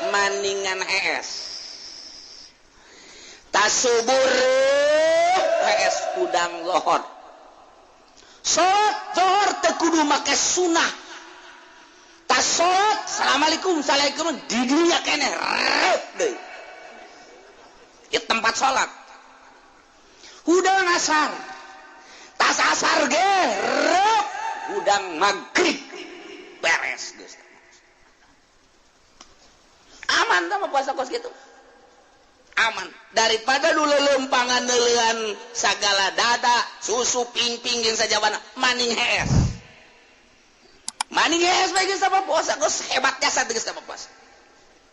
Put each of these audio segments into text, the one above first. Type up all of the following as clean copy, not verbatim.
Maningan hees. Tasubur hees hudang lohor. Salat lohor teu kudu make sunah. Tas salat assalamualaikum assalamualaikum di dunya keneh rep deui. Ieu tempat salat. Hudang asar. Tas asar ge rep hudang maghrib. Beres geus. Aman tah mah puasa kos kitu. Aman daripada dulu lempangan neulean sagala dada susu pingping jeung sajabana maning hees. Maning hees bae geus sama puasa geus hebat jasa geus sama puasa.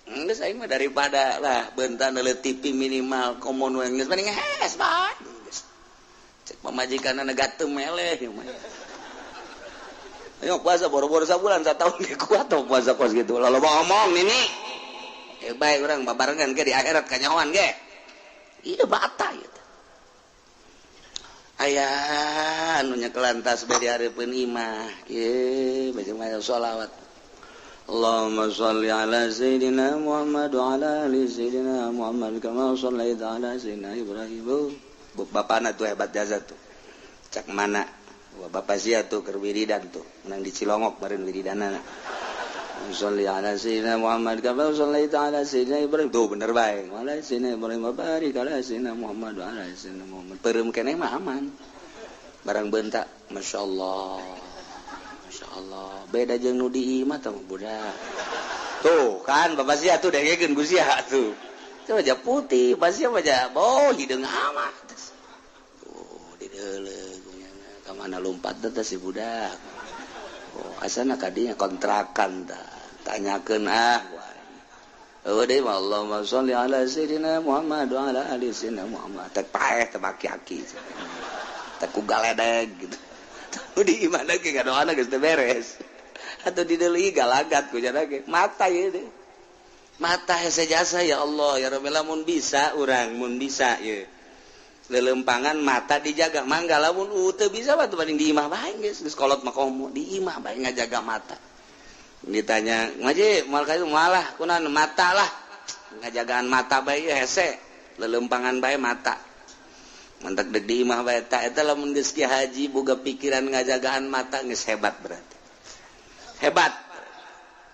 Geus aing mah daripada lah beunta neuleu TV minimal komo nu geus maning hees bae. Geus. Cek pamajikanna gatem meleh ieu mah. Ayo puasa boro-boro sabulan satahun ge kuat tong puasa kos kitu. Loba omong nini. Baik orang babarengan ge di akhirat kanyahoan ge. Ieu bata ieu teh. Aya anu nyekelan tas bae di hareupeun imah. Kieu bae sholawat. Allahumma sholli ala sayidina Muhammad wa ala ali sayidina Muhammad kama shallaita ala sayidina Ibrahim. Bapana tuh hebat jasa tuh. Cak mana? Bapak sia tuh keur wiridan tuh, menang di Cilongok baren wiridanana. Sholli ala sayyidina Muhammad kama shallaita ala sayyidina Ibrahim. Tuh bener bae. Ala sayyidina Ibrahim wa barik ala sayyidina Muhammad wa ala sayyidina Muhammad. Peureum keneh mah aman. Barang bentak, masyaallah. Masyaallah. Beda jeung nu di imah tah budak. Tuh kan bapak sia tuh dengekeun ku sia tuh. Coba aja putih, bapak sia mah ja boh hideung amat. Tuh dideuleu ka mana lompat teh si budak. Oh, asana kadinya kontrakan tah. Tanyakeun ah. Eueuh deui mah Allahumma sholli ala sayidina Muhammad wa ala ali sayidina Muhammad. Teh paeh teh baki-aki. Teh ku galedeg gitu. Tuh di imah ge ngadoana geus teu beres. Atuh dideuleuh galagat ku jana ge. Mata ieu teh. Mata hese jasa ya Allah ya Rabbi lamun bisa urang mun bisa ieu. Lelempangan mata dijaga mangga lamun teu bisa mah teu banding di imah bae geus geus kolot mah komo di imah bae ngajaga mata. Ditanya ngaji moal ka malah kunaon mata lah ngajagaan mata bae hese lelempangan bae mata. Mantak deuk di imah bae ta eta lamun geus ki haji boga pikiran ngajagaan mata geus hebat berarti. Hebat.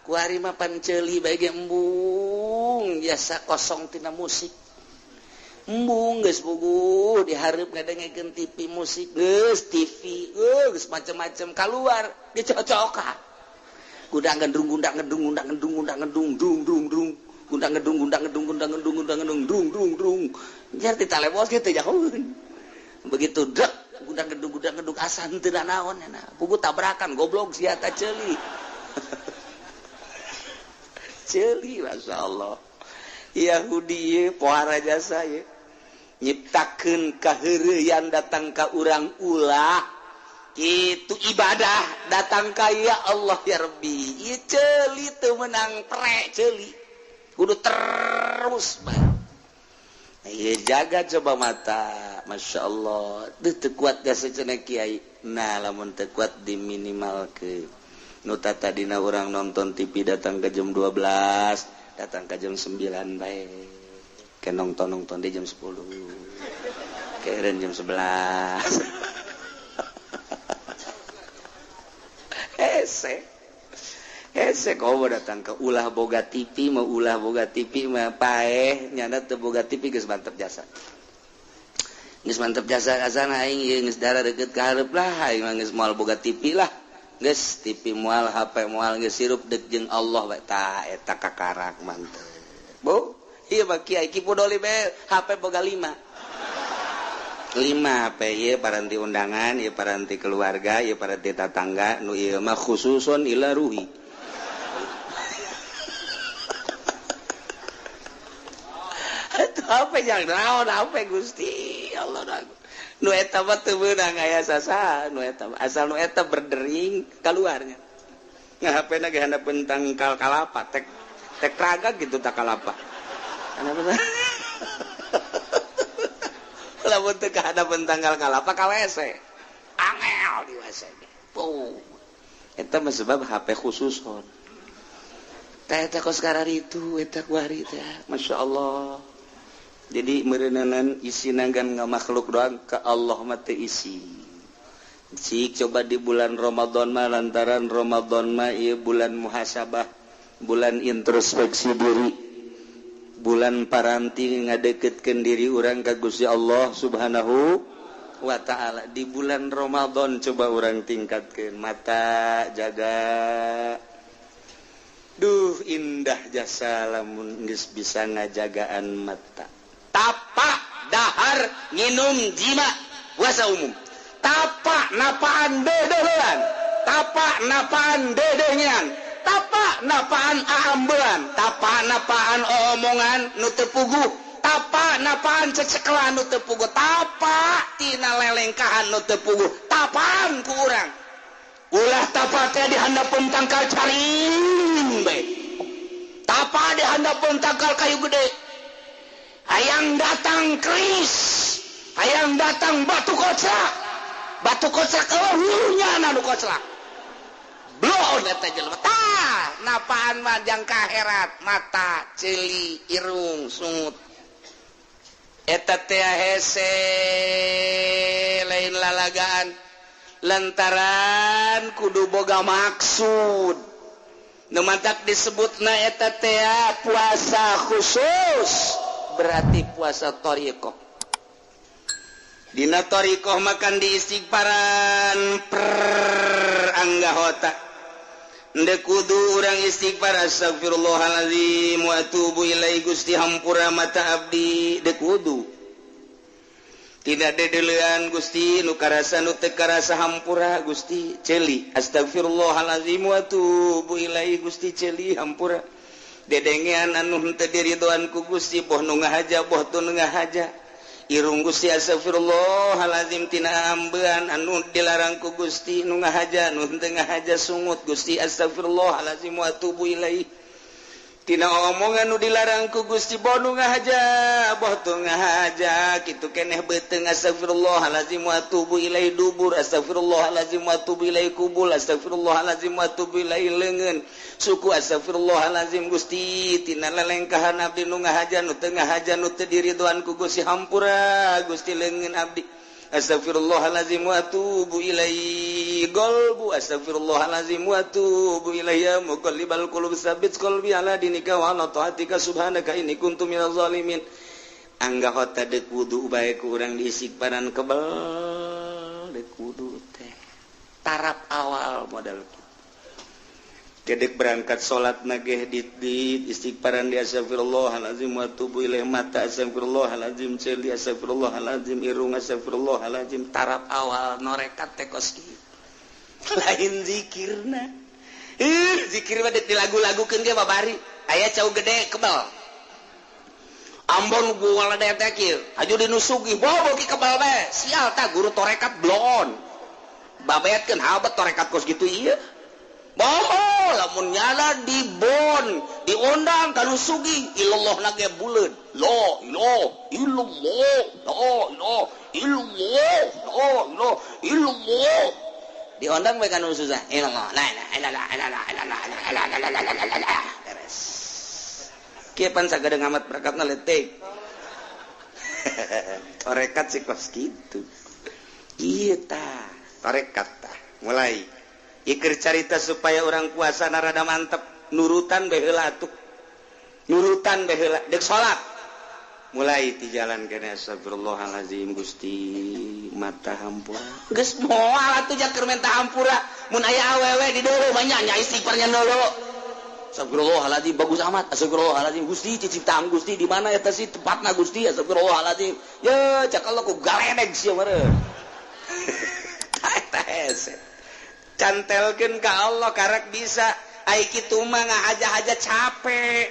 Kuari mah pan ceuli bae ge embung biasa kosong tina musik. Embung geus puguh dihareup ngadengekeun TV musik geus TV geus macem-macem kaluar dicocokan. Gundang gendrung gundang gendung gundang gendung gundang gendung dung dung dung gundang gendung gundang gendung gundang gendung gundang gendung dung dung dung. Jar ditalebos ge teu jauheun. Begitu dek gundang gendung asa henteu naon nya. Puguh tabrakan goblok sia ta ceuli. Ceuli masyaallah. Yahudi pohara jasa ye. Nyiptakeun kaheureuyan datang ka urang ulah itu ibadah datang ka ya Allah ya Rabbi ieu ceuli teu meunang pre ceuli kudu terus bae ieu jaga coba mata masyaallah teu kuat jasa cenah kiai nah lamun teu kuat diminimalkeun nu tadina urang nonton TV datang ke jam 12 datang ke jam 9 bae ke nonton di jam 10 keren jam 11 hese hese kau datang ke ulah boga TV mau ulah boga TV mah paeh nyana teu boga TV geus mantep jasa geus mantep jasa asana aing ieu geus darah deukeut ka hareup lah aing mah geus moal boga TV lah geus TV moal HP moal geus sirup deuk jeung Allah bae tah eta kakarak mantep bu ieu mah kiai Ki Pudoli bae HP boga 5 5 HP ieu paranti undangan ieu paranti keluarga ieu paranti tatangga nu ieu mah khususun ila ruhi. Atuh HP jang naon HP Gusti Allah nu eta mah teu meunang aya sasaha nu eta asal nu eta berdering kaluarnya. Nah HP na ge handapeun tangkal kalapa tek tek raga gitu tak kalapa. Lamun teu kahadapeun tangkal kalapa ka WC. Angel di WC. Puh. Eta mah sebab HP khususon. Tah eta kos kararitu eta kuari teh. Masya Allah. Jadi meureunanan isi nanggan ngamakhluk doang ka Allah mah teu isi. Cik coba di bulan Ramadan mah lantaran Ramadan mah ieu bulan muhasabah, bulan introspeksi diri, bulan paranti ngadeketkeun diri urang ka Gusti Allah Subhanahu wa ta'ala. Di bulan Ramadan coba urang tingkatkeun mata jaga. Duh indah jasa lamun geus bisa ngajagaan mata. Tapak dahar nginum jima puasa umum. Tapak napaan dedehan, tapak napaan dedengan, tapak napaan aambean, tapak napaan omongan nu teu puguh, tapak napaan cecekelan nu teu puguh, tapak tina lelengkahan nu teu puguh, tapaan ku urang. Ulah tapak teh di handapeun tangkal caring bae. Tapak di handapeun tangkal kayu gede. Hayang datang keris, hayang datang batu koclak. Batu koclak eueuhnya nu koclak. Bloon eta jelema. Tah, napaan mah jang kaherat, mata, ceuli, irung, sungut. Eta teh hese lain lalagaan. Lantaran kudu boga maksud. Nu matak disebutna eta teh puasa khusus, berarti puasa thariqah. Dina thariqah makan di istighfaran per anggahota. Ndek kudu urang istighfar astagfirullahalazim wa atubu ilaihi Gusti hampura mata abdi dek kudu. Tidak dedelean Gusti nu karasa nu teu karasa hampura Gusti ceuli astagfirullahalazim wa atubu ilaihi Gusti ceuli hampura. Dedengean anu henteu diridoan ku Gusti boh nu ngahaja boh teu nu ngahaja. Irung Gusti astagfirullahalazim tina ambean anu dilarang ku Gusti nu ngahaja nu henteu ngahaja sungut Gusti astagfirullahalazim wa atubu ilaihi. Tina omongan nu dilarang ku Gusti boh nu ngahaja boh teu ngahaja kitu keneh beuteung astagfirullahalazim wa atubu ilaihi dubur astagfirullahalazim wa atubu ilaihi kubul astagfirullahalazim wa atubu ilaihi leungeun suku astagfirullahalazim Gusti tina lelengkahan abdi nu ngahaja nu teu ngahaja nu teu diridoan ku Gusti hampura Gusti leungeun abdi astagfirullahalazim wa atubu ilaihi qalbu astagfirullahalazim wa atubu ilaihi ya muqallibal qulub tsabbit qalbi ala dinika wa ala taatika subhanaka inni kuntu minaz zalimin. Anggahota deuk wudu bae ku urang diistighfaran kebel deuk wudu teh tarap awal modal kedek berangkat salat nageh dit istighfaran di astagfirullahalazim wa atubu ilaihi mata astagfirullahalazim ceuli astagfirullahalazim irung astagfirullahalazim tarap awal norekat teh kos kieu lain zikirna. Zikir mah dilagu-lagukeun ge babari aya cau gede kebal ambon gua ladeh teh kieu aju dinusugi bobo ki kebal bae sial tah guru torekat bloon babeatkeun habet torekat kos kitu ieu. Boho lamun nyala di bon diundang kanu sugi ilallah nage buleud la ilaha illallah la ilaha illallah la ilaha illallah diundang bae kanu susah ilallah la ilaha illallah la ilaha illallah beres kieu pan sagadeng amat berkatna letik torekat sih kos kitu ieu tah torekat tah mulai iker carita supaya orang puasa narada mantep nurutan bae heula atuh nurutan bae heula deuk salat mulai ti jalan kana astagfirullahalazim Gusti mata hampura geus moal atuh jaker menta hampura mun aya awewe di deuleu mah nya istighfarnya deuleu astagfirullahalazim bagus amat astagfirullahalazim Gusti ciciptaan Gusti di mana eta sih tempatna Gusti astagfirullahalazim ye cak Allah ku galedeg sia meureun eta hese cantelkeun ka Allah karek bisa ai kitu mah ngahaja-haja capek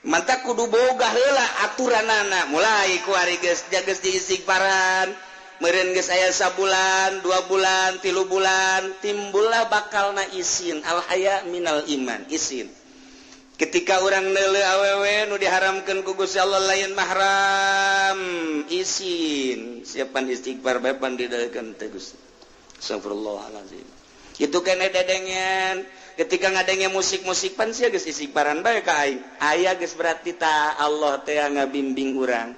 mantap kudu boga heula aturanana mulai ku ari geus jageus diistighfaran meureun geus aya sabulan 2 bulan 3 bulan timbullah bakalna isin al haya minal iman isin ketika urang neuleuh awewe nu diharamkeun ku Gusti Allah lain mahram isin siapan istighfar bae pan didalkeun teh Gusti astagfirullahalazim itu kene dedengen Ketika ngadenge musik-musik pan sia geus istighfaran bae ka aing. Aya geus berarti ta Allah teh ngabimbing urang.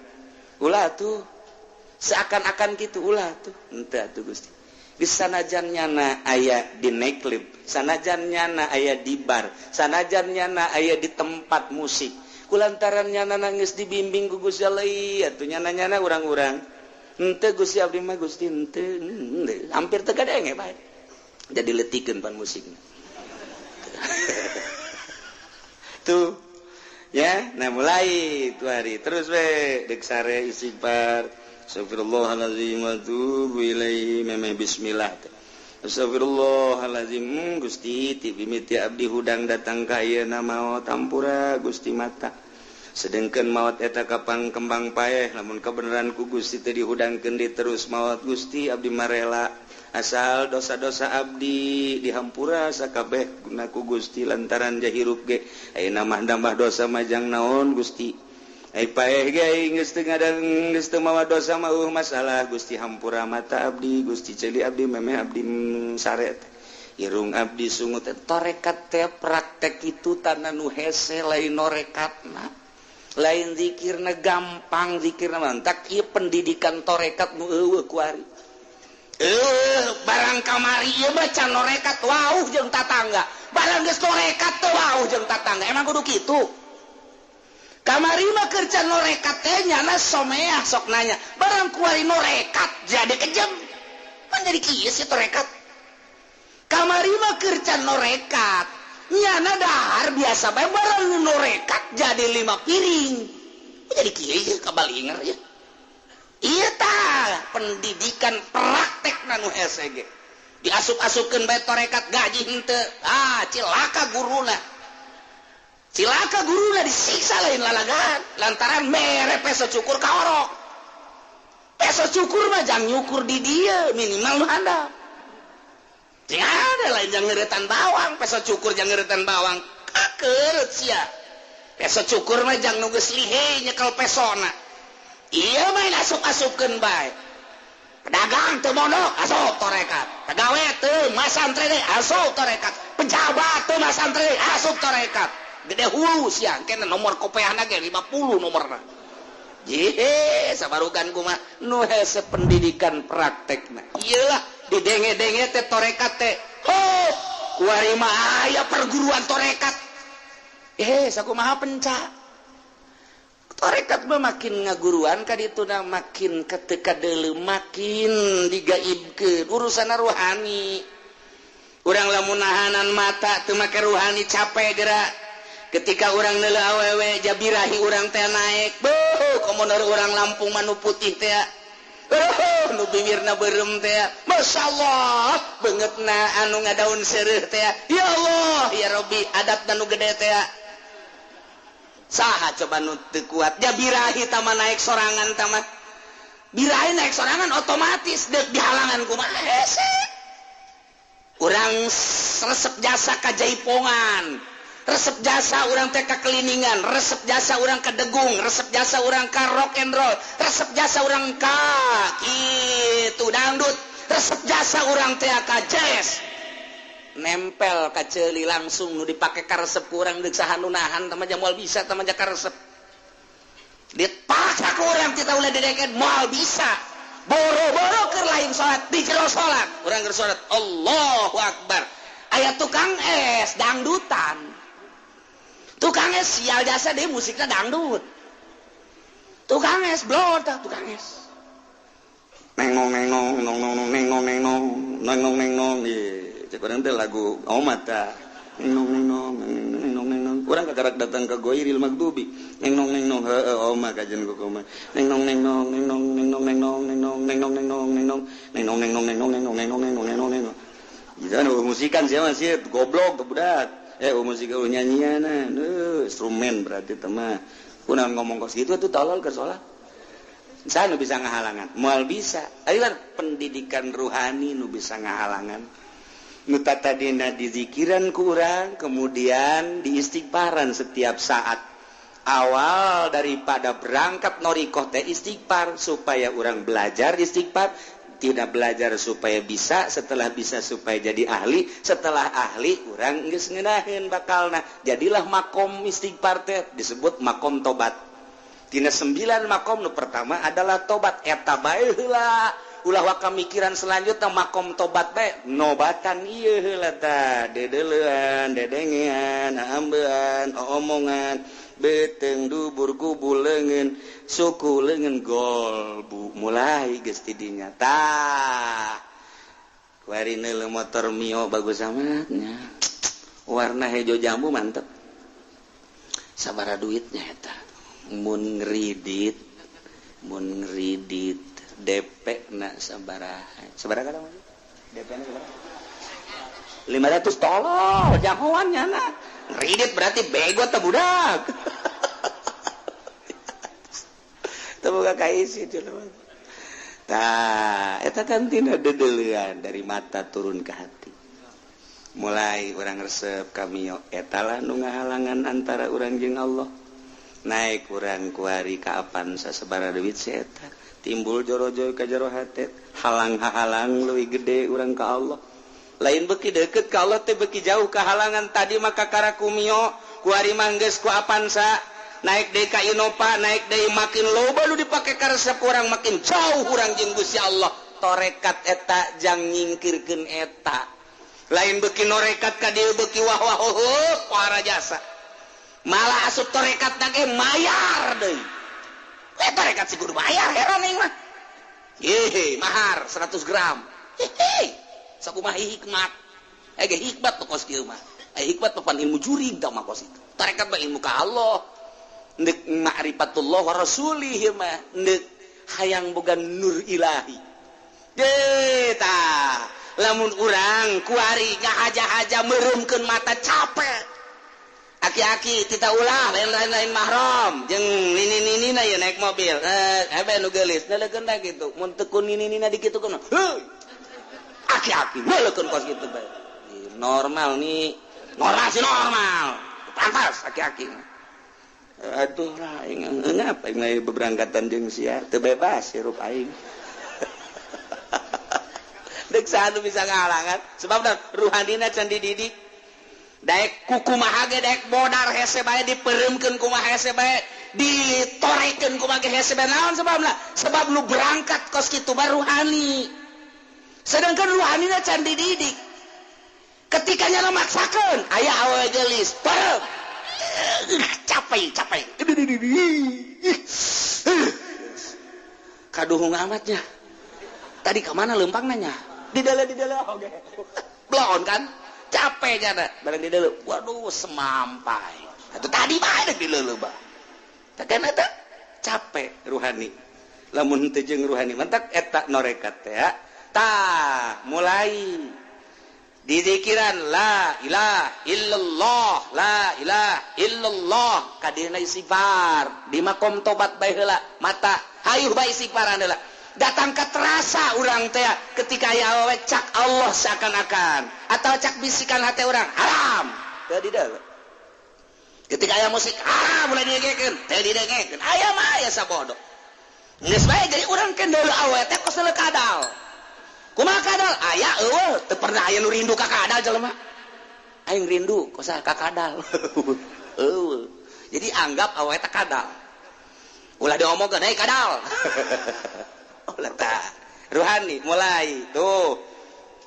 Ulah tuh seakan-akan gitu ulah tuh. Henteu atuh Gusti. Geus sanajan nyana aya di nightclub, sanajan nyana aya di bar, sanajan nyana aya di tempat musik. Kulantaran nyana nangis dibimbing ku Gusti Allah atuh nyana-nyana urang-urang. Henteu Gusti abdi mah Gusti henteu, hampir teu kadenge bae. Jadi letikeun pan musikna. Tuh ya, nah mulai tu hari terus we deuk sare istighfar. Astagfirullahalazim wa atubu ilaihi memeh bismillah. Astagfirullahalazim Gusti ti mimiti abdi hudang datang ka ayeuna maot hampura Gusti mata. Sedengkeun maot eta kapang kembang paeh lamun kebenaran ku Gusti teu dihudangkeun di terus maot Gusti abdi marela asal dosa-dosa abdi dihampura sakabeh guna ku Gusti lantaran jahirup ge ayeuna mah nambah dosa majang naon Gusti. Ai paeh ge geus teu ngadang geus teu mawa dosa mah masalah Gusti hampura mata abdi Gusti ceuli abdi memeh abdi sare irung abdi sungut. Torekat teh praktek itu tanah nu hese lain norekatna lain zikirna gampang zikirna mantak ieu pendidikan torekat nu eueuh kuari barang kamari ieu mah can norekat wauh jeung tatangga barang geus norekat teh wauh jeung tatangga emang kudu kitu. Kamari mah kerja norekat teh nyana someah sok nanya barang kuari norekat jadi kejam pan jadi kieu sih torekat. Kamari mah kerja norekat nyana dahar biasa bae barang norekat jadi 5 piring jadi kieu kabalinger ya. Ieu tah pendidikan praktek nu hese ge diasup-asupkeun bae torekat gaji henteu ah cilaka guruna. Cilaka guruna disiksa lain lalagan lantaran mere peso cukur ka orok. Peso cukur mah jang nyukur di dieu minimal nu handap. Sing ada lain jang ngeuretan bawang, peso cukur jang ngeuretan bawang kakeut sia. Peso cukur mah jang nu geus lihe nyekel pesona. Ieu mah asup-asupkeun bae. Pedagang teu mondok asup torekat. Pagawe teu masantren asup torekat. Pejabat teu masantren asup torekat. Gede hulu siang kena nomor kopeahna ge 50 nomorna. Jehe sabarugan kumaha nu hese pendidikan praktekna. Iyalah didenge-denge teh torekat teh. Ho, kuari mah aya perguruan torekat. Sakumaha penca. Torekat mah makin ngaguruan ka dituna makin keteka deuleu makin digaibkeun urusan ruhani. Urang lamun nahanan mata teu make ruhani capek geura. Ketika orang neuleuh awewe jabirahi urang teh naek beuh komo urang Lampung mah nu putih teh beuh nu bibirna beureum teh masyaallah beungeutna anu ngadaun seureuh teh ya Allah ya Rabbi adatna nu gede teh saha coba nu teu kuat jabirahi tah mah naek sorangan tah mah birahi naek sorangan otomatis deuk dihalangan kumaha hese urang resep jasa ka jaipongan resep jasa orang teh ka keliningan, resep jasa orang ka degung, resep jasa orang ka rock and roll, resep jasa orang ka kitu dangdut, resep jasa orang teh ka jazz. Nempel ka ceuli langsung nu dipake ka resep urang deuk saha nu nahan tah mah moal bisa tah mah ka resep. Dipaksa ku urang teh ulah dideken moal bisa. Boro-boro keur lain salat di jero salat, urang keur salat Allahu Akbar. Aya tukang es dangdutan. Tukang es sial jasa deh musiknya dangdut. Tukang es blor tah tukang es. Neng nong neng nong nong nong neng nong neng nong neng nong neng nong ye cek urang teh lagu omat tah. Neng nong neng nong neng nong neng nong urang kakarak datang ka Goiril Magdubi. Neng nong neng nong heueuh oma kajen ku koma. Neng nong neng nong neng nong neng nong neng nong neng nong neng nong neng nong neng nong neng nong neng nong neng nong neng nong neng nong neng nong neng nong neng nong. Jangan musikan sia mah sia goblok budak. Musik nyanyian instrumen berarti teman kunaon ngomong kos gitu tuh tolol ke sholat saya nu bisa ngahalangan moal bisa ayo pendidikan ruhani nu bisa ngahalangan nu tadina dizikiran ku urang kemudian diistighfaran setiap saat awal daripada berangkat norikoh teh istighfar supaya orang belajar istighfar. Tidak belajar supaya bisa, setelah bisa supaya jadi ahli, setelah ahli urang geus ngeunaheun bakalna. Jadilah makom istighfar teh disebut makom tobat. Tina 9 makom nu pertama adalah tobat. Eta bae heula, ulah waka mikiran selanjutnya makom tobat bae nobatan ieu heula tah, dedeleuan, dedengean, ambean, omongan, beteng dubur kubul leungeun, suku leungeun golbu mulai geus ti dinya tah. Kuari neuleuh motor Mio bagus amatnya, warna hejo jambu mantep. Sabaraha duitnya eta? Mun ngridit DP na sabaraha? Sabaraha kadang DP na sabaraha? 500 tolol jagoan nya na. Ngridit berarti bego teh budak. Teu boga kaisi jelema. Tah, eta kan tina dedeulean dari mata turun ke hati. Mulai urang resep ka Mio, eta lah nu ngahalangan antara urang jeung Allah. Naik urang kuari ka Avanza sabaraha duit si eta, timbul joro-joro ka jero hate, halang-halang leuwih gede urang ka Allah. Lain beuki deukeut ka Allah teh beuki jauh kahalangan. Tadi mah kakara ku Mio, kuari mah geus ku Avanza, naik deui ka Innova, naik deui makin loba nu dipake karesep urang makin jauh urang jeung Gusti Allah. Torekat eta jang nyingkirkeun eta. Lain beuki norekat ka dieu beuki wah wah heuh para jasa. Malah asup torekat ge mayar deui. Torekat si kudu bayar heran aing mah. Hehe, mahar 100 gram. Hehe. Sakumaha hikmat. Ge hikmat kos kieu mah. Hikmat mah pan ilmu jurig tah mah kos itu. Tarekat mah ilmu ka Allah. Ndek ma'rifatullah wa rasulih mah ndek hayang boga nur ilahi. Deh tah, lamun urang kuari ngahaja-haja meureumkeun mata capek. Aki-aki tita ulah lain-lain mahram jeung nini-ninina ye naik mobil. Hebe nu geulis neuleukeun da kitu. Mun teu ku nini-nina dikitukeun. Heuy. Aki-aki neuleukeun kos kitu bae. Normal nih. Normal sih normal. Pantas aki-aki. Aduh lah aing ngapa aing lain beberangkatan jeung sia teu bebas hirup aing. Deuk saha nu bisa ngahalangan sebab ruhanina can dididik. Daek kukumaha ge daek bodar hese bae dipereumkeun kumaha hese bae ditorekeun kumaha ge hese bae naon sebabna? Sebab nu berangkat kos kitu bae ruhani. Sedangkan ruhanina can dididik. Ketika nyana maksakeun aya awewe geulis, perem. Capek, capek. Kaduhung amatnya. Tadi ka mana leumpang nanya? Di dalam oge. Blon kan? Capek nyana, bareng di dalam. Waduh, semampai. Atuh tadi bae deuk di leuleum bah. Tah kan eta capek ruhani. Lamun teu jeung ruhani mantak eta norekat teh ya. Tah, mulai dizikiran la ilaha illallah, la ilaha illallah, kadina istighfar, di makom tobat bae heula, mata hayuh bae istighfaran heula. Datang ke terasa urang teh ketika aya awewe cak Allah seakan-akan atau cak bisikan hati urang haram. Teu di deuleu. Ketika aya musik haram mulai didengekeun, teu didengekeun. Aya mah aya sabodo. Geus bae jadi urang ke deuleu awewe teh kos deuleu kadal. Kumaha kadal? Aya eueuh, teu pernah aya nu rindu ka kadal jelema. Aing rindu kos ka kadal. Eueuh. Jadi anggap awewe teh kadal. Ulah diomongkeun, "Hei kadal." Ulah tah. Ruhani mulai tuh.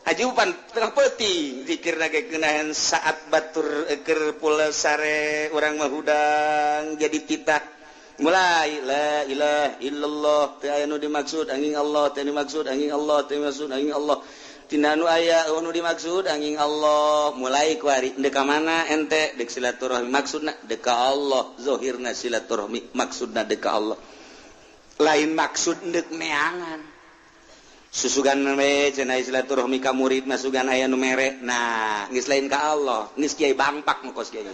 Hajupan tengah peuting zikirna ge keunahan saat batur keur pula sare urang mah hudang jadi titah. Mulai la ilaha illallah teu aya nu dimaksud angin Allah, teu dimaksud angin Allah, teu dimaksud angin Allah. Tina nu aya nu dimaksud angin Allah. Mulai kuari deuk ka mana ente deuk silaturahmi maksudna deuk ka Allah, zahirna silaturahmi maksudna deuk ka Allah. Lain maksud deuk neangan. Susugan we cenah silaturahmi ka murid masugan aya nu mere. Nah, geus lain ka Allah, geus kiai bangpak nu kos kiai.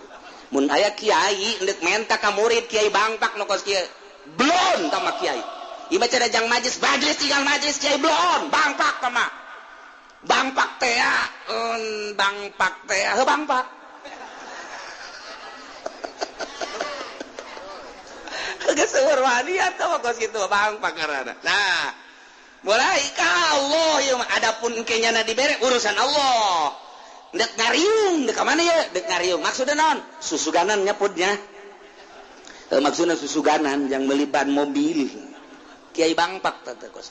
Mun aya kiai ndek menta ka murid kiai bangpak nu kos kieu. Blon tama kiai. Ieu mah cenah jang majlis, majlis tinggal majlis kiai blon, bangpak tama. Bangpak teh bangpak teh, heuh bangpak. Geus seueur wani atuh kos kitu bangpak ngaranna. Nah, Mulai ka Allah ieu mah adapun engke nyana dibere urusan Allah. Dek ngariung, dek ka mana ya? Dek ngariung. Maksudna naon? Susuganan nyapudnya. Maksudna susuganan yang beli ban mobil. Kiai Bangpak teh kos.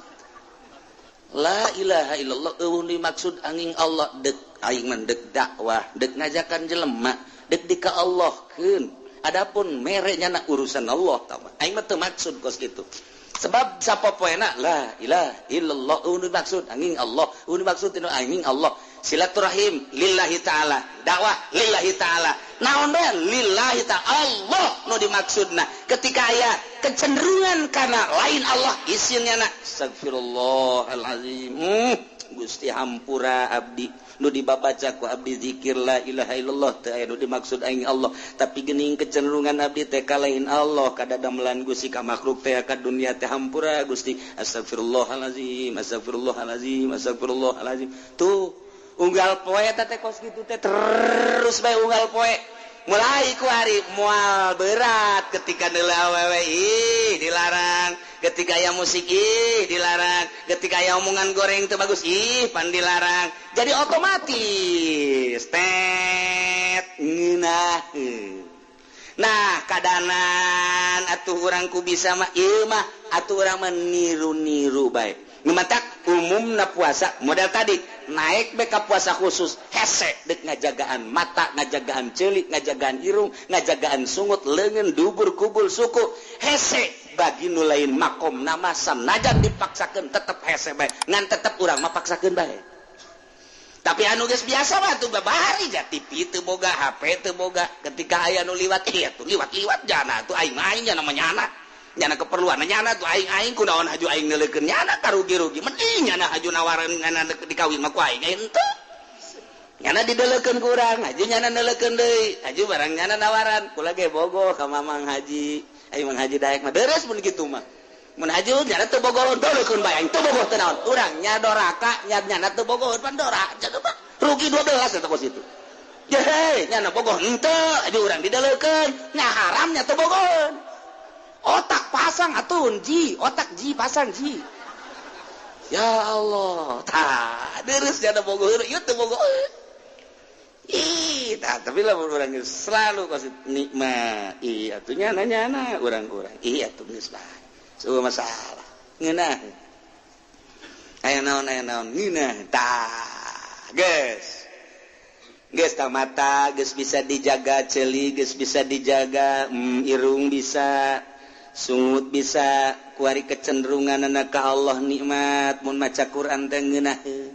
La ilaha illallah eueuh dimaksud angin Allah dek aing mah dek dakwah, dek ngajakan jelema, dek di ka Allahkeun. Adapun mere nyana urusan Allah tah. Aing mah teu maksud kos kitu. Sebab sapopoena la ilaha illallah eueuh dimaksud angin Allah, eueuh dimaksud angin Allah. Silaturahim lillahi ta'ala, dakwah lillahi ta'ala, naon bae lillahi ta'ala, Allah nu dimaksudna. Ketika aya kecenderungan kana lain Allah isinnya na astagfirullahalazim. Gusti hampura abdi nu dibabaca ku abdi zikir la ilaha illallah teu aya nu dimaksud aing Allah, tapi geuning kecenderungan abdi teh ka lain Allah, kadadamelan Gusti ka makhluk teh ka dunia teh hampura Gusti. Astagfirullahalazim, astagfirullahalazim, astagfirullahalazim. Tuh unggal poe teh kos kitu teh terus bae unggal poe. Mulai ku hari moal berat ketika deuleu awewe ih dilarang, ketika aya musik ih dilarang, ketika aya omongan goreng teu bagus ih pan dilarang. Jadi otomatis tet ngeunaheun. Nah, kadanan atuh urang ku bisa mah ieu mah atuh urang mah niru-niru bae. Nu matak umumna puasa modal tadi naik beka puasa khusus hese dek ngajagaan mata, ngajagaan celik, ngajagaan irung, ngajagaan sungut, leungeun, dubur, kubul, suku hese bagi nu lain makom nama sanajan dipaksakeun tetep hese bae, ngan tetep urang mah paksakeun bae. Tapi anu geus biasa mah tuh babari ja TV teu boga, HP teu boga, ketika aya nu liwat ieu tuh liwat-liwat jana tuh aing mah aing nyana mah nyana. Nyana keperluan nyana tuh aing-aing kunaon haju aing neuleukeun nyana karugi-rugi mending nyana haju nawaran nyana dikawin mah ku aing henteu. Nyana dideulekeun ku urang haju nyana neuleukeun deui haju barang nyana nawaran kula ge bogoh ka Mamang Haji aing Mang Haji daek mah beres mun kitu mah. Mun haju nyana teu bogoh deulekeun bae aing teu bogoh teu naon urang nya doraka nya nyana teu bogoh pan dora mah rugi 12 eta kos kitu. Jehe nyana bogoh henteu haju urang dideulekeun nya haram nya teu bogoh. Otak pasang atuh ji, otak ji pasang ji. Ya Allah, tah deres jana bogoh ieu teu bogoh. Ih, tah tapi lamun urang selalu kasih nikmat. Ih, atuh nyana-nyana urang-urang. Ih, atuh geus bae. Seueuh masalah. Ngeunah. Aya naon ngeunah. Tah, geus. Geus tah mata geus bisa dijaga, ceuli geus bisa dijaga, irung bisa, sungut bisa, kuari kecenderungan anak ka Allah nikmat mun maca Quran teh ngeunaheun.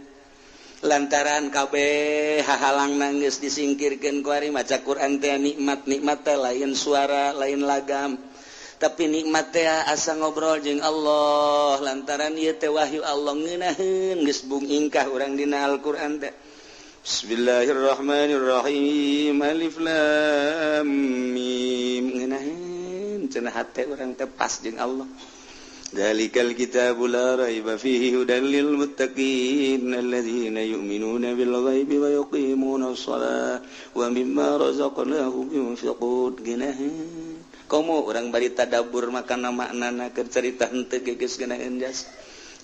Lantaran kabeh hahalang geus disingkirkeun kuari maca Quran teh nikmat, nikmat teh lain suara, lain lagam, tapi nikmat teh asa ngobrol jeung Allah. Lantaran ieu teh wahyu Allah ngeunaheun geus bung ingkah urang dina Al-Qur'an teh. Bismillahirrahmanirrahim. Alif lam mim. Ngeunaheun cenah hate urang teh pas jeung Allah. Dzalikal kitabu la raiba fihi hudan lil muttaqin alladzina yu'minuna bil ghaibi wa yuqimuna shalah wa mimma razaqnahum yunfiqun. Geunaheun komo urang bari tadabbur makana maknana keur carita henteu geus geunaheun jas.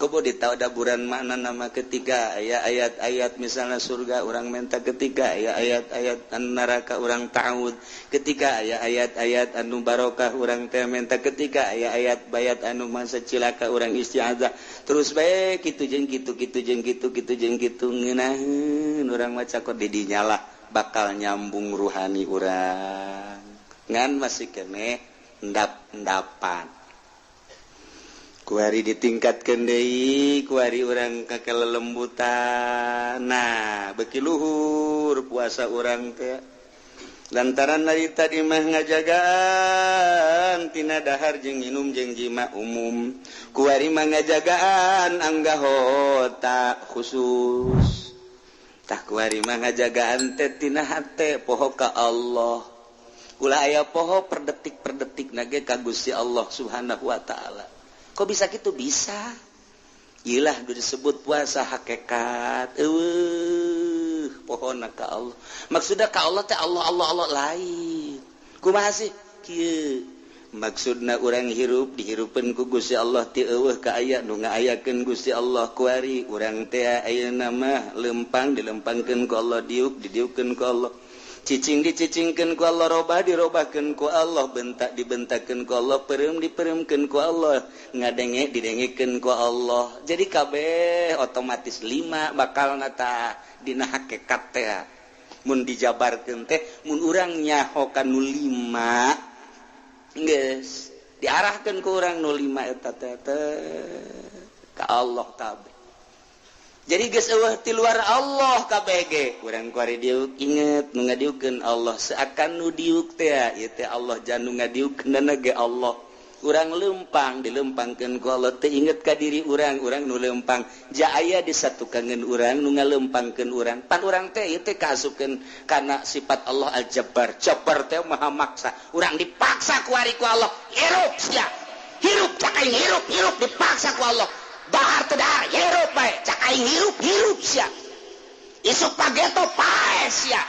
Komo ditadaburan makna nama ketika aya ayat-ayat misalnya surga urang menta, ketika aya ayat-ayat neraka urang ta'ud, ketika aya ayat-ayat anu barokah urang teh menta, ketika aya ayat bayat anu masa cilaka urang isti'adzah. Terus bae kitu jeung kitu kitu jeung kitu kitu jeung kitu ngeunaheun urang maca kok di dinya lah bakal nyambung ruhani urang. Ngan masih keneh endap-endapan. Kuari ditingkatkeun deui, kuari urang ka kelelembutan. Nah, beuki luhur puasa urang teh. Lantaran ari tadi mah ngajagaan tina dahar jeung minum jeung jima umum. Kuari mah ngajagaan anggahota khusus. Tah kuari mah ngajagaan teh tina hate poho ka Allah. Ulah aya poho per detik per detik nage ka Gusti Allah Subhanahu wa taala. Kok bisa gitu? Bisa. Ilah disebut puasa hakikat. Eueuh, pohona ka Allah. Maksudna ka Allah teh Allah Allah Allah lain. Kumaha sih? Kieu. Maksudna urang hirup dihirupeun ku Gusti Allah ti eueuh ka aya nu ngaayakeun Gusti Allah kuari urang teh ayeuna mah lempang dilempangkeun ku Allah, diuk didiukkeun ku Allah, cicing dicicingkeun ku Allah, robah dirobahkeun ku Allah, bentak dibentakkeun ku Allah, peureum dipereumkeun ku Allah, ngadenge didengekeun ku Allah. Jadi kabeh otomatis lima bakal nata dina hakikat teh mun dijabarkeun teh mun urang nyaho ka nu lima geus diarahkeun ku urang nu lima eta teh ka Allah kabeh. Jadi geus eueuh ti luar Allah kabeh ge urang kuari diuk inget nu ngadiukeun Allah, seakan nu diuk teh ieu teh Allah jan nu ngadiukeunna ge Allah. Urang lempang dilempangkeun ku Allah teh inget ka diri urang, urang nu lempang ja aya disatukangeun urang nu ngalempangkeun urang. Pan urang teh ieu teh kaasupkeun kana sifat Allah Al-Jabbar. Jabbar teh maha maksa. Urang dipaksa ku ari ku Allah, hirup sia. Hirup cak aing hirup, hirup dipaksa ku Allah. Dahar teu dahar hirup bae, cak aing hirup, hirup sia. Isuk pageto pae sia.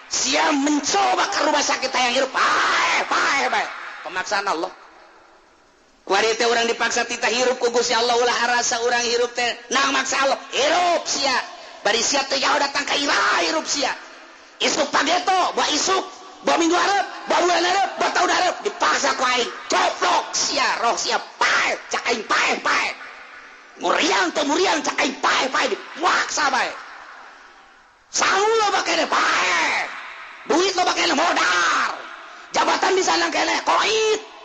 Sia mencoba ke rumah sakit hayang hirup pae, pae bae. Pemaksaan Allah. Kuari teh urang dipaksa titah hirup ku Gusti Allah, ulah harasa urang hirup teh nang maksa Allah hirup sia. Bari sia teh jauh datang ka imah hirup sia. Isuk pageto, buah isuk, buah minggu hareup, buah bulan hareup, buah tahun hareup dipaksa ku aing. Coplok sia, roh sia pae, cak aing pae pae. Muriang teh muriang cak aing pae pae dipaksa bae. Sangu loba keneh pae. Duit loba keneh modar. Jabatan di sana keneh koit.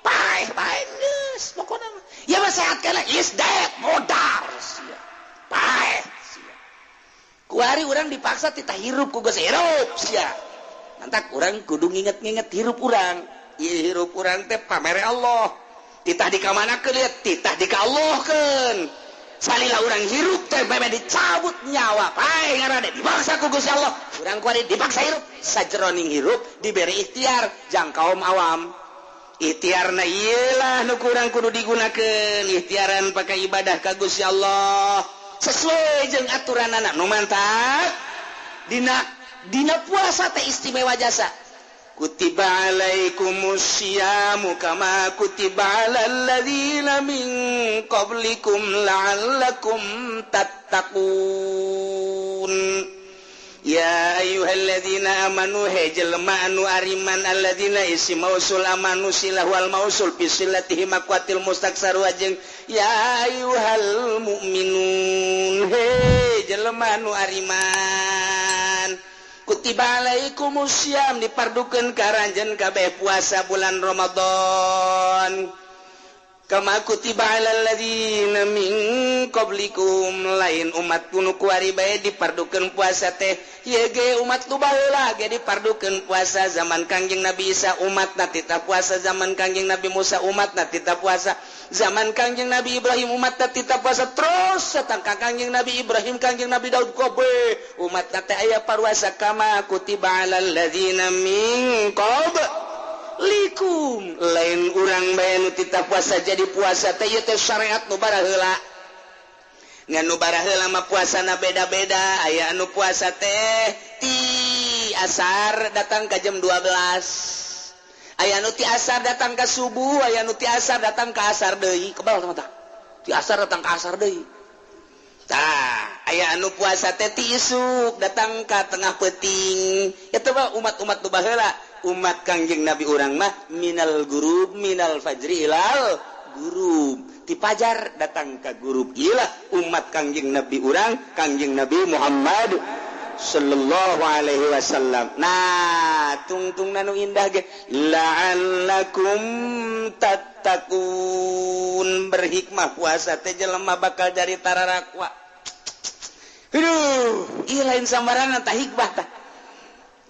Pae pae geus pokona mah. Ya mah sehat keneh is dead modar sia. Pae sia. Kuari urang dipaksa titah hirup ku geus hirup sia. Mantak urang kudu nginget-nginget hirup urang. Ieu hirup urang teh pamere Allah. Titah dikamanakeun lieu titah dikallahkeun. Salila urang hirup teh meme dicabut nyawa. Pae ngaranna dipaksa ku Gusti Allah. Urang kuari dipaksa hirup. Sajeroning hirup diberi ikhtiar jang kaum awam. Ikhtiarna ieu nu kurang kudu digunakeun, ikhtiaran pakai ibadah ka Gusti Allah sesuai jeung aturanana nu mantap. Dina dina puasa teh istimewa jasa. Kutiba alaikumusyiamu kama kutiba alal ladzina min qablikum la'allakum tattaqun. Ya ayyuhalladzina amanu he jelema anu ariman alladzina isi mausul amanu silah wal mausul fi silatihi maqwatil mustaksaru ajeng ya ayyuhal mu'minun he jelema anu ariman kutiba alaikumusyiam dipardukeun ka aranjeun kabeh puasa bulan Ramadan kama kutiba alal ladzina min qablikum lain umat nu kuari bae dipardukeun puasa teh ieu ge umat nu baheula ge dipardukeun puasa zaman Kangjeng Nabi Isa umatna titah puasa, zaman Kangjeng Nabi Musa umatna titah puasa, zaman Kangjeng Nabi Ibrahim umatna titah puasa, terus satang ka Kangjeng Nabi Ibrahim Kangjeng Nabi Daud kobe umatna teh aya paruasa kama kutiba alal ladzina min qablikum lain urang bae nu titah puasa jadi puasa teh ieu teh syariat nu baraheula. Ngan nu baraheula mah puasana beda-beda, aya anu puasa teh ti asar datang ka jam 12, aya anu ti asar datang ka subuh, aya anu ti asar datang ka asar deui, kebal tah ti asar datang ka asar deui. Tah aya anu puasa teh ti isuk datang ka tengah peuting. Eta mah umat-umat nu baheula. Umat Kangjeng Nabi urang mah minal gurub minal fajri ilal gurub, ti fajar datang ka gurub. Iyalah umat Kangjeng Nabi urang, Kangjeng Nabi Muhammad sallallahu alaihi wasallam. Nah tungtungna nu indah ge la'allakum tattaqun, berhikmah puasa teh jelema bakal jadi tararakwa. Aduh, ieu lain sambarangan tah hikmah tah.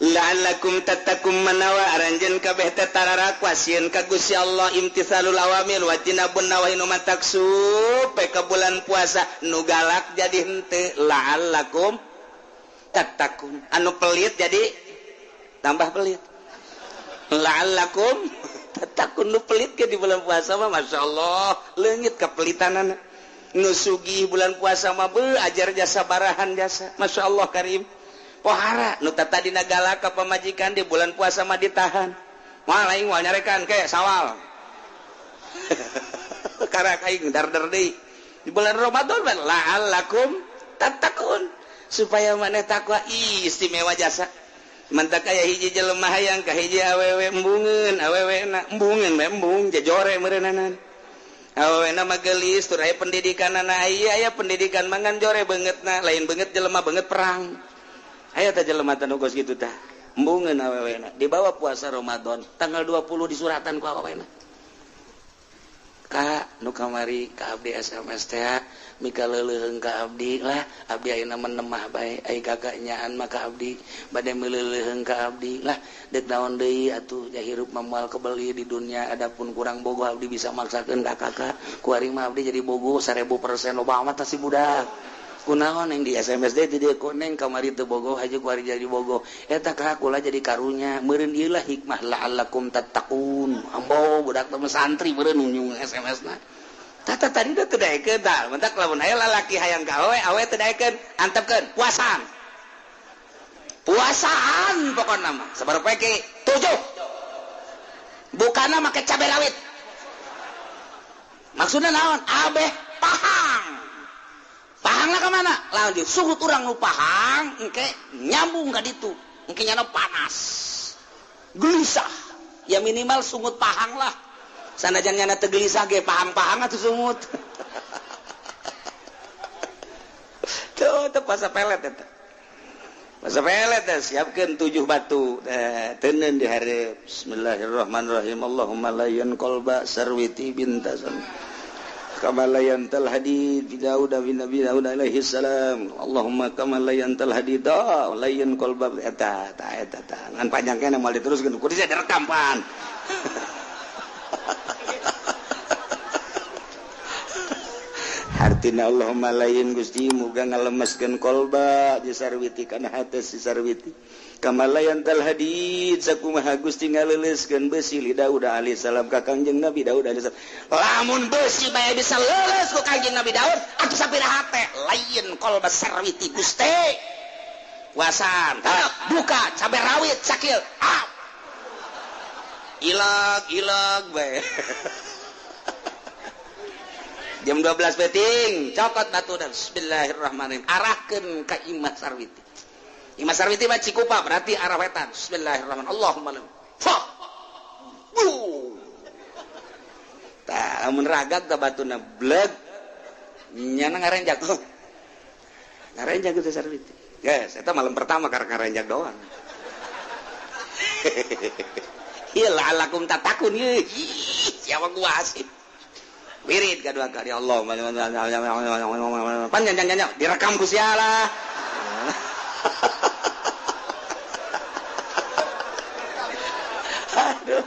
La'allakum tattaqun manawa aranjeun kabeh teh tararakwa sieun ka Gusti Allah imtithalul awamir wa tinabun nawahi nu mataksup ka bulan puasa nu galak jadi henteu la'allakum tattaqun, anu pelit jadi tambah pelit la'allakum tattaqun, nu pelit ke di bulan puasa mah masyaallah leungit kapelitanana. Nu sugih bulan puasa mah beuh ajar jasa barahan jasa masyaallah karim. Pohara nu tadina galak ka pamajikan di bulan puasa mah ditahan. Moal aing moal nyarekan ke sawal. Karak aing dar-dar deui. Di bulan Ramadan la'allakum tattaqun supaya maneh takwa. Ih, istimewa jasa. Mantak aya hiji jelema hayang ka hiji awewe embungeun, awewe na embungeun bae embung jajore meureunana. Awewe na mah geulis tur aya pendidikanana, aya pendidikan mangan jore beungeutna, lain beungeut jelema beungeut perang. Aya teh jelema teh nu geus kitu tah. Embungeun awewe na dibawa puasa Ramadan tanggal 20 disuratan ku awewena. Ka nu kamari ka abdi SMS teh mika leuleuheung ka abdi lah, abdi ayeuna menemah bae ai kakak nyaan mah ka abdi bade meuleuheung ka abdi lah, deuk naon deui atuh ja hirup mah moal kebeli di dunia, adapun kurang bogoh abdi bisa maksakeun ka kakak kuari mah abdi jadi bogoh 1000% loba amat si budak. Kunaon yang di SMS deui di dieu koneng kamari teu bogoh haja kuari jadi bogoh eta ka kula jadi karunya meureun ieu lah hikmah la'allakum tattaqun. Ambo budak teh santri meureun nyung SMS na tata tadi teh teu daekeun tah mentak lamun aya lalaki hayang ka awe awe teu daekeun antepkeun puasaan puasaan pokona mah sabar poe ki 7 bukana make cabe rawit maksudna naon abeh pahang. Pahanglah ke mana? Lanjut suhut urang nu pahang engke nyambung ka ditu. Engke nyana panas. Gelisah. Ya minimal sungut pahang lah. Sanajan nyana teu gelisah ge pahang-pahang atuh sungut. Tuh teu puasa pelet eta. Puasa pelet teh siapkeun 7 batu. Teuneun di hareup. Bismillahirrahmanirrahim. Allahumma layyan qalba sarwiti bintasam. Kama layantal hadid Daud bin Nabi Daud alaihi salam. Allahumma kama layantal hadid layan qalba eta ta eta ta. Ngan panjang keneh moal diteruskeun kudu direkam pan. Artina Allahumma layin Gusti muga ngalemeskeun qalba di sarwiti kana hate si sarwiti. Kama layantal hadid sakumaha Gusti ngaleuleuskeun besi li Daud alaihi salam ka Kangjeng Nabi Daud alaihi salam. Lamun besi bae bisa leuleus ku Kangjeng Nabi Daud atuh sapira hate lain qalba sarwiti Gusti. Puasaan buka cabe rawit sakil ah. Ilag ilag bae. Jam 12 peting cokot batu dan bismillahirrahmanirrahim arahkeun ka Imah Sarwiti. Imah Sarwiti mah Cikupa berarti arah wetan. Bismillahirrahmanirrahim. Allahumma fa. Bu. Tah lamun ragag tah batuna bleg nyana ngarenjak. Ngarenjak teh Sarwiti. Geus eta malam pertama karek ngarenjak doang. Ieu la'allakum tatakun ieu. Siapa gua sih? Wirid kedua kali Allah panjang panjang direkam ku sialah. Aduh.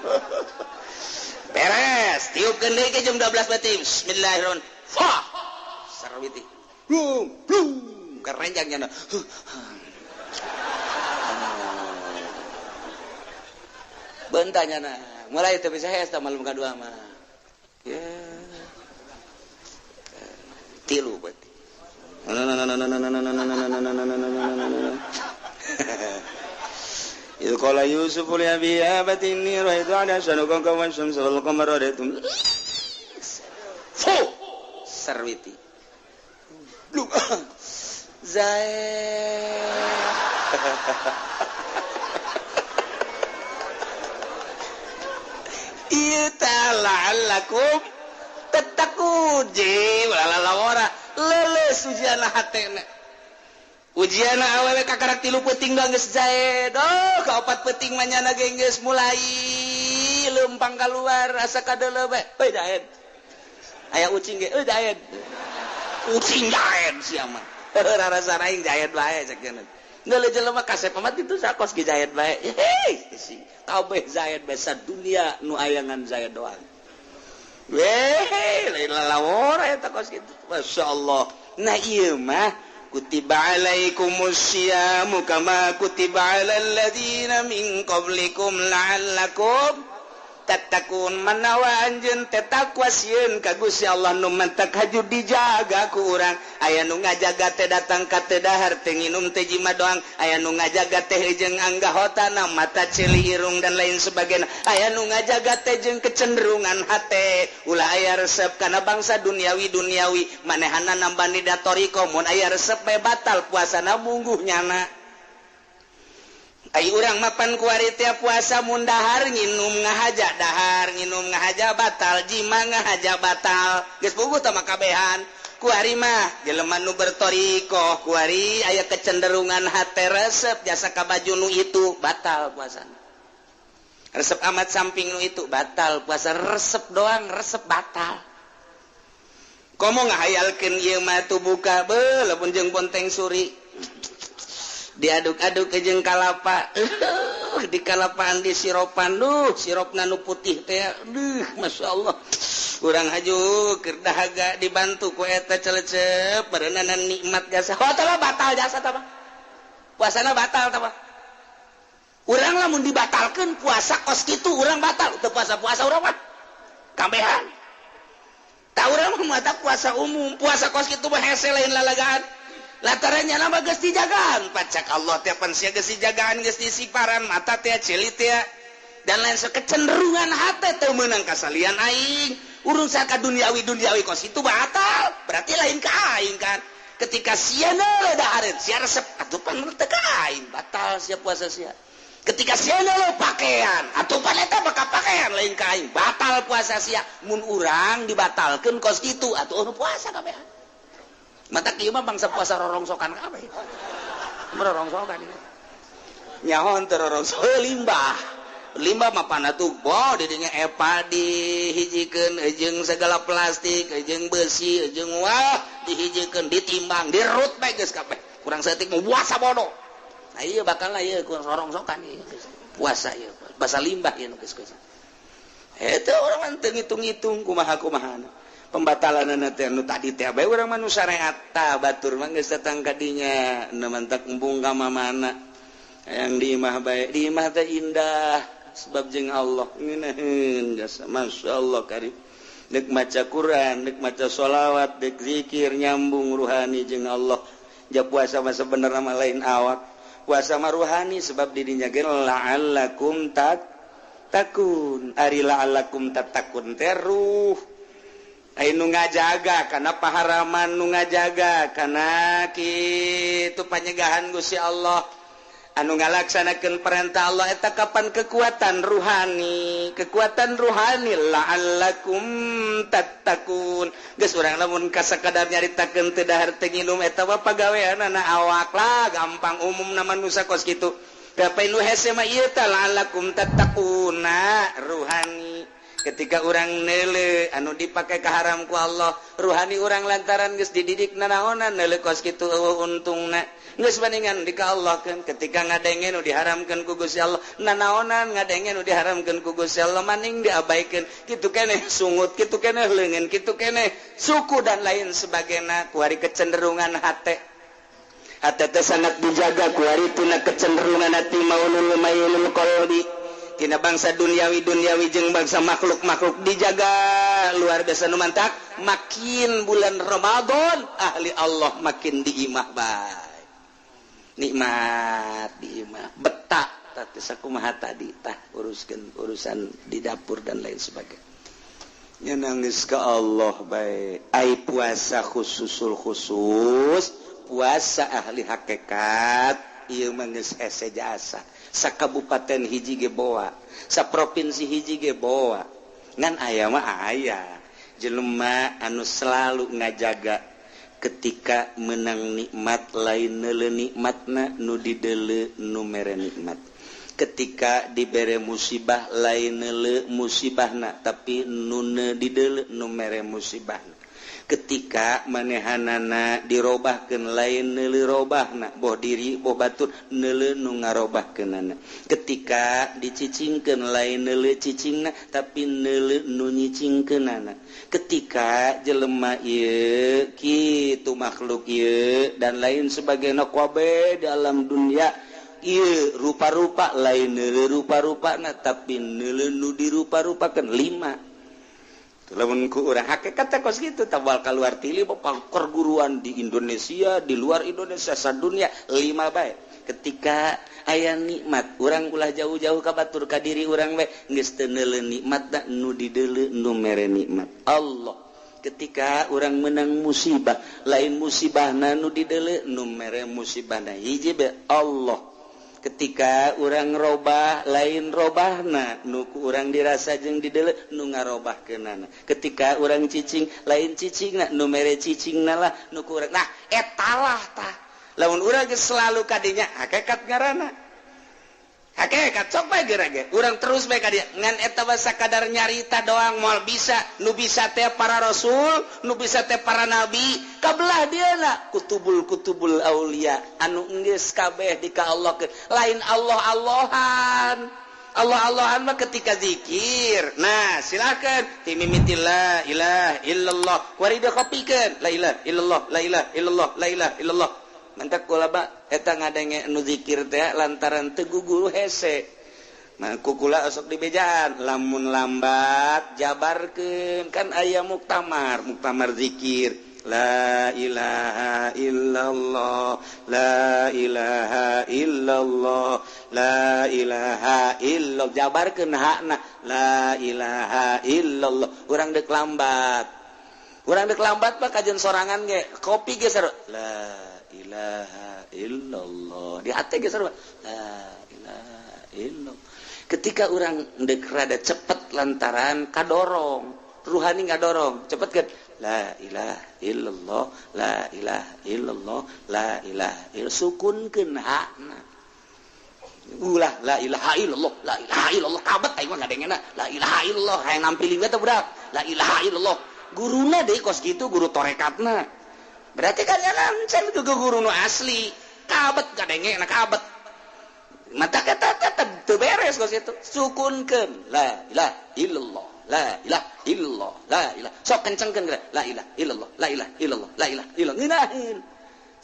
Beres, tiupkeun deui ke jam 12 beuting. Bismillahirrahmanirrahim. Fa. Sarwiti. Blung, blung, kerenjang nya. Bentanya na. Mulai teu bisa hese malam kadua mah. Ya. Tilu berarti. Idh qala Yusuf li abihi ya abati inni ra'aytu ahada asyara kawkaban wasyamsa wal qamara ra'aytum. Fu sarwiti. Lu zae. Ieu la'allakum tattaqun. Je lalalawara leuleus ujianna hatena. Ujianna awewe kakarak 3 peuting doang geus jae. Doh ka 4 peuting mah nyana ge geus mulai leumpang kaluar asa kadeuleu bae. Euy daed. Aya ucing ge euy daed. Ucing daed sia mah. Rarasa aing jaed bae cek cenah. Deuleu jelema kasep amat itu sakos ge jaed bae. Hei kabeh jaed bae sadunia nu ayangan jaed doang. Weh, lain lalawara eta kos kitu. Masyaallah. Nah ieu mah kutiba alaikumusyiamu kama kutiba alal ladzina min qablikum la'allakum Tatakun manawa anjeun teh takwa sieun ka Gusti Allah nu mantak haju dijaga ku urang. Aya nu ngajaga teh datang ka teu dahar teu nginum teh jima doang. Aya nu ngajaga teh jeung anggahotana mata ceuli irung dan lain sebagainya. Aya nu ngajaga teh jeung kecenderungan hate ulah aya resep kana bangsa duniawi duniawi manehana nambani da toriko mun aya resep bae batal puasana mungguh nyana. Ai urang mapan kuari teh puasa mun dahar nginum ngahaja dahar nginum ngahaja batal jima ngahaja batal geus puguh tah makabehan kuari mah jelema nu bertorikoh kuari aya kecenderungan hate resep jasa ka baju nu itu batal puasana resep amat samping nu itu batal puasa resep doang resep batal komo ngahayalkeun ieu mah tuh buka beuh lamun jeung bonteng suri diaduk-aduk ke jeung kalapa di kalapaan di siropan duh sirop nu putih teh duh Masya Allah urang haju keur dahaga dibantu ku eta celecep berenana nikmat jasa oh tah batal jasa tah puasana batal tah urang lamun dibatalkeun puasa kos kitu urang batal teu puasa-puasa urang mah kabehan tah urang mah mata puasa umum puasa kos kitu mah hese lain lalagaan latarannya nama geus dijagaan pacak Allah teh pan sia geus dijagaan geus disiparan mata teh ceuli teh dan lain kecenderungan hate teu meunang kasalian aing urusan ka duniawi duniawi kos itu batal berarti lain ka aing kan ketika sia neuleuh dahareun sia resep atuh pan teu ka aing batal sia puasa sia ketika sia neuleuh pakaian atuh pan eta bakal pakaian lain ka aing batal puasa sia mun urang dibatalkeun kos kitu atuh puasa kabehan mata kieu mah bangsa puasa rorongsokan kabeh rorongsokan nyaho teu rorongsok limbah limbah mah pana tuh bo didinya epa dihijikeun jeung segala plastik jeung besi jeung wah dihijikeun ditimbang dirut bae geus kabeh kurang saeutik mah puasa bodoh nah ieu bakal lah ieu ku rorongsokan ieu puasa ieu basa limbah ieu nu geus geus eta urang mah teu ngitung-ngitung kumaha-kumahana pembatalan teh nu tadi teh bae urang mah nu syariat tah batur mah geus datang ka dinya nu mantak embung ka mamana yang di imah bae di imah teh indah sebab jeung Allah ngeunaheun jasa masyaallah karim deuk maca Quran deuk maca sholawat deuk zikir nyambung ruhani jeung Allah ja puasa mah sebenarnya mah lain awak puasa mah ruhani sebab di dinya ge la'allakum tattaqun ari la'allakum tattaqun teh ruh nu ngajaga karena paharaman nu ngajaga karena kitu panyegahan Gusti Allah anu ngalaksanakeun perintah Allah eta kapan kekuatan ruhani la'allakum tattaqun geus urang lamun kasakadar nyaritakeun teu dahar teu nginum eta mah pagaweanana awak lah gampang umum manusia kos kitu tapi nu hese mah ieu teh la'allakum tattaquna ruhani ketika orang neuleuh anu dipake kaharam ku Allah ruhani urang lantaran geus dididik nanaonan neuleuh kos kitu eueuh untungna geus bandingan di ka Allah keun ketika ngadenge nu diharamkeun ku Gusti Allah nanaonan ngadenge nu diharamkeun ku Gusti Allah maning diabaikeun kitu keneh sungut kitu keneh leungeun kitu keneh suku dan lain sebagainya kuari kecenderungan hate hate teh sangat dijaga kuari tina kecenderungan hati maulul mailul qalbi tina bangsa duniawi duniawi jeung bangsa makhluk-makhluk dijaga luar biasa nu mantak makin bulan Ramadan ahli Allah makin diimah bae nikmat diimah betak tah sakumaha tadi tah uruskeun urusan di dapur dan lain sebagainya nangis ke Allah bae ai puasa khususul khusus puasa ahli hakikat ieu mah geus hese jasa sakabupaten hiji ge boa saprovinsi hiji ge boa ngan aya mah aya jelema anu selalu ngajaga ketika menang nikmat lain neuleuh nikmatna nu dideuleu nu mere nikmat ketika dibere musibah lain neuleuh musibahna tapi nu dideuleu nu mere musibahna ketika manehanana dirobahkeun lain neuleuh robahna boh diri boh batur neuleuh nu ngarobahkeunana ketika dicicingkeun lain neuleuh cicingna tapi neuleuh nu nyicingkeunana ketika jelema ieu kitu makhluk ieu dan lain sebagainya kabeh dalam dunia ieu rupa-rupa lain neuleuh rupa-rupana tapi neuleuh nu dirupa-rupakeun lima. Lamun ku urang hakikat teh kos kitu tabal kaluar ti lima perguruan di Indonesia, di luar Indonesia, sadunia lima bae. Ketika aya nikmat urang ulah jauh-jauh ka batur ka diri urang we geus teu neuleuh nikmatna nu dideuleu nu mere nikmat Allah. Ketika urang menang musibah lain musibahna nu dideuleu nu mere musibahna hiji be Allah. Ketika urang robah lain robahna nu ku urang dirasa jeung dideuleu nu ngarobahkeunana. Ketika urang cicing lain cicingna nu mere cicingna lah nu ku urang. Nah eta lah tah lamun urang geus selalu kadinya hakikat ngaranna hakikat sok bae geura ge urang terus bae ka dieu ngan eta mah sakadar nyarita doang moal bisa. Nu bisa teh para rasul, nu bisa teh para nabi, kabelah dieuna kutubul-kutubul aulia anu geus kabeh di ka Allah ke lain Allah-Allahan. Allah-Allahan mah ketika zikir. Nah, silakan timimiti la ilaha illallah. Warida kopikeun la ilaha illallah, la ilaha illallah, la ilaha illallah. Mantak kula ba eta ngadenge nu zikir teh lantaran teu guguru hese. Nah, kukula osok dibejaan lamun lambat jabarkeun kan aya muktamar, muktamar zikir. La ilaha illallah, la ilaha illallah, la ilaha illallah. Jabarkeun hakna la ilaha illallah. Urang deuk lambat. Urang deuk lambat mah kajeun sorangan ge kopi ge seru. La ilaha illallah. Di hati ge seru. La ilaha illallah. Ketika urang deuk rada cepet lantaran kadorong, ruhani ngadorong, cepet kan? La ilaha illallah, la ilaha illallah, la ilaha illallah. Sukunkeun hakna. Ulah la ilaha illallah, la ilaha illallah kabet aing mah ngadengena la ilaha illallah hayang nampiling teh budak. La ilaha illallah. Guruna deui kos kitu guru torekatna. Berarti kan jalan can guru nu asli. Kabet ngadengena kabet. Mata kata tetep teu beres kos kitu. Sukunkeun la ilaha illallah. La ilaha illallah, la ilaha. Sok kencengkeun la ilaha illallah, la ilaha illallah, la ilaha illallah. Ngeunaheun.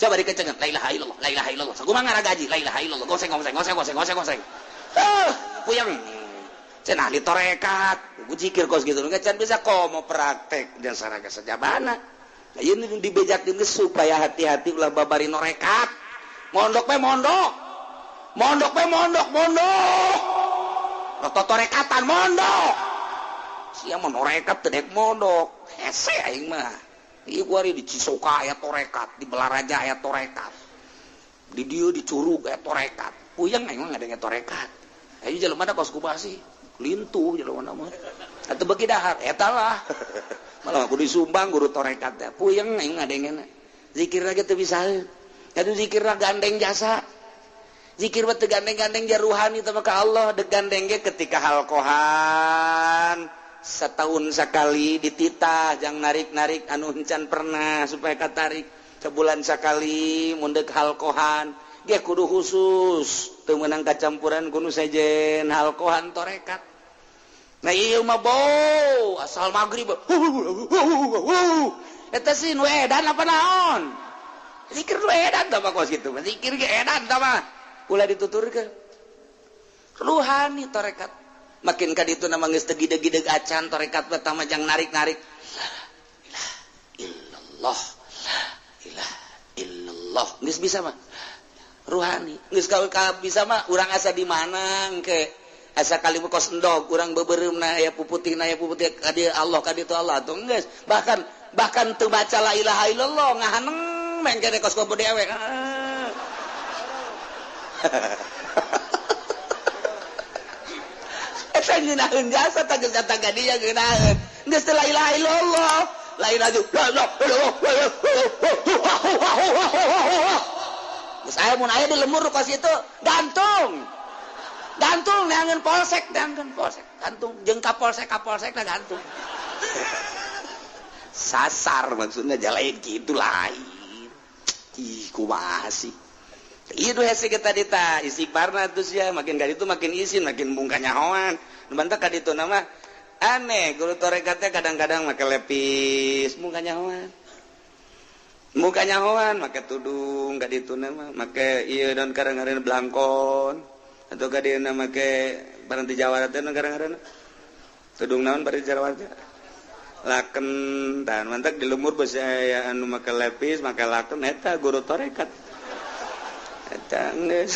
Coba dikencengkeun la ilaha illallah, la ilaha illallah. Sakumaha ngaragaji la ilaha illallah. Goseng goseng goseng goseng goseng goseng. Puyeng. Cenah ahli tarekat, ku zikir kos kitu can bisa komo praktek dan saraga sajabana. Lah ieu dibejakeun geus supaya hati-hati ulah babari norekat. Mondok we mondok. Mondok we mondok, mondok. Totorekatan mondok. Sia mah norekat teu dek mondok. Hese aing mah. Ieu kuari di Cisoka aya torekat, di Balaraja aya torekat. Di dieu di Curug aya torekat. Puyeng aing mah ngadenge torekat. Ayo jelema da kos kumaha sih? Lintuh jelema mah. Atuh beuki dahar eta lah. Malah kudu disumbang guru torekat teh. Puyeng aing ngadengena. Zikir lagi teu bisa. Atuh zikirna gandeng jasa. Zikir mah teu gandeng-gandeng jaruhani teh ka Allah, deuk gandeng ge ketika halqohan. Setahun sekali dititah jang narik-narik anu encan pernah supaya katarik. Sebulan sekali mundek halqohan ge kudu khusus teu meunang kacampuran kudu sejen halqohan torekat. Nah ieu mah bo asal magrib eta sih nu edan apa naon zikir nu edan tah mah kos kitu zikir ge edan tah mah ulah dituturkeun ruhani torekat. Makin ka ditu nama geus teu gideg-gideg acan torekat pertama jang narik-narik la ilaha illallah, la ilaha illallah geus bisa mah ruhani geus ka bisa mah urang asa di mana engke asa kali kos endog urang beubeureumpna aya puputihna aya puputih ka dieu Allah ka ditu Allah atuh geus bahkan bahkan teu baca la ilaha illallah ngahaneng mengke kos kopo dewek. Eta ngeunaheun jasa tah geus datang ka dieu ngeunaheun. Geus teu la ilaha illallah, la ilaha illallah. Geus aya mun aya di lemur kos itu gantung. Gantung neangan polsek, neangan polsek. Gantung jeung ka polsek na gantung. Sasar maksudnya jalain kitu lain. Ih kumaha sih? Ieu hese kita dita istighfarna atuh sia makin ka ditu makin isin makin bungka nyahoan. Nu bantak ka ditu nama aneh guru torekatnya kadang-kadang make lepis bungka nyahoan. Muka nyahoan make tudung ka ditu mah make ieu dan kadang-kadang blangkon atau ka dieu make barang ti Jawa teh kadang-kadang tudung naon bari Jawa teh laken tan mantak di lemur besi aya anu make lepis make laken eta guru tarekat eta geus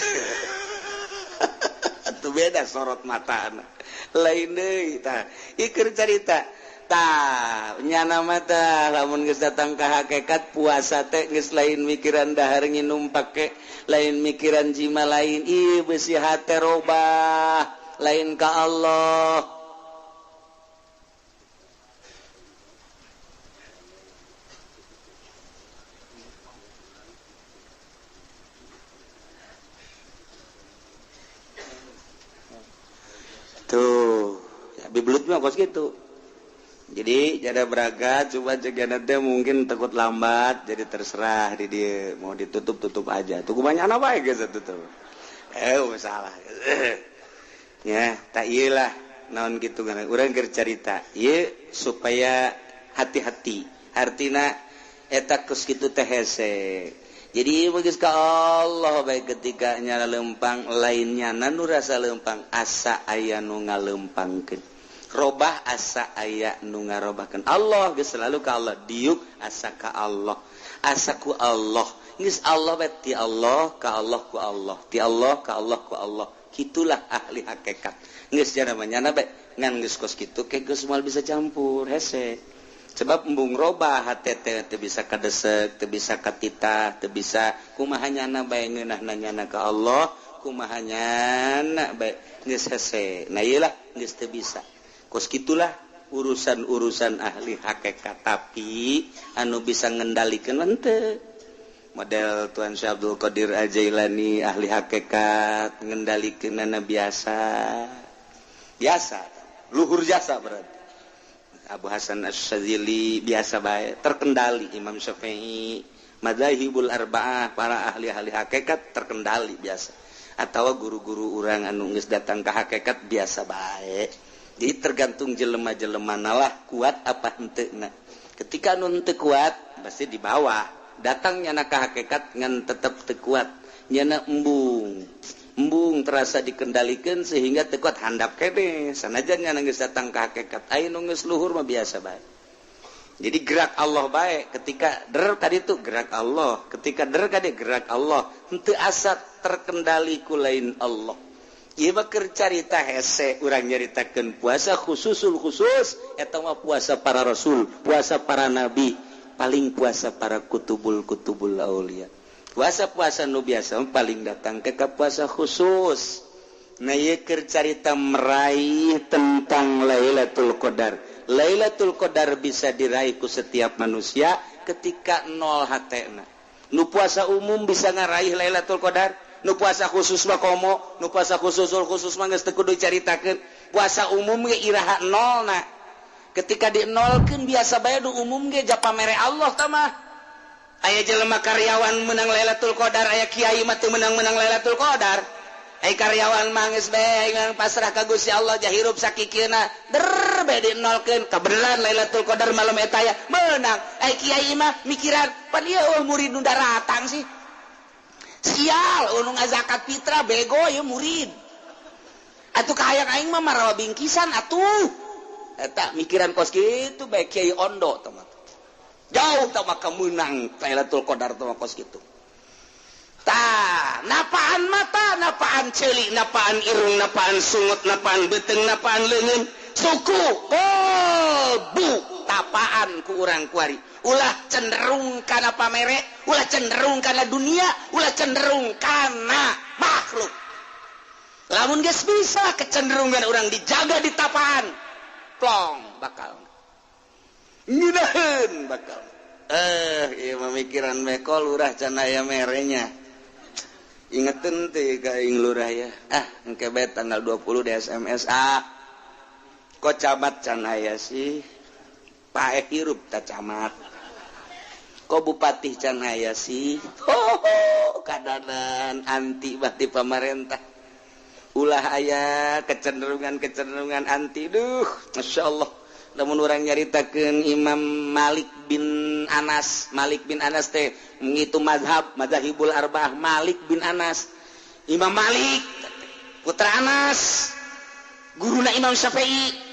atuh beda sorot matana lain deui tah ieu carita. Tah nyana mata lamun geus datang ka hakikat puasa teh geus lain mikiran dahar nginum pake lain mikiran jima lain ieu beusi hate robah lain ka Allah. Tuh ya bibelut mah kos kitu. Jadi jada beraga coba cegana teh mungkin takut lambat jadi terserah di dia mau ditutup tutup aja. Tuh banyak apa ya guys tutup. Masalah. Ya, tak iyalah naon kitu kan. Urang keur carita ieu supaya hati-hati. Artina eta geus kitu teh hese. Jadi geus ka Allah bae ketika nyala lempang lainnya nu rasa lempang asa aya nu ngalempangkeun. Robah asa aya nu ngarobahkeun Allah geus selalu ka Allah diuk asa ka Allah asa ku Allah geus Allah bae ti Allah ka Allah ku Allah ti Allah ka Allah ku Allah kitulah ahli hakikat geus jana mah nyana bae ngan geus kos kitu ke geus moal bisa campur hese sebab embung robah hate teh teu bisa kadesek teu bisa katitah teu bisa kumaha nyana bae ngeunahna nyana ka Allah kumaha nyana bae geus hese nah ieu lah geus teu bisa. Kos gitulah urusan-urusan ahli hakikat tapi anu bisa ngendalikan henteu. Model Tuan Syekh Abdul Qadir Al-Jailani ahli hakikat ngendalikeunana biasa. Biasa, luhur jasa berarti. Abu Hasan Asy-Syadzili biasa bae, terkendali. Imam Syafi'i, madzahibul arba'ah, para ahli-ahli hakikat terkendali biasa. Atau guru-guru urang anu geus datang ka hakikat biasa bae. Jadi tergantung jelema-jelema nalah kuat apa henteu. Ketika nu henteu kuat pasti di bawah. Datang nyana ka hakikat ngan tetep teu kuat. Nyana embung. Embung terasa dikendalikeun sehingga teu kuat handap kene. Sanajan nyana geus datang ka hakikat aya nu geus luhur mah biasa bae. Jadi gerak Allah bae ketika der tadi tuh gerak Allah, ketika der kade gerak Allah, henteu asa terkendali ku lain Allah. Ieu mah keur carita hese urang nyaritakeun puasa khususul khusus eta mah puasa para rasul, puasa para nabi, paling puasa para kutubul-kutubul aulia. Puasa-puasa nu biasa paling datang ke puasa khusus. Nah ieu keur carita meraih tentang Lailatul Qadar. Lailatul Qadar bisa diraih ku setiap manusia ketika nol hatena. Nu puasa umum bisa ngaraih Lailatul Qadar. Nu puasa khusus mah komo, nu puasa khususul khusus mah geus teu kudu dicaritakeun. Puasa umum ge iraha nolna. Ketika dinolkeun biasa bae nu umum ge japamere Allah tah mah. Aya jelema karyawan menang Lailatul Qadar, aya kiai mah teu menang-menang Lailatul Qadar. Aya karyawan mah geus bae ngan pasrah ka Gusti Allah jahirup sakikeuna. Der bae dinolkeun kabeneran Lailatul Qadar malam eta aya meunang. Aya kiai mah mikiran, pan ieu murid nu daratang sih. Sial, unu ngazakat fitrah bego ya murid. Atuh kahayang aing mah marawa bingkisan atuh. Eta mikiran kos kitu bae kiai ondo tah mah. Jauh tah mah kemenang Lailatul Qadar tah mah kos kitu. Tah, napaan mata, napaan ceuli, napaan irung, napaan sungut, napaan beuteung, napaan leungeun, suku, kolbu, tapaan ku urang kuari. Ulah cenderung kana pamere, ulah cenderung kana dunia, ulah cenderung kana makhluk. Lamun geus bisa kecenderungan urang dijaga di tapaan, plong bakal. Ngeunaheun bakal. Ieu mah mikiran meko lurah can aya merenya. Ingetin teh ka aing lurah ya. Ah, engke bae tanggal 20 di SMS ah. Kok camat can aya sih? Paeh hirup ta camat. Kok bupati can aya sih? Ho ho, kadanan anti bati pamarentah. Ulah aya kecenderungan-kecenderungan anti duh, masyaallah. Lamun urang nyaritakeun Imam Malik bin Anas, Malik bin Anas teh ngitu mazhab, mazahibul arba'ah Malik bin Anas. Imam Malik putra Anas, guruna Imam Syafi'i.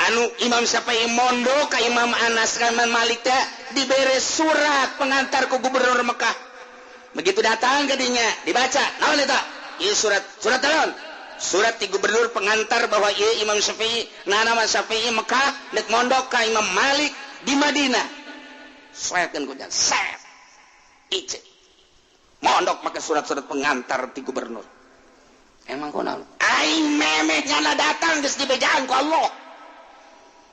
Anu Imam Syafi'i mondok ka Imam Anas ka Imam Malik teh dibere surat pengantar ku gubernur Mekah. Begitu datang ke dinya dibaca, naon eta? Ieu surat, surat naon? Surat di gubernur pengantar bahwa ieu Imam Syafi'i, nama Syafi'i Mekah nek mondok ka Imam Malik di Madinah. Seetkeun ku jan, set. Ice. Mondok make surat-surat pengantar di gubernur. Emang kunaon? Aing memeh nyana datang geus dibejaan ku Allah.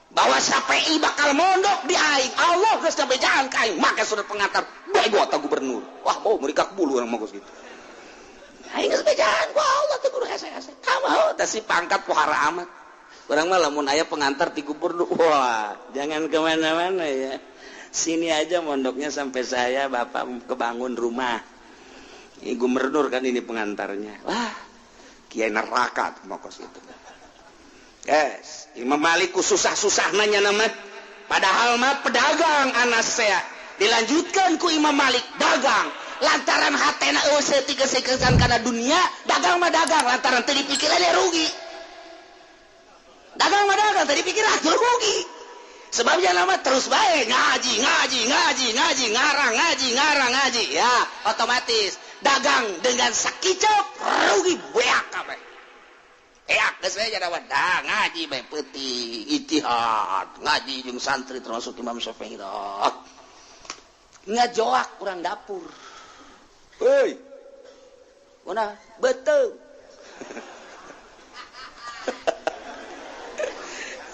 Bahwa Syafi'i bakal mondok di aing, Allah geus dibejaan ka aing make surat pengantar. Bego ta gubernur. Wah, bau merikak bulu urang mah geus kitu. Aing geus bejaan ku Allah teh kudu hese-hese. Kamaho teh si pangkat pohara amat. Urang mah lamun aya pengantar ti gubernur, wah, jangan kemana-mana ya. Sini aja mondoknya sampai saya bapak kebangun rumah. Ini gubernur kan ini pengantarnya. Wah, kiai neraka tuh mokos itu. Yes, Imam Malik ku susah-susah nanya nama. Padahal mah pedagang Anas saya. Dilanjutkan ku Imam Malik dagang. Lantaran hatena eueuh tiga sekesan kana dunia, dagang mah dagang lantaran teu dipikiran ya rugi. Dagang mah dagang teu dipikiran rugi. Sebabnya nama terus baik ngaji, ngaji, ngaji, ngaji, ngarang, ngaji, ngarang, ngaji. Ya, otomatis dagang dengan sakicep rugi beak kabeh. Eak geus we jadawan dah ngaji bae peuting ijtihad, ngaji jeung santri termasuk Imam Syafi'i. Ngajoak urang dapur. Hei. Kuna betul.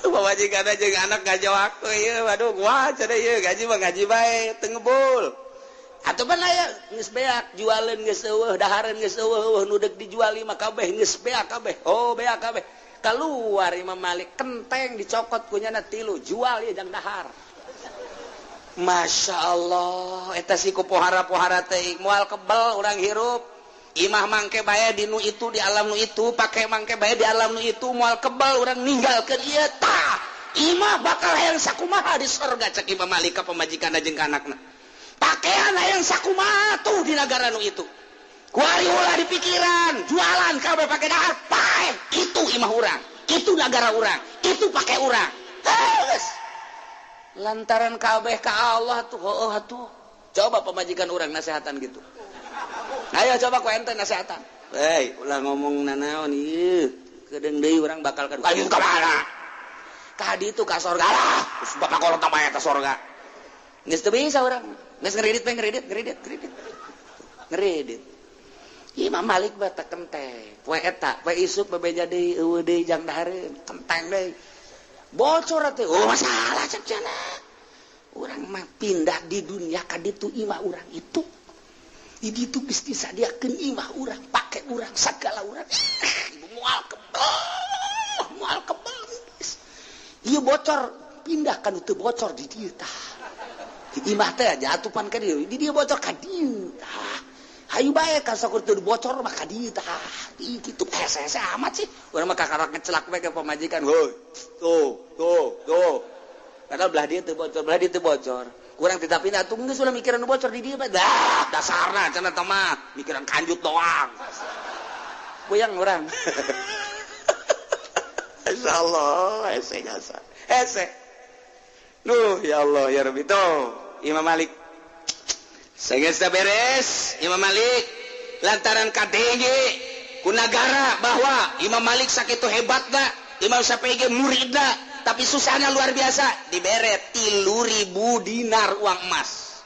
Pamajikan jeung anak ngajoak ieu, waduh gua cenah ieu gaji mah gaji bae teu ngebul. Atuh pan aya geus beak jualeun geus eueuh, dahareun geus eueuh, nu deuk dijual mah kabeh geus beak kabeh. Oh, beak kabeh. Keluar Imam Malik kenteng dicokot ku nyana tilu, jual ieu jang dahar. Masya Allah, eta si kupohara-pohara teh moal kebel urang hirup. Imah mangke bae di nu itu di alam nu itu, pake mangke bae di alam nu itu, moal kebel urang ninggalkeun ieu tah. Imah bakal hayang sakumaha di sorga cek Imam Malik ka pamajikanna jeung ka anakna. Pakaian hayang sakumaha tuh di nagara nu itu. Kuari ulah di pikiran, jualan kabeh pake dahar, pae. Itu imah urang, itu nagara urang, itu pake urang. Geus. Lantaran kabeh ka Allah tuh, heueuh atuh. Coba pamajikan urang nasehatan gitu. Ayo coba ku ente nasehatan. Hei, ulah ngomong nanaon ieu. Kedeung deui urang bakal ka ayo ka mana? Ka ditu ka sorga lah. Geus bapak kolot mah eta sorga. Geus teu bisa urang. Geus ngeridit we ngeridit, ngeridit, ngeridit. Ngeridit. Imam Malik mah teh kenteng. Poe eta, poe isuk bebeja deui eueuh deui jang dahareun, kenteng deui. Bocor teh, oh masalah cek cenah. Urang mah pindah di dunia ka ditu imah urang itu. Di ditu geus disadiakeun imah urang, pake urang, sagala urang. Ibu moal kebel, moal kebel. Ieu bocor pindah ka nu teu bocor di dieu tah. Di imah teh jatupan ka dieu, di dieu bocor ka dieu tah. Hayu bae ka sakur teu bocor mah ka dieu tah. Ih kitu hese-hese amat sih. Urang mah kakarak ngecelak bae ka pamajikan. Heuy, tuh, tuh, tuh. Padahal belah dieu teu bocor, belah dieu teu bocor. Kurang tetapi atuh geus ulah mikiran nu bocor di dieu mah. Dah, dasarna cenah teh mah mikiran kanjut doang. Puyang urang. Insyaallah hese jasa. Hese. Duh, ya Allah ya Rabbi tuh Imam Malik. Sehingga beres Imam Malik lantaran KDG ku nagara bahwa Imam Malik sakitu hebatna, Imam Syafi'i ge muridna, tapi susahnya luar biasa, dibere 3.000 dinar uang emas.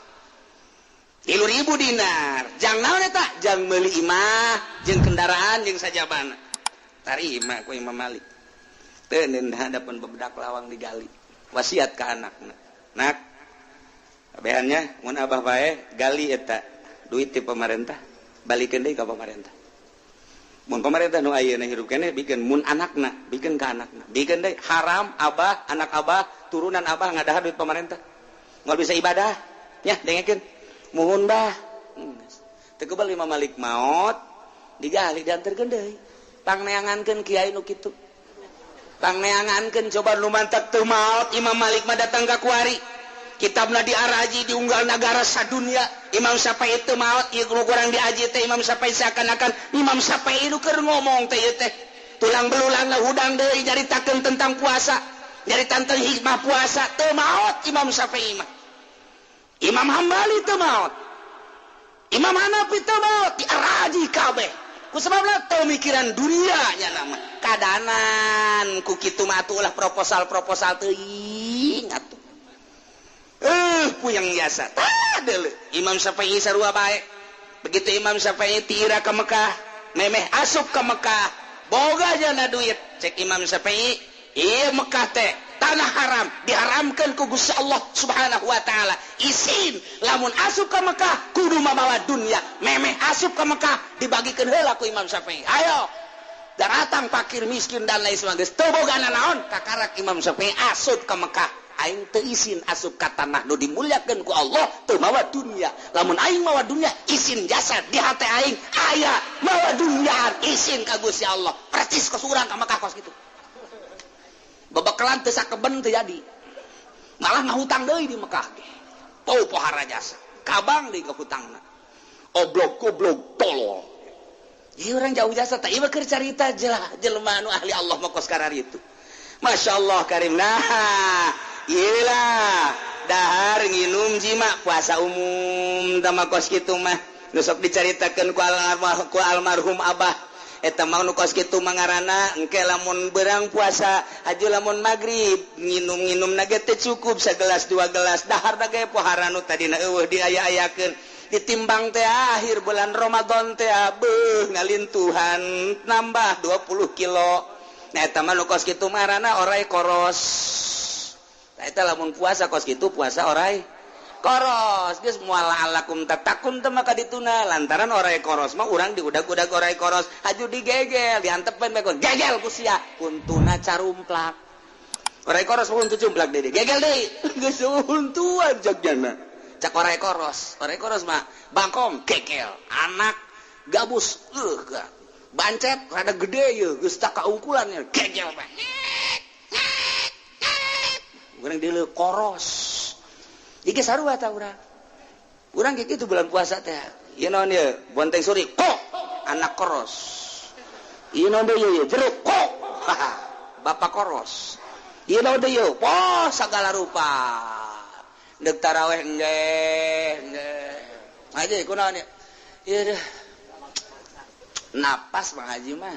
3.000 dinar. Jang naon eta? Jang meuli imah, jeung kendaraan jeung sajabana. Tarima ku Imam Malik. Teu hadapan bebedak lawang digali. Wasiat ka anakna. Nak, kabehannya mun abah bae gali eta duit ti pemerintah, balikeun deui ka pemerintah. Mun pemerintah nu ayeuna hirup keneh bikeun mun anakna, bikeun ka anakna. Bikeun deui haram abah, anak abah, turunan abah ngadahar duit pemerintah. Moal bisa ibadah. Nya dengekeun. Muhun bah. Teu kebal Imam Malik maot digali dianterkeun deui. Pangneangankeun kiai nu kitu. Pangneangankeun coba nu mantak teu maot. Imam Malik mah datang ka kuari, kitabna diaraji, diunggal nagara sadunia. Imam Syafi'i teu maot. Ieu nu kurang diaji teh Imam Syafi'i, seakan-akan Imam Syafi'i nu keur ngomong teh ieu teh tulang belulang hudang deui nyaritakeun tentang puasa, nyaritakeun tentang hikmah puasa. Teu maot Imam Syafi'i mah. Imam Hambali teu maot, Imam Hanafi teu maot, diaraji kabeh. Ku sebabna teu mikiran dunia nya nama kadanan ku kitu mah atuh ulah proposal-proposal teuing atuh. Puyeng biasa. Tah deuleu Imam Syafi'i sarua bae. Begitu Imam Syafi'i tira ke Mekah, memeh asup ke Mekah, boga jana duit. Cek Imam Syafi'i, iya Mekah teh tanah haram, diharamkan ku Gusti Allah Subhanahu wa Taala. Isin lamun asup ke Mekah kudu mabawa dunia. Memeh asup ke Mekah dibagikan heula ku Imam Syafi'i. Ayo datang fakir miskin dan lain sebagainya, teu boga naon. Kakarak Imam Syafi'i asup ke Mekah, aing teu isin asup ka tanah nu dimuliakeun ku Allah teu mawa dunia. Lamun aing mawa dunia, isin jasad di hati aing aya mawa dunia, isin ka Gusti Allah. Percis kos urang ka Mekah kos kitu, babakalan teu sakeben, teu jadi, malah ngahutang deui di Mekah. Pau pohara jasa kabang deui ngahutangna, oblog goblok tolol. Ieu urang jauh jasa teh, ieu keur carita jelema anu ahli Allah mah kos itu. Masya Allah karim. Nah, iyalah, dahar, nginum, jima, puasa umum tama kos kitu mah. Nu sok dicaritakeun ku almarhum abah eta mah nu kos kitu mangarana engke lamun berang puasa haju, lamun maghrib nginum-nginum nage teh cukup segelas dua gelas, dahar ge pohara nu tadina eueuh diaya-ayakeun. Ditimbang teh akhir bulan Ramadan teh, beuh, ngalintuhan nambah 20 kilo. Nah, eta mah nu kos kitu marana orai koros. Nah, eta lamun puasa kos kitu puasa orai koros geus moal alakum tatakun teh maka dituna lantaran orai koros mah urang diudag-udag orai koros haju digegel, diantepen bae gegel ku sia, untuna carumplak. Orai koros mah untu cumplak deui, gegel deui, geus untuan jagjana. Cak orai koros, orai koros mah bangkong gegel, anak gabus bancet rada gede ye, geus tak kaungkulan gegel bae. Urang deuleu koros. Iki sarua ta urang. Urang kayak gitu bulan puasa teh. Ieu naon ieu? Bonteng suri kok anak koros. Ieu naon deui ieu? Jeruk kok bapak koros. Ieu naon deui ieu? Poh segala rupa. Deuk taraweh engge, engge. Haji kunaon ieu? Ieu deh. Napas Bang Haji mah.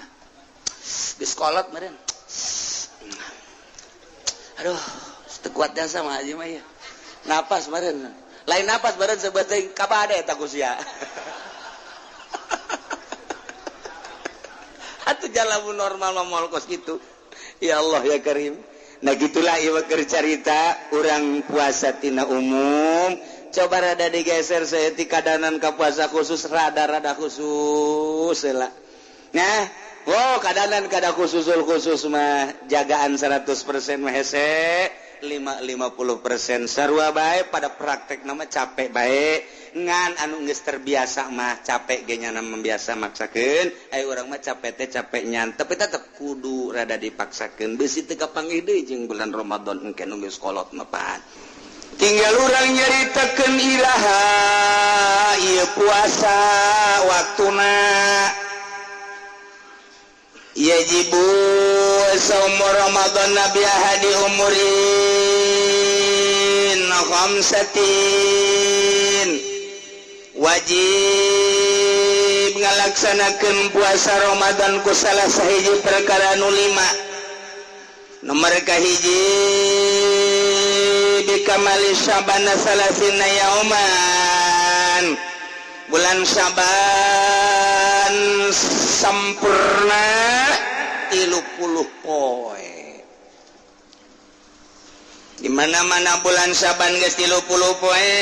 Geus kolot meureun. Aduh, teu kuat jasa Bang Haji mah ieu. Napas meureun. Lain napas meureun sebeuting kabade eta ku sia. Atuh jalan normal mah moal kos kitu. Ya Allah ya Karim. Nah, gitulah ieu keur carita urang puasa tina umum. Coba rada digeser saeutik kadanan ka puasa khusus, rada-rada khusus lah. Nah, wow, kadanan kada khususul khusus mah jagaan 100% mah hese, 5 50% sarua bae pada praktek nama capek bae. Ngan anu geus terbiasa mah capek ge nyana biasa maksakeun. Aya urang mah capek teh capek nyan, tapi tetep kudu rada dipaksakeun beusi teu kapanggih deui jeung bulan Ramadan engke nu geus kolot mah pan. Tinggal urang nyaritakeun iraha ieu puasa waktuna. Yajibu saumu Ramadan bi ahadi umurin khamsatin, wajib ngalaksanakeun puasa Ramadan ku salah sahiji perkara nu lima. Nomor kahiji, bikamali Sya'bana salasina yauman, bulan Syaban sampurna 30 poe. Di mana-mana bulan Syaban geus 30 poe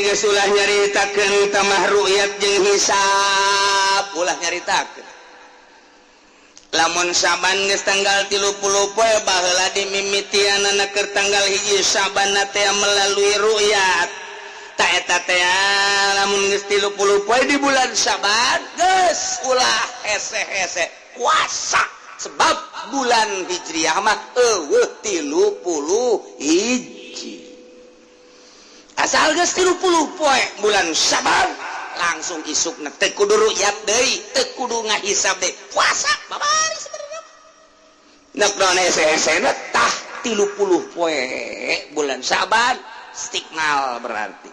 geus ulah nyaritakeun tamah ru'yat jeung hisab, ulah nyaritakeun. Lamun Syaban geus tanggal 30 poe, baheula dimimitianana keur tanggal 1 Syaban teh melalui ru'yat. Ta eta teh lamun geus 30 poe di bulan Syaban geus ulah hese-hese puasa, sebab Bulan Hijriah mah euweuh 31. Asal geus 30 poe bulan Syaban, langsung isukna teu kudu rukyat deui, teu kudu ngahisab deui, puasa babari sebenarnya. Nek naon hese-hesena tah 30 poe bulan Syaban istikmal, berarti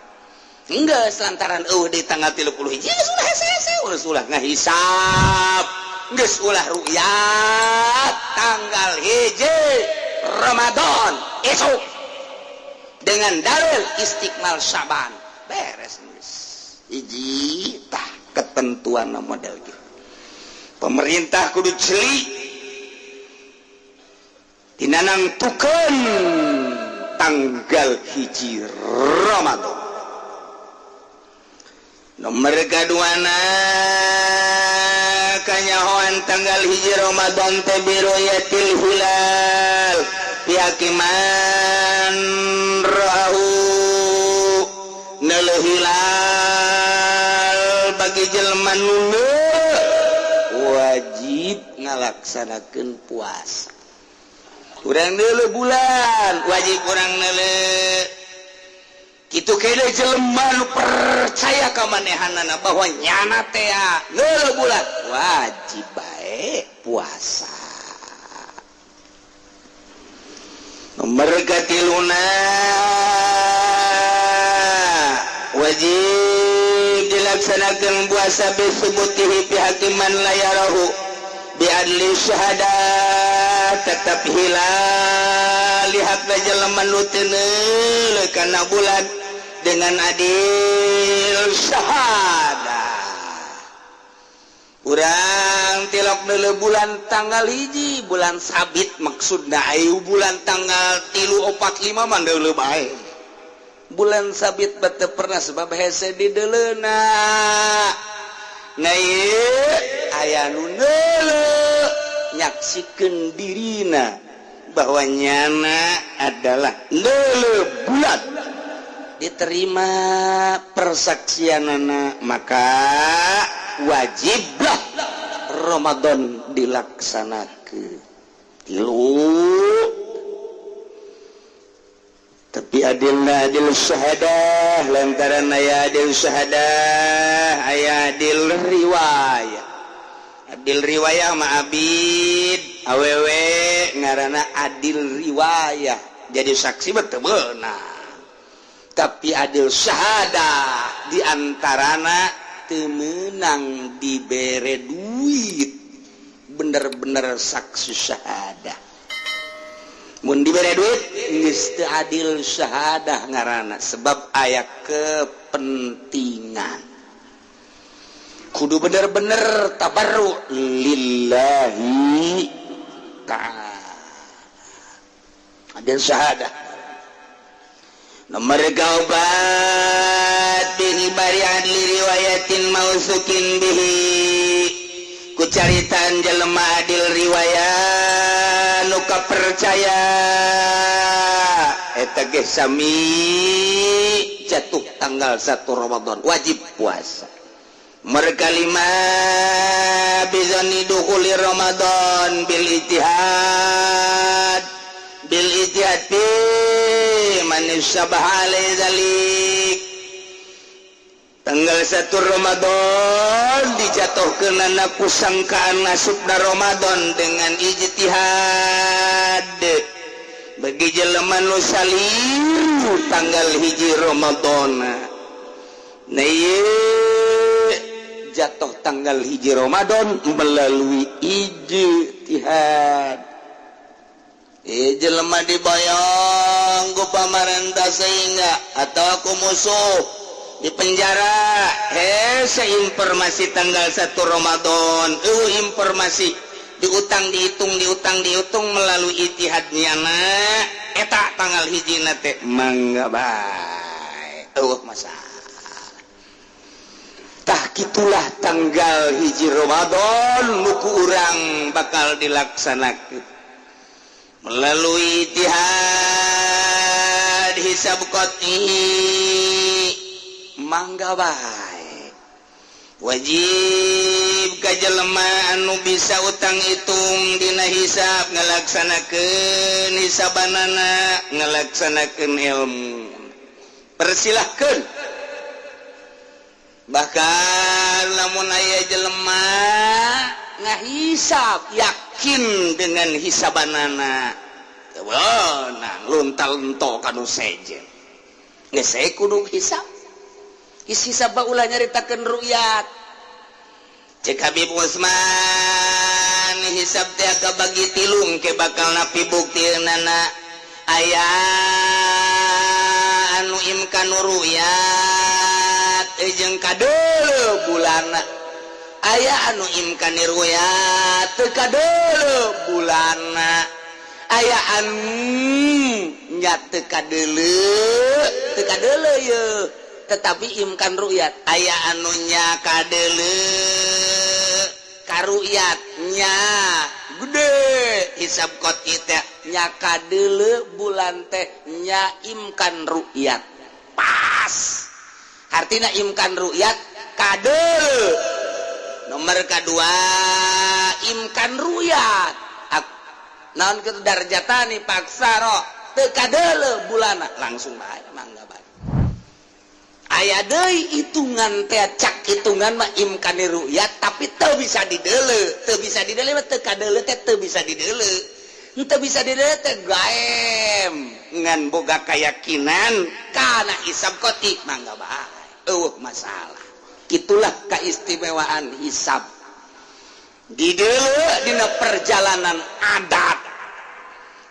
enggak lantaran euweuh di tanggal 31 geus ulah hese-hese, geus ulah ngahisab, geus ulah rukyat. Tanggal 1 Ramadan esok dengan dalil istikmal Syaban beres geus. Hiji tah ketentuan model gitu. Pemerintah kudu celik dina nangtukeun tanggal 1 Ramadan. Nomor kaduana, kanyahoan tanggal 1 Ramadan teh biru'yatil hilal bi haqqi man ra'ahu, neuleuh hilal bagi jelema nu wajib ngalaksanakeun puasa. Urang neuleuh bulan, wajib urang neuleuh kitu kene. Jelema nu percaya ka manehanana bahwa nyana teh neuleuh bulan, wajib bae puasa. Nomor katiluna, wajib dilaksanakan puasa bisubutihi bi haqqi man la yarahu bi adli syahadah, tetap hilal lihat jelema nu teu neuleuh kana bulan dengan adil syahadah. Urang tilok neuleuh bulan tanggal 1 bulan sabit, maksudna ayu bulan tanggal 3, 4, 5 mah neuleuh bae. Bulan sabit bete pernah, sebab hese di deuleuna. Nah, ieu aya nu neuleuh, nyaksikeun dirina bahwa nyana adalah neuleuh bulan, diterima persaksianana, maka wajiblah Ramadan dilaksanakan. Tilu, tapi adilna adil syahadah, lantaran aya adil syahadah, aya adil riwayah. Adil riwayah mah abid awewe ngaranna adil riwayah, jadi saksi betul benar. Tapi adil syahadah diantarana temenang dibere duit, bener-bener saksi syahadah. Mun dibere duit geus teu adil syahadah ngaranna, sebab aya kepentingan kudu bener-bener tabarru lillahi ta'ala. Adil syahadah. Nomor kaopat, bihi bari adli riwayatin mautsuqin bihi, ku caritaan jelema adil riwayat nu kapercaya, eta ge sami jatuh tanggal 1 Ramadan wajib puasa. Mereka lima, bizani dukhuli Ramadan bil ijtihad, bil ijtihad fi man syabah alaihi dzalik, tanggal 1 Ramadan dijatuhkeun ku sangkaan masukna Ramadan dengan ijtihad bagi jelema nu saliru tanggal 1 Ramadan. Nah, ieu jatuh tanggal 1 Ramadan melalui ijtihad. Eh, jelema diboyong ku pamarentah sehingga atau aku musuh di penjara, hese informasi tanggal 1 Ramadan, informasi diutang dihitung, diutang dihitung melalui ijtihadnya na eta tanggal 1 na teh mangga bae, eueuh masalah. Tah, gitulah tanggal 1 Ramadan nu ku urang bakal dilaksanakan melalui ijtihad hisab qat'i, mangga bae. Wajib ka jelema anu bisa utang hitung dina hisab, ngalaksanakeun hisabanana, ngalaksanakeun ilmu, persilahkan. Bahkan lamun aya jelema ngahisab, yakin dengan hisabanana, nah, luntal ento kanu sejen, geus kudu hisab. Hisab ulah nyaritakeun ru'yat. Cek Habib Usman, hisab teh bagi tilung ke bakal napi bukti nana. Aya anu imkan ru'yat jeung kadeuleu bulana, aya anu imkan ru'yat teu kadeuleu bulana, aya anu nya teu kadeuleu, teu kadeuleu ye, tetapi imkan ru'yat. Aya anunya kadeuleu karuyatnya gede, hisab qot'i teh nya kadeuleu bulan teh nya imkan ru'yat pas. Artinya imkan ru'yat kadeuleu. Nomor kedua, imkan ru'yat naon kitu darjatani paksa roh teu kadeuleu bulana, langsung bae, mangga bae. Aya deui hitungan teh, cak hitungan mah imkan ru'yat tapi teu bisa dideuleu. Teu bisa dideuleu mah teu kadeuleu teh, teu bisa dideuleu, teu bisa dideuleu teh gaem, ngan boga keyakinan kana hisab qot'i, mangga bae, eueuh masalah. Itulah keistimewaan hisab dideuleu dina perjalanan adat.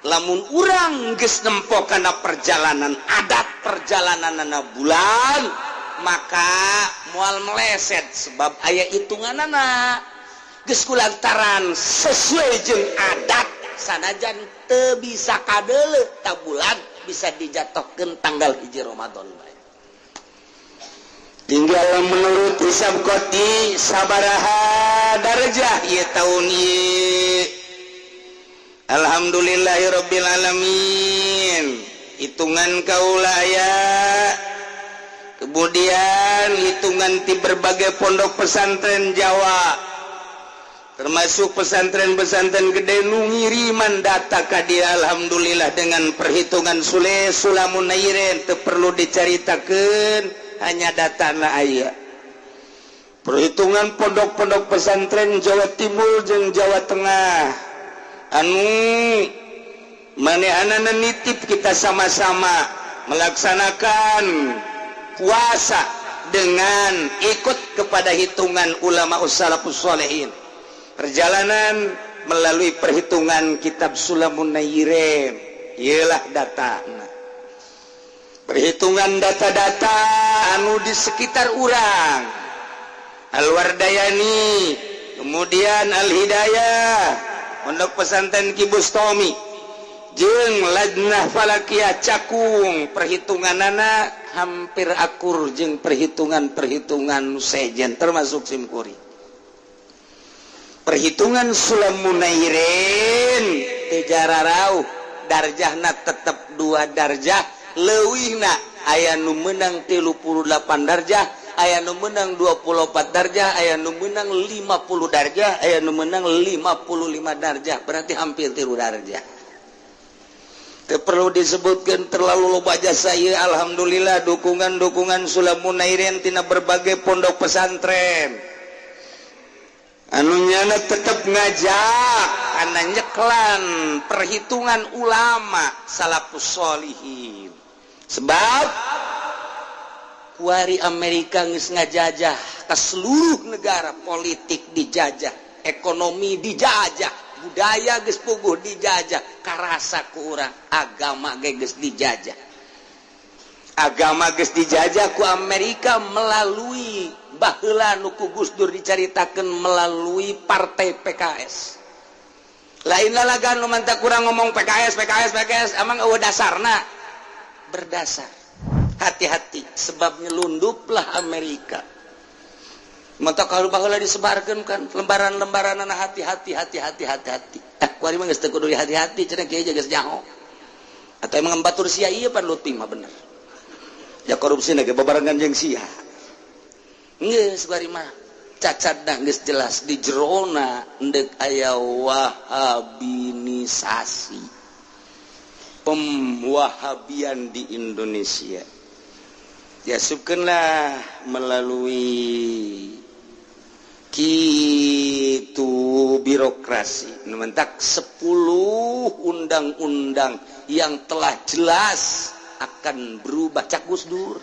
Lamun urang geus nempo kana perjalanan adat, perjalanan bulan, maka moal meleset sebab aya hitunganana geus kulantaran sesuai jeung adat. Sanajan teu bisa kadeuleu ta bulan, bisa dijatuhkeun tanggal 1 Ramadan bae. Tinggal menurut hisab qot'i sabaraha darajah ieu tahun ieu. Alhamdulillahirabbil alamin, hitungan kaula aya, kemudian hitungan di berbagai pondok pesantren Jawa, termasuk pesantren-pesantren gede nu ngiriman data ka dia. Alhamdulillah, dengan perhitungan Sule Sulamun Nairen, teu perlu dicaritakeun, hanya data na aya. Perhitungan pondok-pondok pesantren Jawa Timur jeung Jawa Tengah anu manehanana nitip kita sama-sama melaksanakan puasa dengan ikut kepada hitungan ulama ussalafus solehin, perjalanan melalui perhitungan kitab Sulamun Nairen. Ialah data perhitungan, data-data anu di sekitar urang, Al-Wardayani, kemudian Al-Hidayah, Pondok Pesantren Ki Bustomi jeung Lajnah Falakiyah Cakung, perhitunganana hampir akur jeung perhitungan-perhitungan sejen, termasuk simkuring. Perhitungan Sulamunairin teu jararauh, darjahna tetep dua darjah leuwihna. Aya nu menang 38 darjah, aya nu menang 24 darjah, aya nu menang 50 darjah, aya nu menang 55 darjah, berarti hampir 3 darjah. Teu perlu disebutkan terlalu loba jasa ieu. Alhamdulillah, dukungan-dukungan Sulamunairin tina berbagai pondok pesantren anu nyana tetep ngajak karena nyeklan perhitungan ulama salafus solihin, sebab kuari Amerika geus ngajajah ke seluruh negara. Politik dijajah, ekonomi dijajah, budaya geus puguh dijajah, karasa ku urang agama ge geus dijajah. Agama geus dijajah ku Amerika melalui baheula nu ku Gus Dur dicaritakeun, melalui partai PKS. Lain lalagan nu mantak kurang ngomong PKS, PKS, PKS. Emang eueuh dasarna? Berdasar. Hati-hati, sebab nyelunduplah Amerika. Mata kalau baheula disebarkeun kan lembaran-lembaran, hati-hati, hati-hati, hati-hati. Eh, kuari mah geus teu kudu hati-hati cenah, kieu geus nyaho. Atau emang batur sia ieu pan Lutfi mah bener ya, korupsi ge babarengan jeung sia. Geus kuari mah. Cacat geus jelas di jerona, endek aya wahabinisasi, pemwahabian di Indonesia. Diasupkanlah melalui kitu birokrasi mentak 10 undang-undang yang telah jelas akan berubah. Cak Gus Dur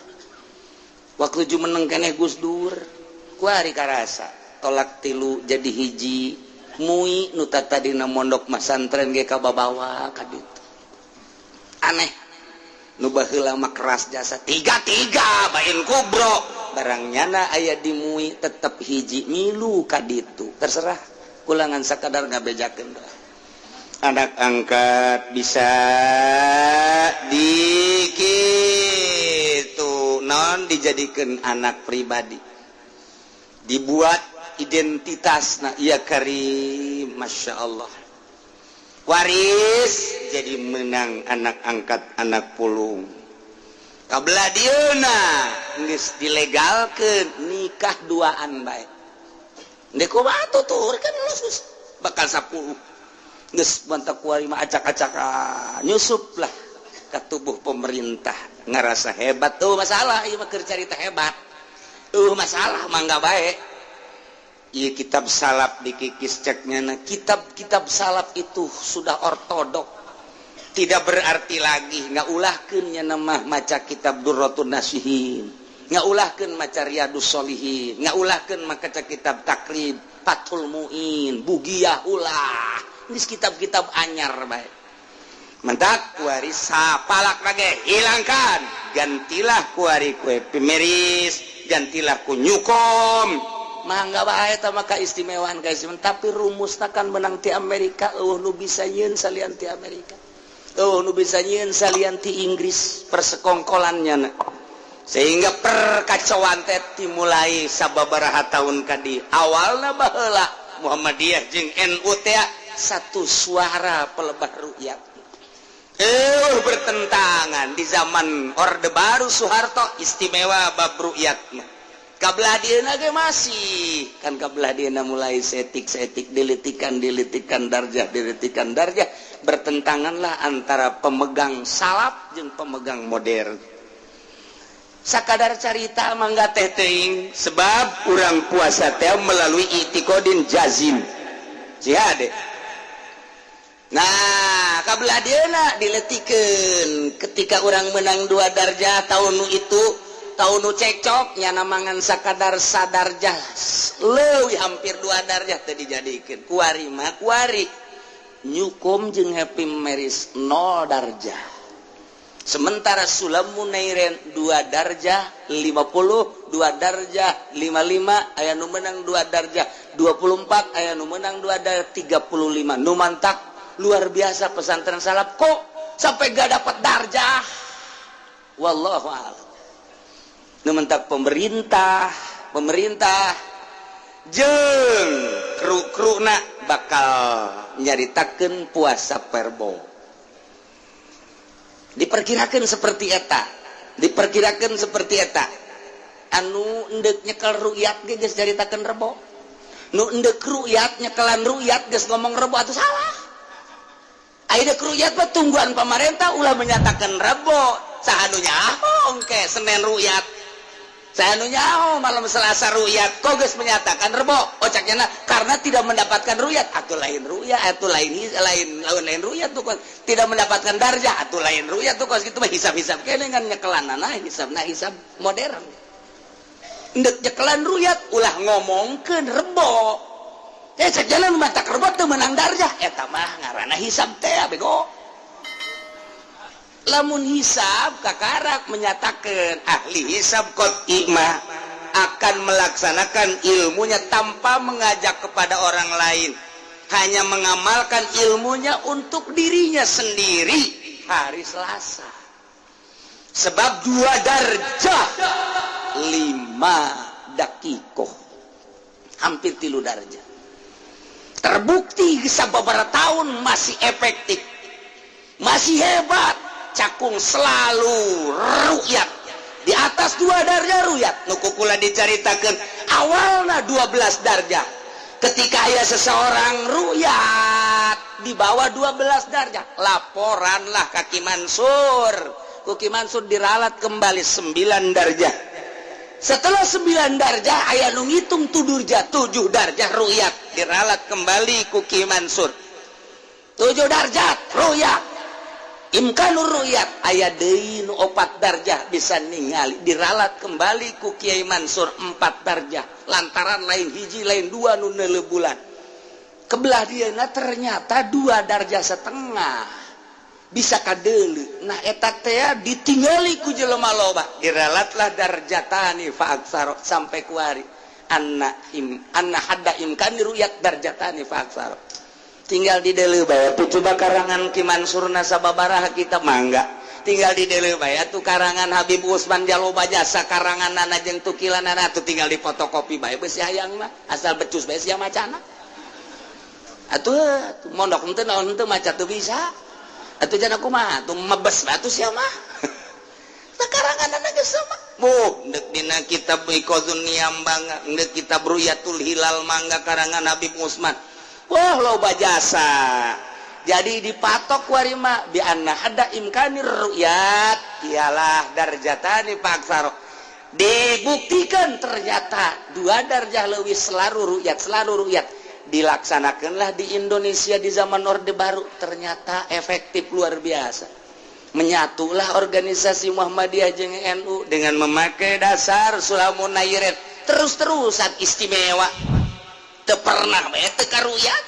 waktu jumeneng keneh, Gus Dur kuari karasa talak tilu jadi hiji, MUI nu tadina mondok masantren ge kababawa ka ditu. Aneh, nu baheula mah keras jasa tiga tiga bain kubro, barang nyana aya di MUI tetep hiji, milu ka ditu. Terserah kulangan, sakadar ngabejakeun. Anak angkat bisa dikitu non dijadikan anak pribadi, dibuat identitas. Nah iya, Karim, Masya Allah, waris jadi menang anak angkat, anak pulung. Kabelah dieuna geus dilegalkeun nikah duaan bae. Ndek kumaha tutur kan khusus bakal 10 geus bantak kuari mah acak-acakan, nyusup lah ke tubuh pemerintah, ngerasa hebat tuh. Masalah ieu mah keur carita hebat tuh, masalah mangga bae. Iya, kitab salaf dikikis ceknya. Nah, kitab-kitab salaf itu sudah ortodok, tidak berarti lagi. Nggak ulahkeun nama maca kitab Durratun Nasihin, nggak ulahkeun maca Riyadus Solihin, nggak ulahkeun maca kitab Takrib, Fathul Muin, Bugiyah, ulah. Ini kitab-kitab anyar bae. Mentak kuari sapalak lagi hilangkan, gantilah kuari ku Happy Marriage, gantilah ku Newcom. Mangga bae eta mah keistimewaan keistimewaan, tapi rumusna kan menang ti Amerika. Euweuh nu bisa nyieun salian ti Amerika, euweuh nu bisa nyieun salian ti Inggris persekongkolannya na. Sehingga perkacauan teh dimulai sababaraha tahun kadi. Awalna baheula Muhammadiyah jeung NU teh satu suara pelebah rukyat, bertentangan. Di zaman Orde Baru Soeharto istimewa bab rukyat mah. Kabelah dieuna ge masih kan, kabelah dieuna mulai setik-setik, dilitikan dilitikan darjah, dilitikan darjah, bertentanganlah antara pemegang salaf jeung pemegang modern. Sakadar carita mangga teh teuing, sebab urang puasa teh melalui i'tiqodin jazim jihad. Nah, kabelah dieuna diletikeun ketika orang menang dua darjah tahun itu, tahun nu cekcok nyana mangan sakadar sadarjah leuwih hampir dua darjah teh dijadikeun. Kuari mah kuari Newcom jeung Happy Marriage 0 darjah, sementara Sulamun Nairen dua darjah 50, dua darjah 55, aya nu menang dua darjah 24, aya nu menang dua darjah 35. Nu mantak luar biasa pesantren salaf kok sampai gak dapat darjah, wallahu a'lam. Nu mentak pemerintah pemerintah jeng kru-kruna bakal nyaritakeun puasa perbo, diperkirakan seperti eta, diperkirakan seperti eta. Anu endek nyekel rukyat ge geus caritakeun rebo, nu endek rukyat nyekelan rukyat geus ngomong rebo atau salah. Ayeuna rukyat mah tungguan pemerintah ulah menyatakan rebo. Saha nu nyaho engke Senin rukyat? Saha nu nyaho malam Selasa rukyat? Kok geus menyatakan rebo? Oh, caknya karena tidak mendapatkan rukyat atau lain rukyat atau lain lain lain lain rukyat tuh, tidak mendapatkan darjah atau lain rukyat tuh. Kos gitu mah hisab-hisab kene kan nyekelanana hisabna hisab modern. Endek nyekelan rukyat ulah ngomongkeun rebo. Eh, cek jalan mata rebo teu menang darjah, eta mah ngaranna hisab teh bego. Lamun hisab kakarak menyatakan ahli hisab qot'i mah akan melaksanakan ilmunya tanpa mengajak kepada orang lain, hanya mengamalkan ilmunya untuk dirinya sendiri hari Selasa, sebab dua darjah 5 dakikoh hampir 3 darjah, terbukti beberapa tahun masih efektif, masih hebat. Cakung selalu rukyat di atas dua darjah rukyat. Nu ku kula dicaritakan Awalnya 12 darjah. Ketika aya seseorang ruyat di bawah 12 darjah, laporanlah ka Ki Mansur. Ku Ki Mansur diralat kembali 9 darjah. Setelah 9 darjah, aya nu ngitung tudurja 7 darjah ruyat, diralat kembali ku Ki Mansur 7 darjat ruyat. Imkanur ruyat, aya deui nu 4 darjah bisa ningali, diralat kembali ku Kiai Mansur 4 darjah, lantaran lain hiji lain dua nu neuleu bulan. Kebelah dia ternyata 2 darjah setengah bisa kadeuleu. Nah, eta teh ditinggali ku jelema loba, diralatlah darjatani fa aktsaro sampai kuari anna im anna hadda imkani ruyat darjatani fa aktsaro. Tinggal di deuleu bae tuh. Coba karangan Ki Mansurna sababaraha kita mangga, tinggal di deuleu bae tuh. Karangan Habib Usman jaloba jasa, karangan nana jeung tukilanana tuh tinggal di fotokopi bae. Beusi hayang mah asal becus bae sia macana atuh. Mondok henteu, naon henteu, maca teu bisa atuh, jangan kumaha tuh, mebes atuh sia mah. Karangan geus sama. Bu, ndek dina kitab Iqazun Niyam mangga, ndek kitab Ruyatul Hilal mangga, karangan Habib Usman. Wah, loba jasa. Jadi dipatok warima bi anna hadda imkanir ru'yat ialah darjatani fa aktsaro. Dibuktikan ternyata 2 darjah lebih selalu ru'yat, selalu ru'yat. Dilaksanakanlah di Indonesia di zaman Orde Baru, ternyata efektif luar biasa. Menyatulah organisasi Muhammadiyah jeung NU dengan memakai dasar Sulamun Nairet terus-terusan istimewa. Teu pernah bae teu karuyat,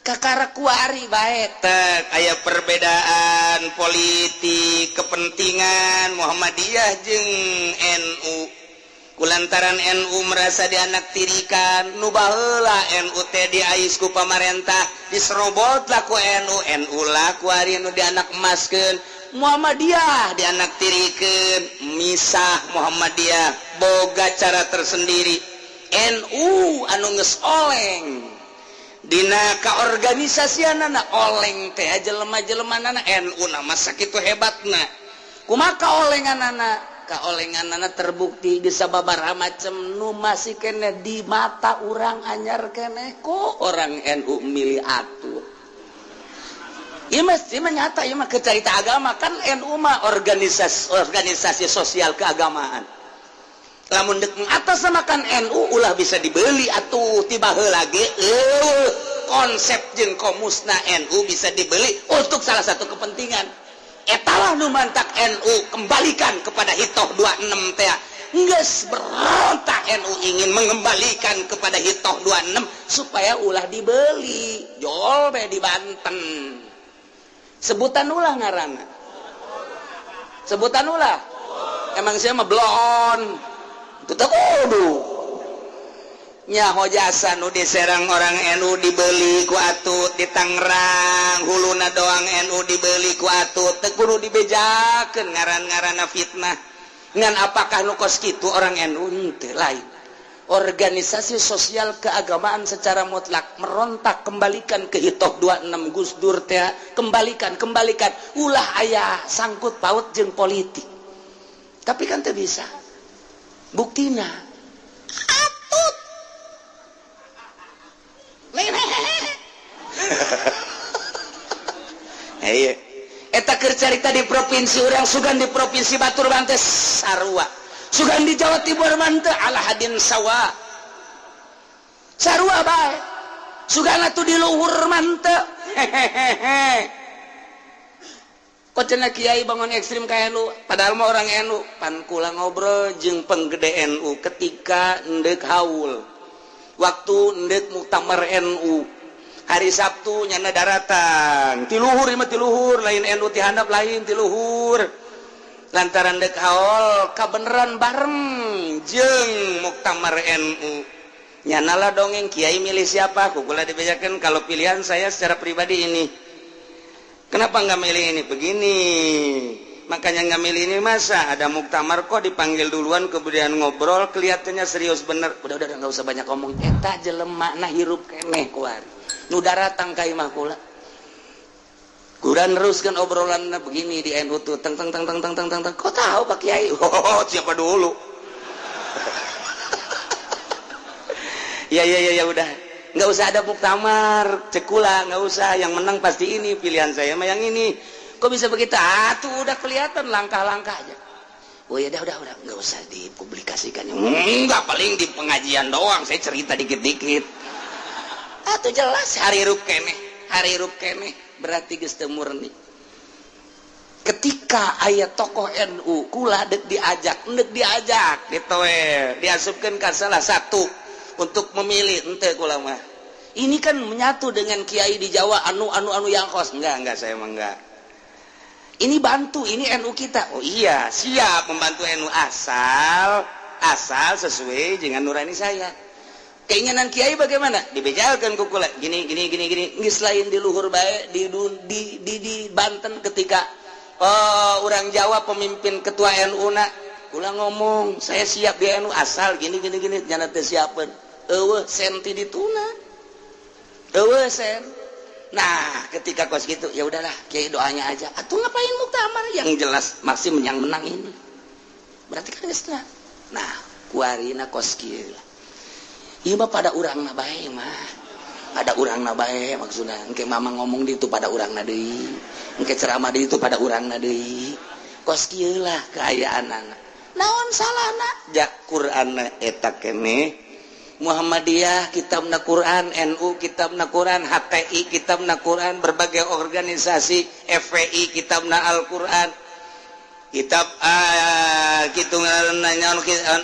kakara kuari bae tek aya perbedaan politik kepentingan Muhammadiyah jeung NU, kulantaran NU merasa dianaktirikan. Nu baheula NU teh diais ku pamarentah, diserobot lah ku NU. NU lah kuari nu dianak emaskeun, Muhammadiyah dianaktirikeun. Misah Muhammadiyah boga cara tersendiri. NU anu geus oleng dina kaorganisasianana, oleng teh jelema-jelema nana NU na masa kitu hebatna. Kumaha kaolenganana? Kaolenganana terbukti di sababaraha macem nu masih kene di mata urang anyar kene kok orang NU milih atuh. Ieu mah, ieu mah nyata, ieu mah kecarita agama kan. NU mah organisasi organisasi sosial keagamaan. Lamun dek atas makan NU ulah bisa dibeli atuh. Tiba heula ge konsep jeung komusna NU bisa dibeli untuk salah satu kepentingan. Etalah nu mantak NU kembalikan kepada hitoh 26 teh. Geus berontak NU ingin mengembalikan kepada hitoh 26 supaya ulah dibeli. Jol be di Banten, sebutan ulah ngaranna, sebutan ulah. Emang saya mah blon tetep kudu nyaho jasa nu diserang orang NU dibeli ku Atut di Tangerang, huluna doang NU dibeli ku Atut. Teu kudu dibejakeun ngaran-ngaranna fitnah. Ngan apakah nu kos kitu orang NU? Henteu, lain. Organisasi sosial keagamaan secara mutlak merontak, kembalikan ke hitoh 26 Gus Dur teh, kembalikan, kembalikan, ulah aya sangkut paut jeung politik. Tapi kan teu bisa, buktina Atut lain. Iya, eta keur carita di provinsi urang. Sugan di provinsi batur mah teu sarua, sugan di Jawa Timur mah teu ala hadin sawa, sarua bae. Sugan atuh di luhur mah teu. Hehehe, kok cenah kiai bangun ekstrim ka NU, padahal mah orang NU. Pan kula ngobrol jeung penggede NU ketika ndek haul, waktu ndek muktamar NU hari Sabtu, nyana daratan ti luhur mah, ti luhur, lain NU ti handap, lain, ti luhur, lantaran dek haul kabeneran bareng jeung muktamar NU. Nyana lah dongeng, "Kiai milih siapa?" Ku kula dibejakeun, "Kalau pilihan saya secara pribadi ini." "Kenapa nggak milih ini?" "Begini, makanya nggak milih ini. Masa ada muktamar kok dipanggil duluan, kemudian ngobrol, kelihatannya serius bener." Udah, nggak usah banyak ngomong." Eta jelema nah hirup keneh kuari nu daratang ka imah kula. Kurang neruskan obrolan, "Begini di NU tuh, teng teng teng teng teng teng teng teng." "Kok tahu, Pak Kiai?" "Oh, siapa dulu?" Ya ya ya ya, udah nggak usah ada muktamar, cek kula nggak usah. Yang menang pasti ini, pilihan saya mah yang ini. Kok bisa begitu? Ah, tuh udah kelihatan langkah-langkahnya. Oh ya udah, nggak usah dipublikasikan. Enggak, paling di pengajian doang saya cerita dikit-dikit. Ah, tuh jelas harirup keneh, harirup keneh, berarti geus teu murni. Ketika aya tokoh NU, kula dek diajak, dek diajak ditoel, diasupkan ke salah satu untuk memilih, ente kula mah. Ini kan menyatu dengan kiai di Jawa, anu anu anu yang kos. Enggak, saya emang enggak. Ini bantu, ini NU kita. Oh iya, siap membantu NU asal asal sesuai dengan nurani saya. Keinginan kiai bagaimana? Dibejalkan ku kula. Gini gini gini gini. Geus lain di luhur bae di Banten ketika, oh, orang Jawa pemimpin ketua NU na kula ngomong, saya siap di NU asal gini gini gini, nyana teh siapeun. Eueuh senti dituna. Eueuh sen. Nah, ketika kos gitu, ya udahlah, kiai doanya aja. Atau ngapain muktamar, yang jelas masih yang menang ini. Berarti kan geus. Nah, kuarina kos kieu lah. Ieu mah pada urangna bae mah. Pada urangna bae maksudna. Engke mama ngomong di itu pada urangna deui. Engke ceramah di itu pada urangna deui. Kos kieu lah kaayaanana. Naon salahna? Ja Qur'anna eta keneh. Muhammadiyah kitabna Quran, NU kitabna Quran, HTI kitabna Quran, berbagai organisasi, FPI kitabna Al-Quran, kitab gitu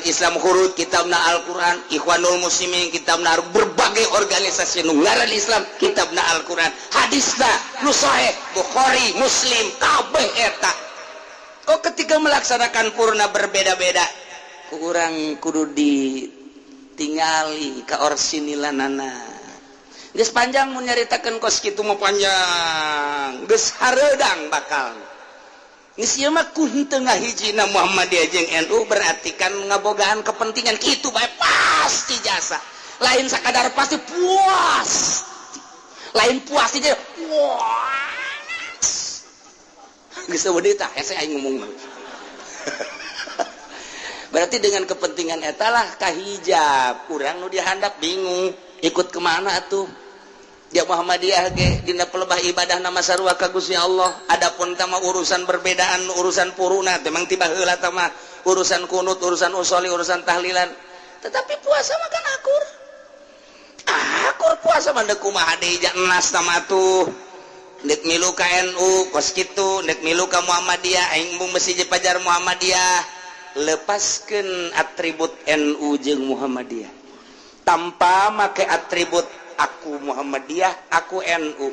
Islam Hurud kitabna Al-Quran, Ikhwanul Muslimin kitabna, berbagai organisasi nu ngaran Islam kitabna Al-Quran, hadisna nu sahih Bukhari Muslim kabeh eta. Kok ketika melaksanakan purna berbeda-beda, kurang kudu ditinggali ka orsinilanana. Geus panjang mun nyaritakeun kos kitu mah, panjang, geus hareudang bakal. Geus ieu mah ku henteu ngahijina Muhammadiyah jeung NU, berarti kan ngabogaan kepentingan kitu bae. Pasti jasa lain sakadar pasti puas, lain puas aja, puas geus eueuh tah hese aing ngomong. Berarti dengan kepentingan etalah kahijab kurang nu dihandap, bingung ikut kemana tuh. Ya Muhammadiyah ge dina pelebah ibadah nama sarua ka Gusti Allah. Adapun tama urusan perbedaan urusan puruna memang tiba heula tama urusan kunut, urusan usoli, urusan tahlilan. Tetapi puasa mah kan akur akur, puasa mah deuk kumaha deui, nas tama tuh. Nek milu ka NU kos kitu, nek milu ka Muhammadiyah, aing embung besi pajar Muhammadiyah. Lepaskan atribut NU jeung Muhammadiyah tanpa make atribut aku Muhammadiyah, aku NU.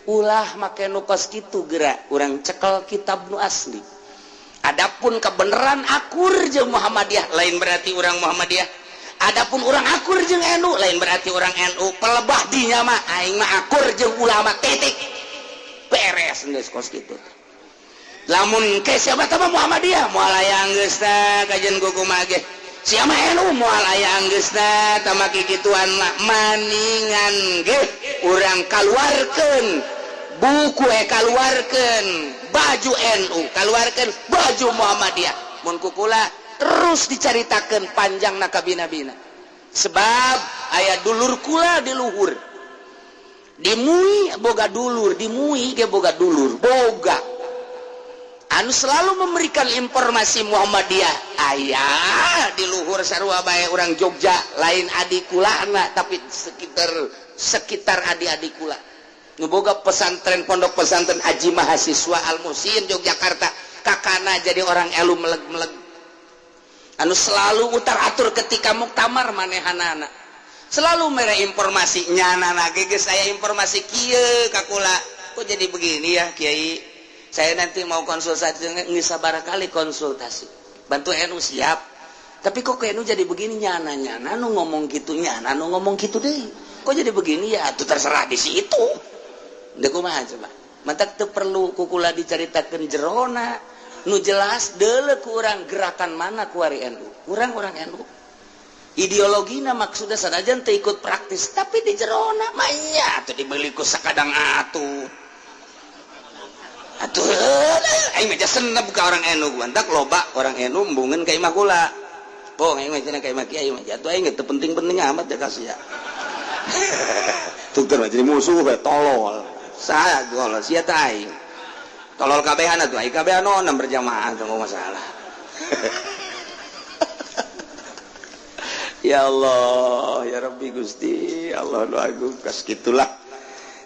Ulah make nu kos kitu, gerak urang cekel kitab nu asli. Adapun kebenaran akur jeung Muhammadiyah lain berarti orang Muhammadiyah. Adapun orang akur jeung NU lain berarti orang NU. Pelebah dinya mah aing mah akur jeung ulama, titik, beres geus kos kitu. Lamun ke siapa tama Muhammadiyah moal aya geusna kajian kumaha ge, siapa NU moal aya geusna tama kikituan mah. Maningan ge urang kaluarkeun buku, kaluarkeun baju NU, kaluarkeun baju Muhammadiyah. Mun kukula terus dicaritakeun panjang nakabina-bina, sebab aya dulur kula di luhur di MUI, boga dulur di MUI ge, boga dulur, boga anu selalu memberikan informasi Muhammadiyah. Ayah di luhur sarua bae orang Jogja, lain adik kula tapi sekitar sekitar adik-adik kula nu boga pesantren, pondok pesantren Aji Mahasiswa Al Musin Yogyakarta. Kakana jadi orang elu meleg-meleg anu selalu utar atur ketika muktamar manehanana, selalu mere informasi nyana lagi. Saya informasi kieu ka kula, kok jadi begini ya, Kiai? Saya nanti mau konsultasi. Nggak sabar kali konsultasi bantu NU siap, tapi kok NU jadi begini? Nyana nyana nu ngomong gitu, nyana nu ngomong gitu deh, kok jadi begini ya? Tuh terserah di situ. Ndek kumaha coba? Mantak teu perlu kukula dicaritakeun jerona. Nu jelas deuleu ku urang gerakan mana kuari NU. Urang orang NU. Ideologina maksudnya sanajan teu ikut praktis, tapi di jerona mah nya atuh dibeli ku sakadang atuh. Atuh aing mah senep ka orang NU, mantak loba orang NU embungeun ka imah kula. Bohong aing mah cenah ka imah kiai mah. Jatuh aing teu penting-penting amat ya kasih ya. Tuker mah jadi musuh we, tolol. Saya tolol sia teh aing. Tolol kabehan atuh, aing kabehan onam berjamaah teu masalah. Ya Allah, ya Rabbi Gusti, Allah nu agung, kas kitulah.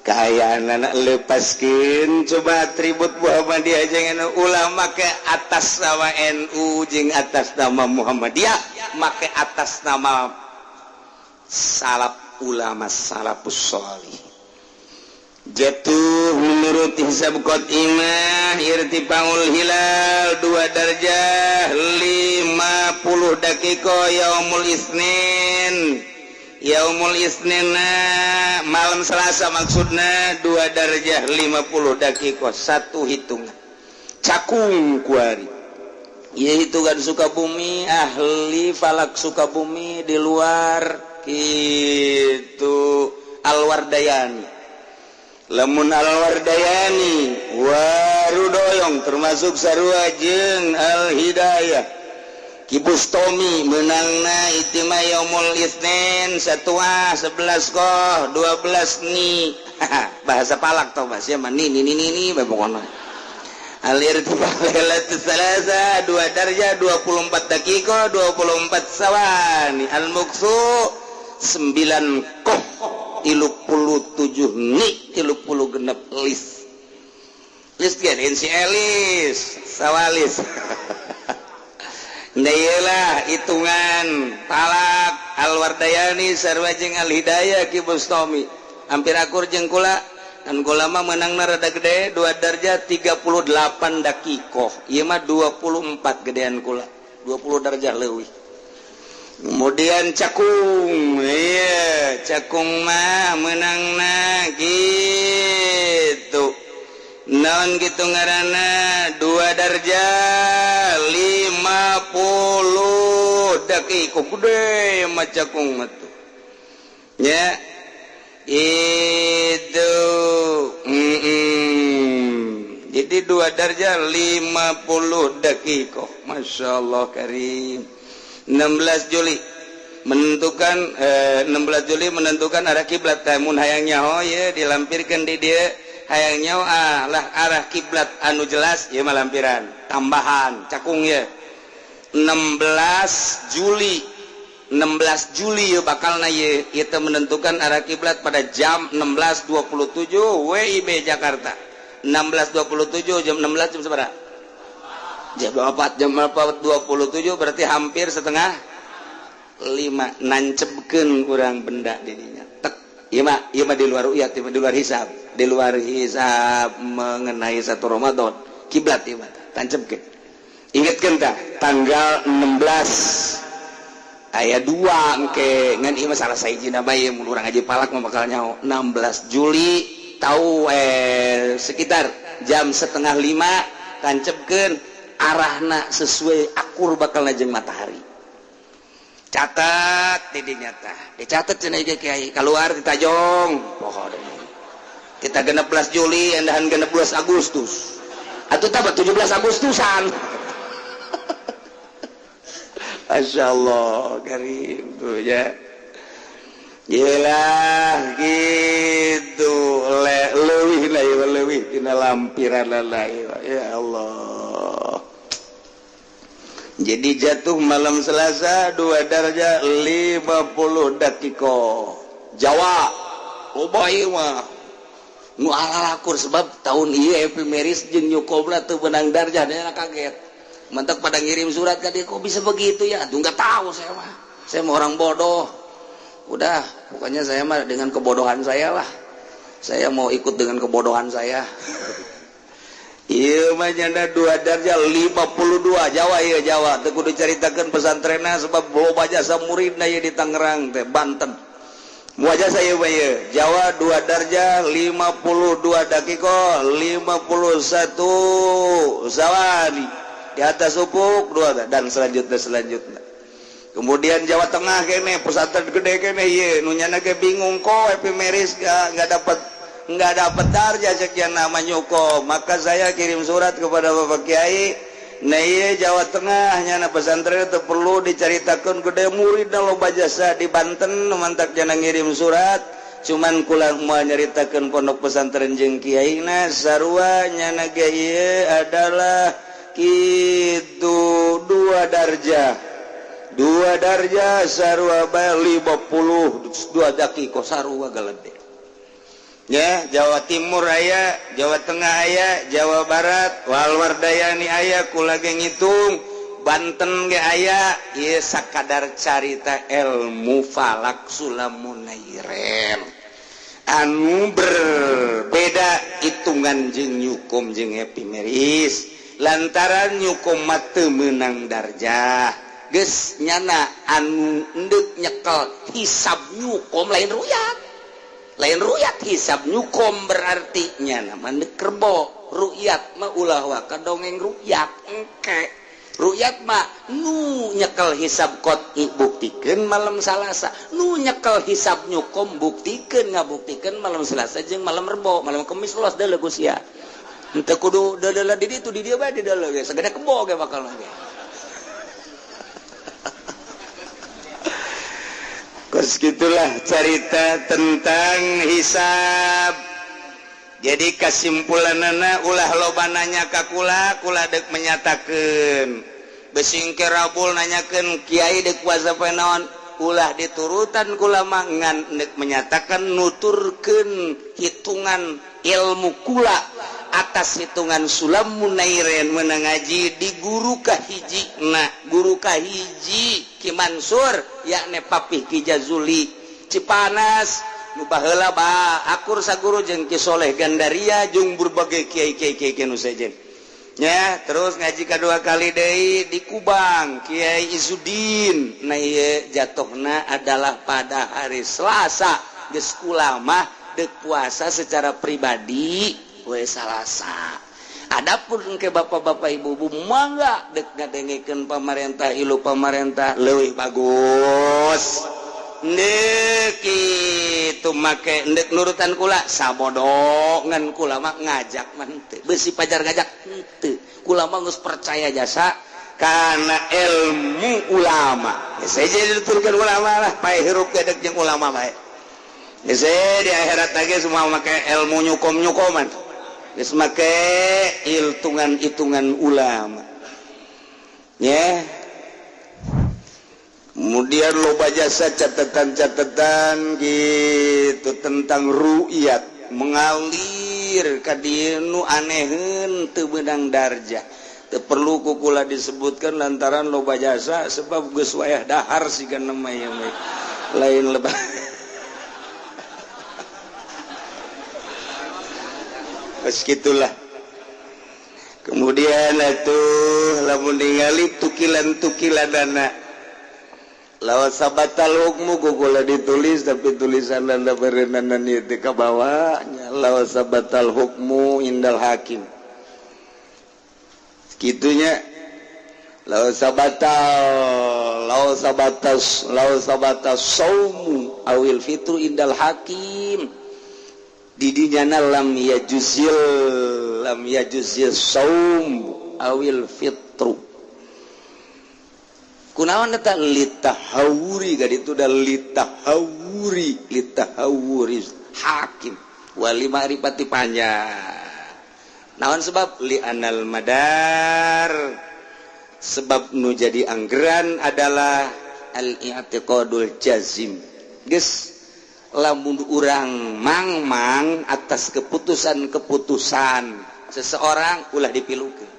Kaayaan anak lepaskin coba atribut Muhammadiyah jangan ulama ke atas nama NU jeung atas nama Muhammadiyah, make atas nama salaf, ulama salafus sholih. Jatuh menurut hisab imah irtifaul hilal 2 darjah 50 dakiko yaumul Isnin. Yaumul Isnin malam Selasa, maksudna 2 darjah 50 dakiko, satu hitungan cakung kuari. Ya, hitungan Sukabumi, ahli falak Sukabumi di luar gitu Alwardayani. Lamun Alwardayani Warudoyong termasuk sarua jeung Al Hidayah Ki Bustomi, menangna itima yaumul Isnin satu 11 koh 12 nih. Bahasa palak tau bahasa mah nih nih nih nih pokoknya. Alir lailatul salasa 2 darjah 24 dakiko 24 sawani. Al muksu 9 koh 37 nih, 36 lis lis gen si elis sawalis. Lah, hitungan palak Alwardayani sarua jeung Al Hidayah Ki Bustomi hampir akur jeung kula, dan kula mah menang rada gede, 2 darjah 38 dakikoh. Ieu mah 24, gedean kula 20 darjah leuwih. Kemudian cakung, iya, cakung mah menangna gitu non gitu ngaranna 2 darjah 50 dakikoh, gede mah cakung mah tuh ya itu. Jadi 2 darjah 50 dakikoh. Masya Allah karim. 16 Juli menentukan, 16 Juli menentukan arah kiblat. Mun hayang nyaho ya dilampirkan di dia, hayang nyaho ah lah arah kiblat anu jelas ya mah lampiran tambahan cakung ya. 16 Juli, 16 Juli ya bakal na ye itu menentukan arah kiblat pada jam 16.27 WIB Jakarta. 16.27, jam 16, jam seberapa? Jam 4, jam 4.27, berarti hampir setengah lima. Nancepkeun kurang benda didinya tek. Ieu mah, ieu mah di luar uyat, ieu mah di luar hisab, di luar hisab mengenai satu Ramadan kiblat ieu mah. Tancepkeun, ingetkeun tah tanggal 16 aya 2 engke ngan ieu mah salah sahiji bae. Mun urang ngaji palak mah bakal nyaho. 16 Juli tahu sekitar jam setengah lima, tancepkeun arahna sesuai akur bakal jeung matahari. Catat didinya tah, dicatat cenah ieu kiai keluar ditajong. Pokoknya kita 16 Juli endahan 16 Agustus atau tambah 17 Agustusan. Masya Allah karim tuh ya. Yelah gitu leuwih lah ya, leuwih tina lampiran lah ya Allah. Jadi jatuh malam Selasa 2 darjah 50 dakiko. Jawa loba ieu mah nu alalakur, sebab tahun ieu epimeris jeung Nyukobra teu beunang darjah, dia kaget. Mentak pada ngirim surat ke dia, kok bisa begitu ya? Aduh, nggak tahu saya mah, saya mah orang bodoh. Udah, pokoknya saya mah dengan kebodohan saya lah, saya mau ikut dengan kebodohan saya. Iya mah nyanda 2 darjah 52 Jawa, iya Jawa teu kudu caritakeun pesantrenna sebab loba jasa muridna ieu di Tangerang teh, Banten. Wajah saya mah ieu Jawa 2 darjah 52 dakiko 51 zawani di atas ufuk dua dan selanjutnya selanjutnya. Kemudian Jawa Tengah kene pesantren gede kene ieu nu nyana ge bingung kok epimeris nggak dapat darjah sekian nama Nyuko. Maka saya kirim surat kepada Bapak Kiai. Nah ieu Jawa Tengah nyana pesantren teu perlu dicaritakeun gede murid loba jasa di Banten mantak jana ngirim surat cuman kula moal nyaritakeun pondok pesantren jeung kiaina sarua nyana ge ieu adalah kitu dua darjah sarua bae 52 dakiko sarua galede. Ya, Jawa Timur aya, Jawa Tengah aya, Jawa Barat, Walwardayani aya, kula ge ngitung, Banten ge aya, ieu sakadar carita ilmu falak Sulamunairen. Anu berbeda hitungan jeung Newcomb jeung epimeris lantaran Newcomb mah teu meunang darjah. Geus nyana anu endek nyekel hisab Newcomb lain ruyat. Lain ruyat hisab Newcomb berarti nyana mah kerbo ruyat mah ulah waka dongeng ruyat engke ruyat mah nu nyekel hisab qot'i buktikeun malam Salasa, nu nyekel hisab Newcomb buktikeun ngabuktikeun malam Selasa jeung malam Rebo, malam Kemis los deuleu ku sia. Henteu kudu deuleu di ditu di dieu bae di deuleu ge sagede kebo ge bakal ge. Kos gitulah cerita tentang hisab. Jadi kesimpulanana ulah loba nanya ka kula, kula dek menyatakeun. Besing ke rabul nanyakeun kiai dek puasa poe naon, ulah diturutan kula mah ngan dek menyatakan nuturkeun hitungan ilmu kula atas hitungan Sulam Munairen menang ngaji di guru kahiji na guru kahiji Ki Mansur yakni Papih Ki Jazuli Cipanas nu baheula ba akur saguru jeung Ki Soleh Gandaria jeung berbagai kiai-kiai kiai nu sejen nya. Terus ngaji kedua kali deui di Kubang Kiai Izudin. Nah ieu jatuhna adalah pada hari Selasa geus kula mah deuk puasa secara pribadi we Salasa. Adapun ke bapak-bapak ibu-ibu mangga dek ngadengekeun pamarentah ilu pamarentah leuwih bagus. Ndek kitu make ndek nurutan kula sabodo ngan kula mah ngajak mah henteu beusi pajar ngajak henteu. Kula mah geus percaya jasa karena ilmu ulama. Geus jadi diturunkeun ulama lah pae hirup ge dek jeung ulama bae. Geus di akhirat lagi semua make ilmu nyukom-nyukoman. Geus make hitungan-hitungan ulama. Ya. Kemudian loba jasa catatan-catatan gitu tentang ru'yat mengalir ka dieu nu aneheun teu meunang darjah. Teu perlu ku kula disebutkan lantaran loba jasa sebab geus wayah dahar siga mah ieu mah. Lain lebah. Gitulah. Kemudian atuh lamun ningali tukilan-tukilanana lawan sabatal hukmu kukula ditulis tapi tulisan anda berenanan ieu ka bawah nya lawan sabatal hukmu indal hakim kitunya lawan sabatal lawan sabatas lawan sabatas saumu awil fitru indal hakim didinya lam yajuzil saum awil fitru kunaon eta litahawuri gadi itu da litahawuri hakim wali ma'rifati panjang naon sebab li anal madar sebab nu jadi anggeran adalah al-i'tiqadul jazim geus lamun urang mangmang atas keputusan-keputusan seseorang ulah dipilukeun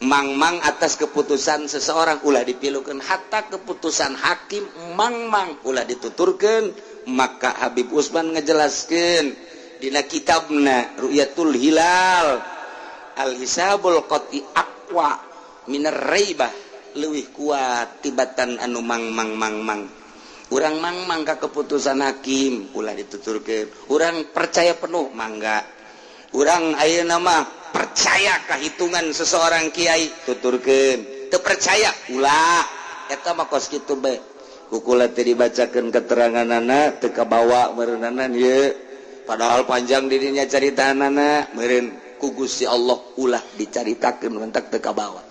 mangmang atas keputusan seseorang ulah dipilukeun hatta keputusan hakim mangmang ulah dituturkeun. Maka Habib Usman ngejelaskeun dina kitabna Ru'yatul Hilal al hisabul qat'i aqwa minar raibah leuwih kuat tibatan anu mangmang mangmang. Urang mangmang ka keputusan hakim ulah dituturkeun, urang percaya penuh mangga, urang ayeuna mah percaya kahitungan seseorang kiai tuturkeun, teu percaya ulah. Eta mah kos kitu bae kukula teh dibacakeun keteranganana teu kabawa meureunana ieu padahal panjang dirinya caritanana meureun. ku Gusti Allah ulah dicaritakeun mentak teu kabawa.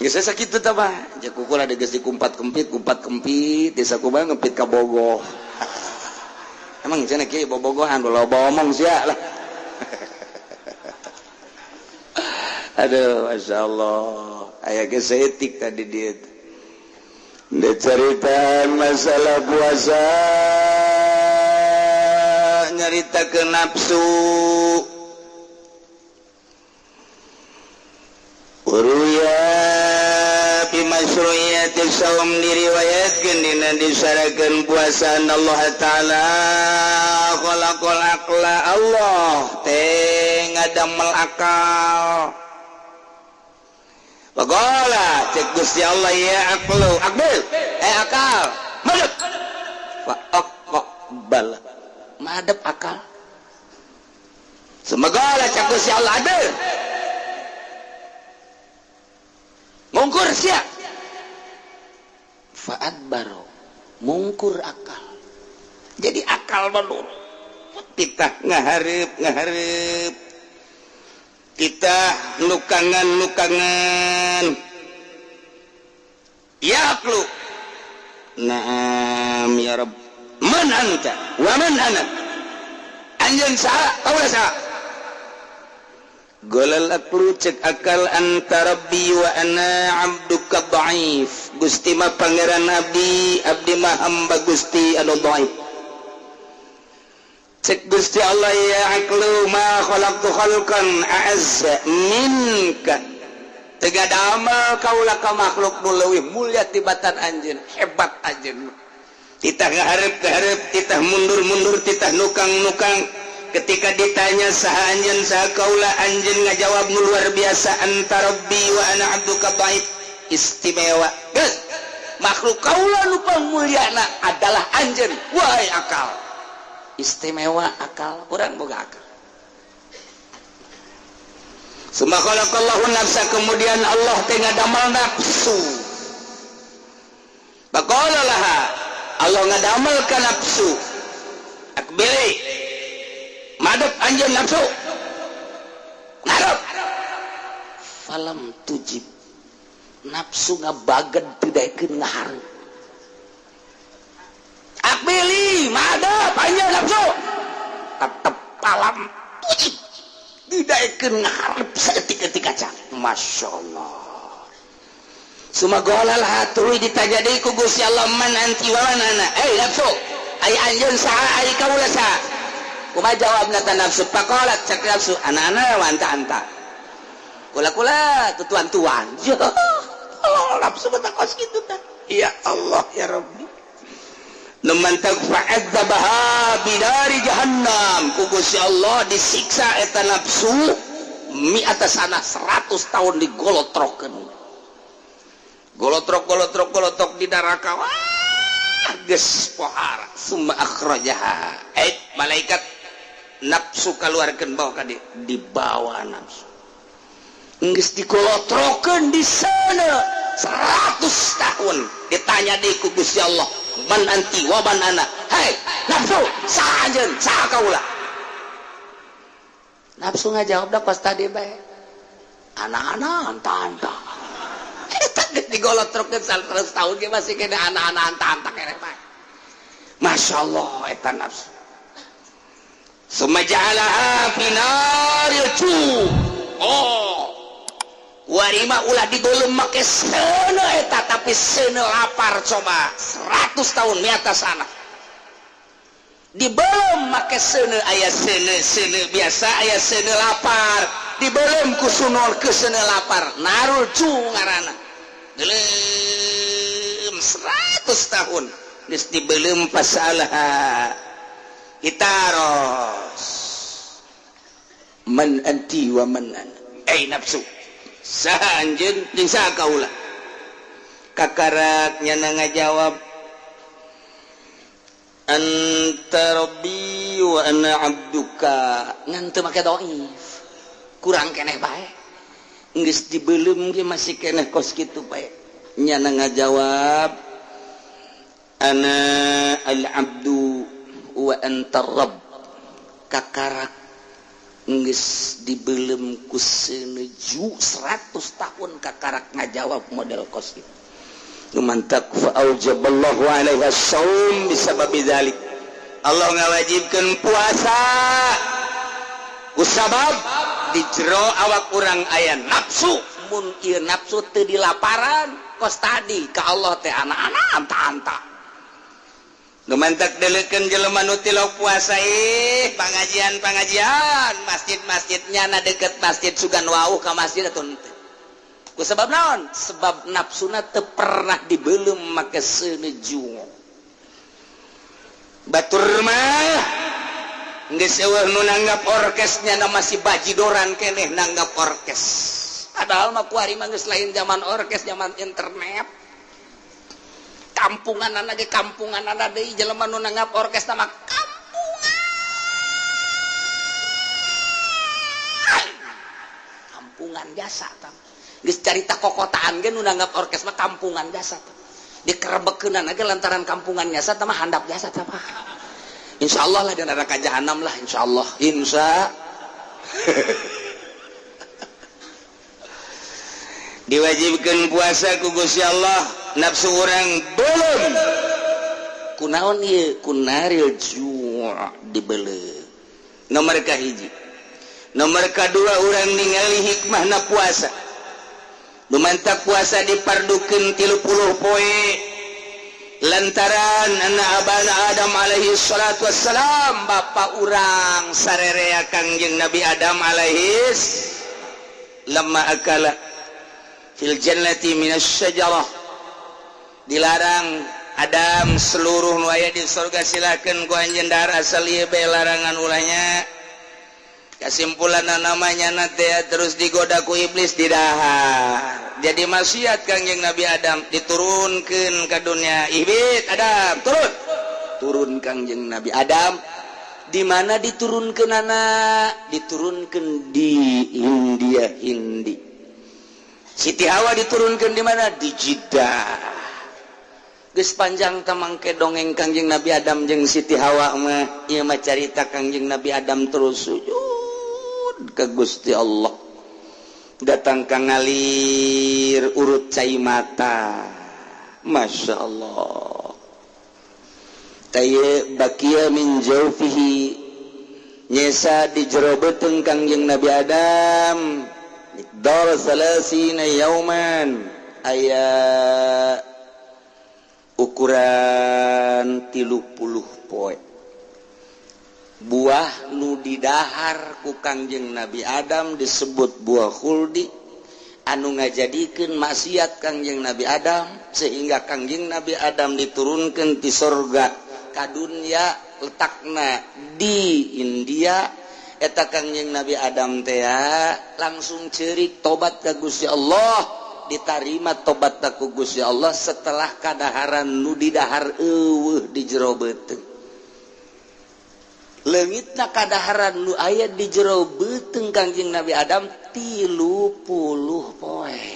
Geus sakitu tah mah jeung kukula geus dikumpat kempit kumpat kempit desa kumaha ngempit ka Bogoh. Emang cenah kieu bobogohan loba omong sia lah. Aduh, Masya Allah. Aya geus saeutik tadi dieu. Diceritaan masalah puasa nyarita ke nafsu. Uruya bi masyru'iyati shaum diriwayatkeun dina disarakeun puasa Allah Ta'ala khalaqal aqla Allah teh ngadamel akal. Pagola cek Gusti Allah ya aqlu aqbil akal madep fa aqbal madep akal. Semoga cek Gusti Allah adil mungkur sia fa adbaro mungkur akal. Jadi akal menurut titah ngahareup ngahareup kita nukangan-nukangan ya aklu naam ya Rabb man anta wa man ana anjeun saha kaula saha golal aklu cek akal anta rabbi wa ana abduka dhaif Gusti mah pangeran abdi abdi mah hamba Gusti anu dhaif. Cek Gusti Allah ya aklu ma khalaqtu khalqan a'azza minka teu damel kaula ka makhluk nu leuwih mulia tibatan anjeun hebat anjeun. Titah ngahareup-ngahareup titah mundur-mundur titah nukang-nukang ketika ditanya saha anjeun saha kaula anjeun ngajawab nu luar biasa anta rabbi wa ana abduka dhaif istimewa. Geus makhluk kaula nu pangmulyana adalah anjeun wahai akal. Istimewa akal orang boga akal. Summa khalaqallahu nafsa kemudian Allah teh ngadamel nafsu. Faqala laha Allah ngadamel ka nafsu. Akbili madep anjeun nafsu. Ngarep. Falam tujib. Nafsu ngabaged teu daekeun ngahareup. Akbili madep anjeun nafsu. Tetep palam tujib. Didaekeun ngahareup saeutik-eutik kaca. Masya Allah. Sumagolal hatui ditanya deui ku Gusti Allah man anti wa man ana. Eh nafsu, ai anjeun saha ai kaula saha? Kumaha jawabna ta nafsu? Faqalat cek nafsu, ana-ana wa anta anta. Kula-kula tuan-tuan. Ya Allah, nafsu mah kos kitu tah. Ya Allah ya Rabbi. Nu mantak fa'adzabaha binari jahannam. Ku Gusti Allah disiksa eta nafsu mi atas sana 100 tahun digolotrokeun. Golotrok golotrok golotrok di neraka. Wah, geus pohara. Summa akhrajaha. Eh, malaikat nafsu kaluarkeun bawa ka dibawa nafsu. Geus digolotrokeun di sana 100 tahun ditanya deui ku Gusti Allah man anti wa man ana. Hei nafsu saha anjeun saha kaula? Nafsu ngajawab dah pas tadi bae anak-anak anta anta. Eta geus digolotrokeun 100 tahun ge masih kena anak-anak anta anta keneh bae. Masya Allah eta nafsu. Summa ja'alaha fi naril ju. Oh warima ulah digolem make seuneu eta tapi seuneu lapar coba 100 tahun di atas sana dibelum make seuneu aya seuneu seuneu biasa aya seuneu lapar dibelum ku sunol ke seuneu lapar narul cu ngaranna gelem 100 tahun geus dibelum pasalaha itaros man anti wa man ana eh nafsu saha anjeun jeung saha kaula kakarak nyana ngajawab anta rabbi wa ana abduka ngan teu make dhaif kurang keneh bae geus dibeuleum ge masih keneh kos kitu bae nyana ngajawab ana al abdu wa anta rabb kakarak Geus dibelem ku seneju 100 tahun kakarak ngajawab model kos kitu. Mantak fa aujaballahu alaiha shaum bisababi dzalik. Allah ngawajibkeun puasa ku sabab di jero awak urang aya nafsu, mun ieu nafsu teu dilaparan kos tadi ka Allah teh anak-anak anta-anta. Gementak deleukeun jelema nu tilok puasa ih pangajian-pangajian masjid-masjidnya na deket masjid sugan wauh ka masjid atuh henteu. Ku sebab naon? Sebab nafsuna teu pernah dibelum make seuneu. Batur mah geus eueuh nu nanggap orkesnya na masih bajidoran keneh nanggap orkes. Padahal mah kuari mah geus lain zaman orkes, zaman internet. Kampungan aja kampungan ada deui jelema nu nanggap orkes mah kampungan. Kampungan jasa tam. Geus carita kokotaan ge nu nanggap orkes mah kampungan jasa tam. Dikerebekeunan aja lantaran kampungan jasa tah mah handap jasa tah mah. Insyaallah lah di neraka jahanam lah insyaallah. Insya diwajibkan puasa ku Gusti Allah nafsu orang belum kunaon ieu kunaril ju' dibeleuh. Nomor kahiji, nomor kadua urang ningali hikmahna puasa. Lumantak puasa dipardukeun 30 poe lantaran anak abana Adam alaihi salatu wassalam bapa urang sarerea Kangjeng Nabi Adam alaihi lamma akala fil jannati minas syajarah dilarang Adam seluruh nu aya di surga silakeun ku anjeun dahar asal ieu bae larangan ulahnya. Kesimpulan namanya nate terus digoda ku iblis didahar jadi maksiat Kangjeng Nabi Adam diturunkeun ka dunia. Ibit Adam turun turun Kangjeng Nabi Adam di mana diturunkeun anak diturunkeun di India Hindi. Siti Hawa diturunkan di mana? Di Jeddah. Geus panjang tamangke dongeng Kangjeng Nabi Adam jeung Siti Hawa mah ieu mah carita Kangjeng Nabi Adam terus sujud ka Gusti Allah. Datang ka ngalir urut cai mata. Masya Allah. Taye bakia min jaufihi nyesa di jero beuteung Kangjeng Nabi Adam. Dol salasina yauman aya ukuran 30 poe buah nu didahar ku Kangjeng Nabi Adam disebut buah khuldi anu ngajadikeun maksiat Kangjeng Nabi Adam sehingga Kangjeng Nabi Adam diturunkeun ti sorga ka dunya letakna di India. Eta Kangjeng Nabi Adam teh langsung cerik tobat ka Gusti Allah, ditarima tobat ka Gusti Allah setelah kadaharan nu didahar eueuh di jero beuteung. Leungitna kadaharan nu aya di jero beuteung Kangjeng Nabi Adam 30 poe.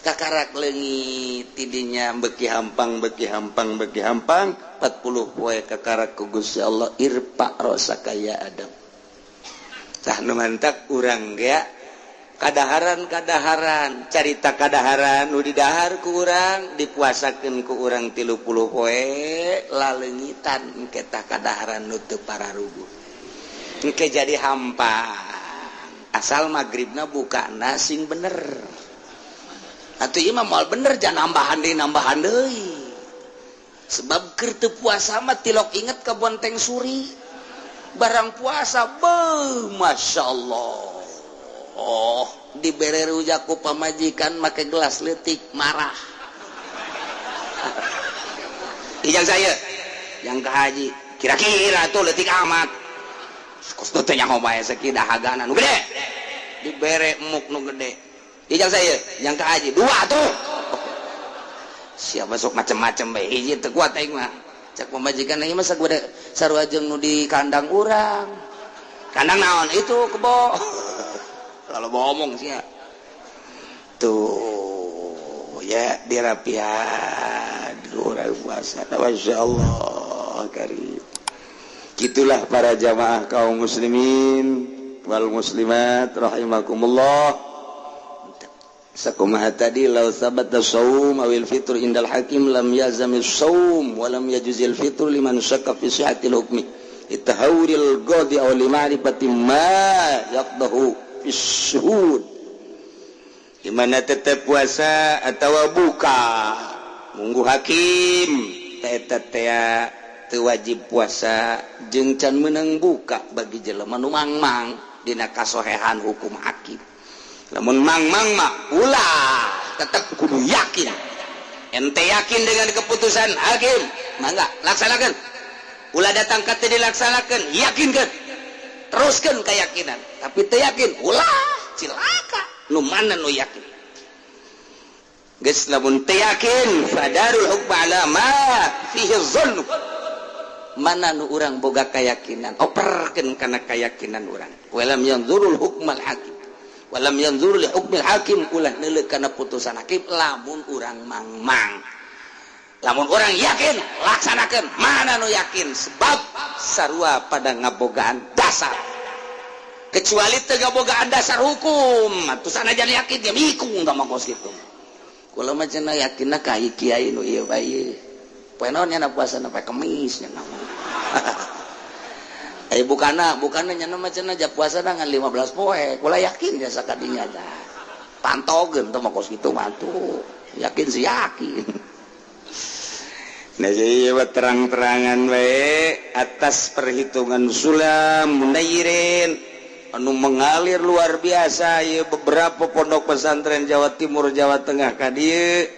Kakarak leungit tidinya beuki hampang beuki hampang beuki hampang 40 poe kakarak ku Gusti Allah irfa rosaka ya Adam. Tah nu mantak urang ge kadaharan-kadaharan carita kadaharan nu didahar ku urang dipuasakeun ku urang 30 poe laleungitan engke tah kadaharan nu teu pararuguh engke jadi hampa asal magribna bukana sing bener atuh ieu mah moal bener jangan nambahan deui sebab keur teu puasa mah tilok inget ka bonteng suri barang puasa beuh Masya Allah. Oh dibere rujak ku pamajikan make gelas leutik marah. Ijang saya yang ke haji kira-kira tuh leutik amat kos teh nyaho bae sakieu dahagana nu gede dibere emuk nu gede. Ijang saya yang ke haji dua tuh siapa sok macem-macem bae hiji teu kuat aing mah. Cak pamajikan ieu mah sagede sarua jeung nu di kandang urang. Kandang naon itu kebo. Lalu ngomong sih ya. Tuh ya dirapian urang puasa. Masya Allah karim. Gitulah para jamaah kaum muslimin. wal muslimat rahimakumullah. Sakumaha tadi law thabata shaum awil fitr indal hakim lam yazamis shaum wa lam yajuzil fitr liman syakka fi sihhatil hukmi itahawril qadi aw li ma'rifati ma yaqdahu fi syuhud. Dimana tetap puasa atau buka munggu hakim eta teh teu wajib puasa jeung can meunang buka bagi jelema nu mangmang dina kasohehan hukum hakim. Lamun mang-mang mah ulah, tetap kudu yakin. Ente yakin dengan keputusan hakim, mangga laksanakan. Ulah datang ka teu dilaksanakan, yakinkan, teruskan keyakinan. Tapi teu yakin, ulah, cilaka. Nu mana nu yakin? Geus lamun teu yakin, fadarul hukm ala ma fihi dhann. Mana nu urang boga keyakinan, operkeun kana keyakinan urang. Walam yanzurul hukmal hakim. Walam yanzur li hukmil hakim, ulah neuleuh kana putusan hakim lamun urang mangmang. Lamun urang yakin, laksanakeun. Mana nu yakin? Sebab sarua pada ngabogaan dasar. Kecuali teu ngabogaan dasar hukum, atuh sanajan yakin dia mikung tah mah kos kitu. Kula mah cenah yakinna ka kiai nu ieu bae. Poe naon nya puasa poe Kemis nya mah. Eh bukana, bukana nya mah cenah ja puasa ngan 15 poe. Kula yakin jasa kadinya dah. Pantogeun teh mah kos kitu mah tuh. Yakin sih yakin. Nah, jadi terang-terangan bae atas perhitungan sulam munairin anu mengalir luar biasa ya beberapa pondok pesantren Jawa Timur, Jawa Tengah ka dieu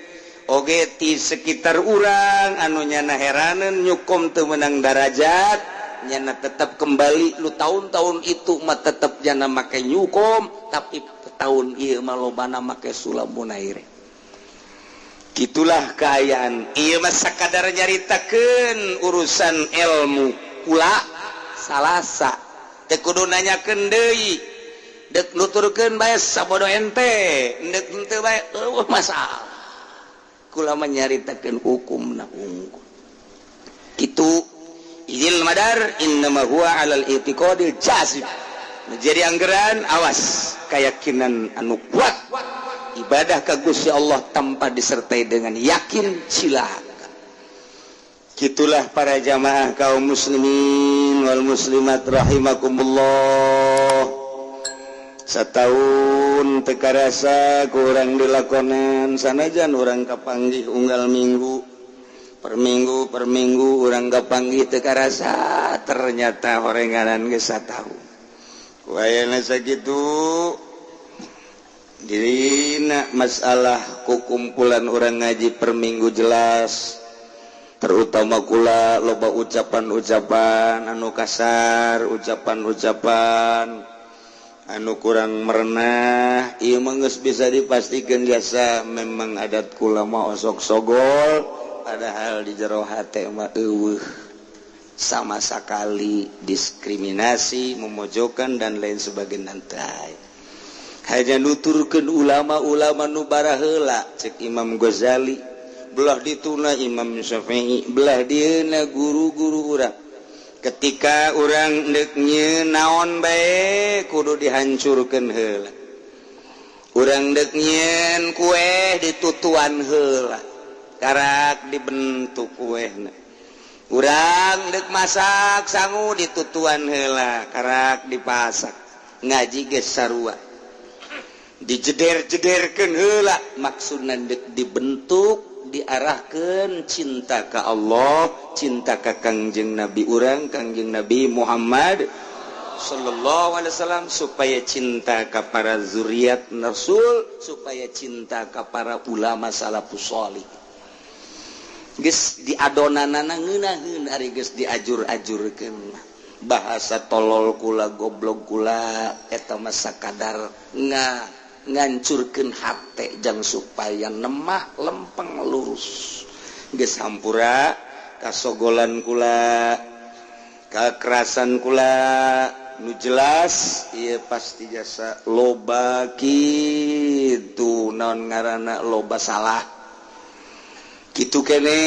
oge ti sekitar urang anu nyana heraneun nyukom teu meunang darajat, nyana tetap kembali lu tahun-tahun itu mah tetap nyana make nyukom, tapi tahun ieu mah lobana make sulam munair. Gitulah keayaan. Ieu mah sakadar nyaritakeun urusan ilmu. Kula salasa teu kudu nanyakeun deui, dek nuturkeun bae sabodo ente, dek henteu bae eueuh masalah. Kula mah nyaritakeun hukumna unggul. Kitu izil madar innama huwa alal i'tiqadil jazim. Jadi anggaran awas keyakinan anu kuat, ibadah ka Gusti Allah tanpa disertai dengan yakin cilaka. Gitulah para jamaah kaum muslimin wal muslimat rahimakumullah. Setahun teu karasa kurang dilakonan, sanajan urang kapanggih unggal minggu, per minggu per minggu urang kapanggih teu karasa, ternyata horenganan geus satahun. Wayana sakitu dina masalah kukumpulan orang ngaji per minggu jelas, terutama kula loba ucapan-ucapan anu kasar, ucapan-ucapan anu kurang merenah. Ieu mah geus bisa dipastikan jasa memang adat kula mah osok sogol, padahal di jero hate mah eueuh sama sekali diskriminasi, memojokkan, dan lain sebagainya. Nanti hanya nuturkeun ulama-ulama nu baraheula, cek Imam Ghazali, belah dituna Imam Syafi'i, belah dieuna guru-guru urang. Ketika urang deuk nyieun naon bae kudu dihancurkeun heula. Urang deuk nyieun kue ditutuan heula, karak dibentuk kuehna. Urang dek masak sangu ditutuan heula, karak dipasak. Ngaji geus sarua dijeder-jederkeun heula, maksudna dek dibentuk, diarahkan cinta ka Allah, cinta ka Kangjeng Nabi urang, Kangjeng Nabi Muhammad Sallallahu Alaihi Wasallam, supaya cinta ka para zuriat Rasul, supaya cinta ka para ulama salafus sholih. Geus diadonanana ngeunaheun, ari geus diajur-ajurkeun. Bahasa tolol kula, goblok kula, eta mah sakadar ngancurkeun hate jang supaya nemah lempeng lurus. Geus hampura kasogolan kula, kekerasan kula. Nu jelas ieu pasti jasa loba kitu naon ngaranna, loba salah kitu kene,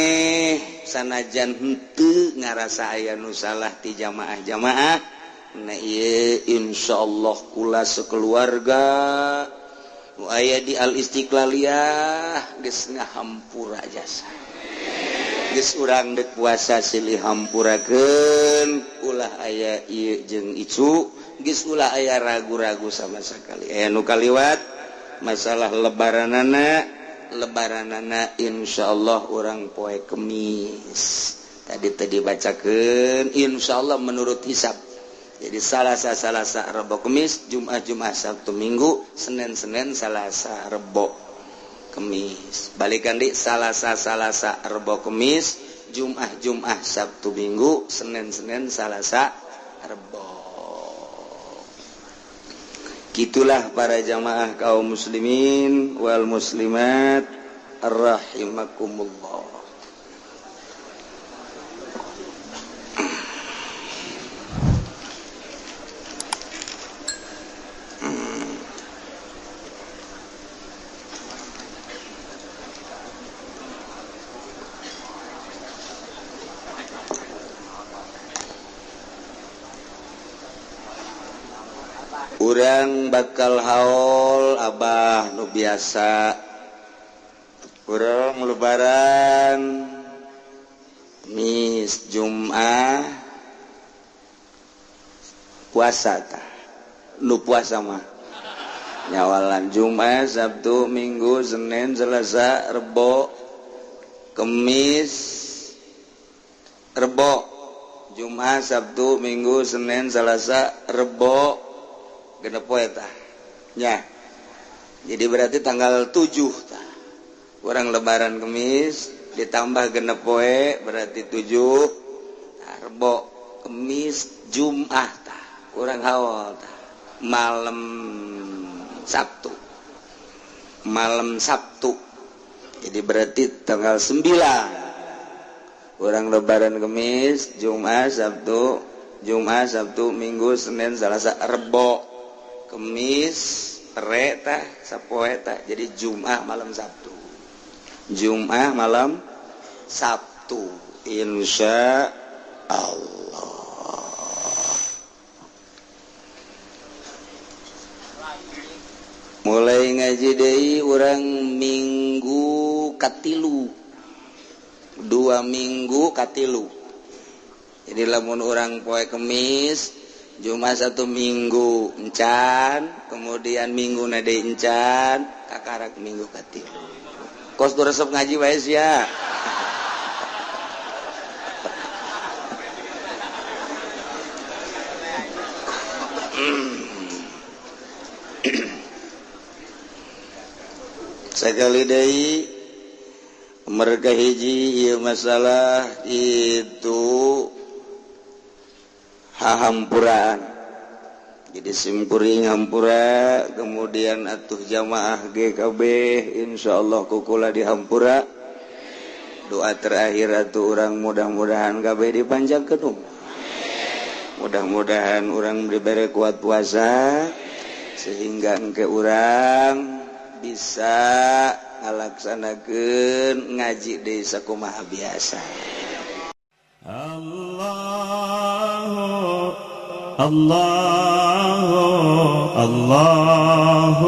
sanajan henteu ngarasa aya nu salah ti jamaah-jamaah. Nah ieu insyaallah kula sekeluarga nu aya di Al Istiqlaliyah geus ngahampura jasa. Geus urang dek puasa silih hampurakeun, ulah aya ieu jeung icu, geus ulah aya ragu-ragu sama sekali. Aya nu kaliwat masalah lebaranana, lebaranana insyaallah urang poe Kemis. Tadi tadi bacakeun insyaallah menurut hisab. Jadi Salasa Salasa Rebo Kemis, Jumat Jumat Sabtu Minggu, Senin Senin Salasa Rebo Kemis. Balikan di Salasa Salasa Rebo Kemis, Jumat Jumat Sabtu Minggu, Senin Senin Salasa Rebo. Gitulah para jamaah kaum muslimin wal muslimat rahimakumullah. Urang bakal haul abah nu biasa, urang lebaran Mis Jum'ah puasa tah, nu puasa mah nyawalan Jumat, Sabtu, Minggu, Senin, Selasa, Rebo, Kemis, Rebo, Jumat, Sabtu, Minggu, Senin, Selasa, Rebo, genep poe tah nya. Jadi berarti tanggal 7 tah urang lebaran Kemis ditambah genep poe berarti 7 tah, Rebo, Kemis, Jumat tah urang haul tah malam Sabtu, malam Sabtu. Jadi berarti tanggal 9 urang lebaran Kemis, Jumat, Sabtu, Jumat, Sabtu, Minggu, Senin, Selasa, Rebo, Kemis, reta sapoe tah. Jadi Jumat malam Sabtu, Jumat malam Sabtu insya Allah. Mulai ngaji deui urang minggu katilu, 2 minggu katilu. Jadi lamun urang poe Kemis, Jumat 1 minggu encan, kemudian minggu nade encan, kakarak minggu katilu. Kos tuh resep ngaji wae sia. Sekali deui mereka hiji ieu masalah itu hahampuraan. Jadi simkuring hampura, kemudian atuh jamaah GKB insyaallah kukula dihampura. Doa terakhir atuh urang mudah-mudahan kabeh dipanjangkeun umur. Mudah-mudahan urang diberi kuat puasa sehingga engke urang bisa ngalaksanakeun ngaji deui sakumaha biasa. Allah Allah Allah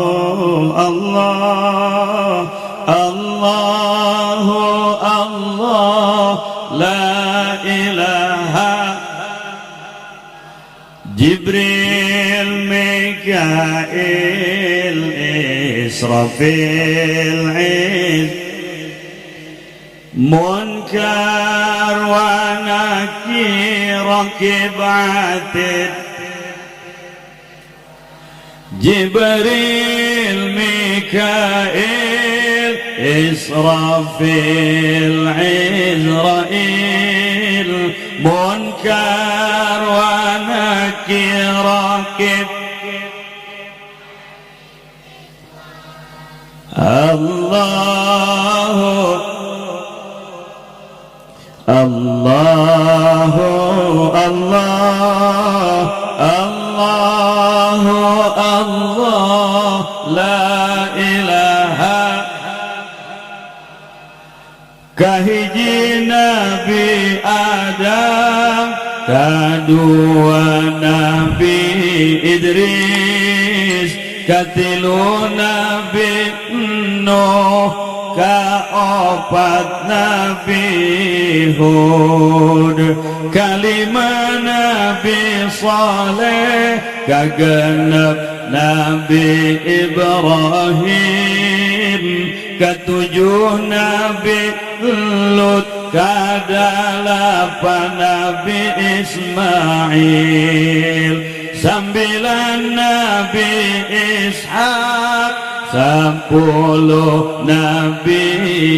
Allah Allah la ilaha. Jibril, Mikail, Israfil, Munkar wa Nakir, Rakib Atid, Jibril, Mikail, Israfil, Izrail, Munkar wa Nakir, Rakib. Allah Allah Allah Allah Allah la ilaha. Kahiji Nabi Adam, kadua Nabi Idris, katilu Nabi Nuh, kaopat Nabi Hud, kalima Nabi Saleh, kagenep Nabi Ibrahim, ketujuh Nabi Lut, kadalapan Nabi Ismail, 9 Nabi Ishak, 10 Nabi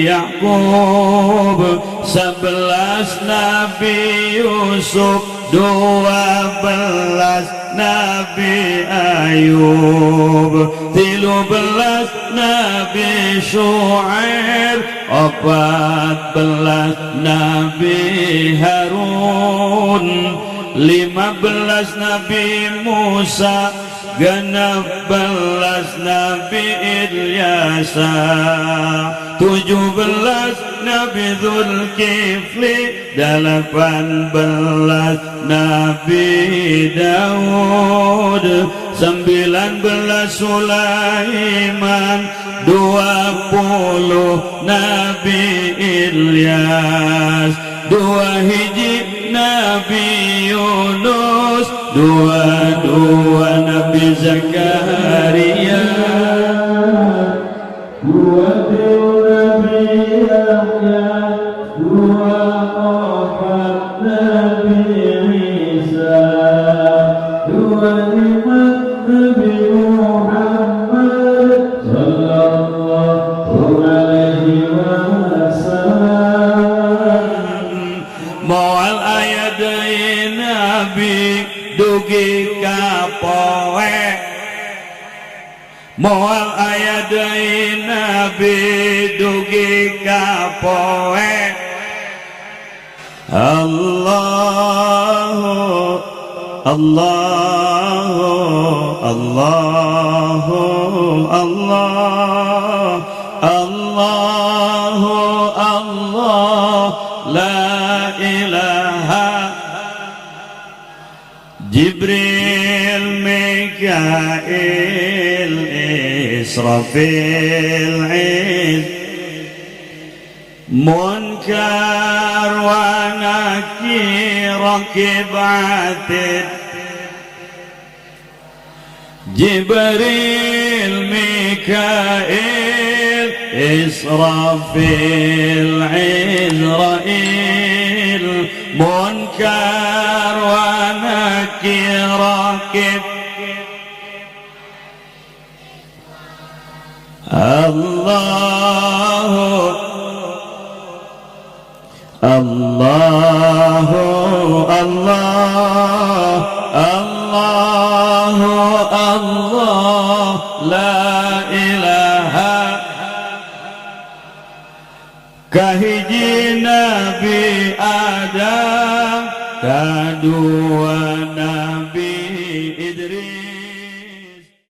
Yakub, 11 Nabi Yusuf, 12 Nabi Ayub, 13 Nabi Shu'aib, 14 Nabi Harun, 15 Nabi Musa, 16 Nabi Ilyasa, 17 Nabi Zulkifli, 18 Nabi Daud, 19 Sulaiman, 20 Nabi Ilyas, 2 hiji Nabi Yunus, 22 Nabi Zakaria, 23 Nabi Yahya, 24 Nabi Isa, 25 Nabi Muhammad sallallahu alaihi wasallam. Moal aya deui nabi dugi ka poe, moal aya deui nabi dugi ka poe. Allahu Allahu Allahu Allah Allahu Allah la ilaha. Jibril, Mikail, Israfil, Iz, Munkar wa Nakir, Rakib Atid, Jibril, Mikail, Israfil, Izrail, Munkar wa Nakir, Rakib. Allahu Allahu Allah Allahu Allah la ilaha. Kahiji Nabi Adam, kadua Nabi Idris.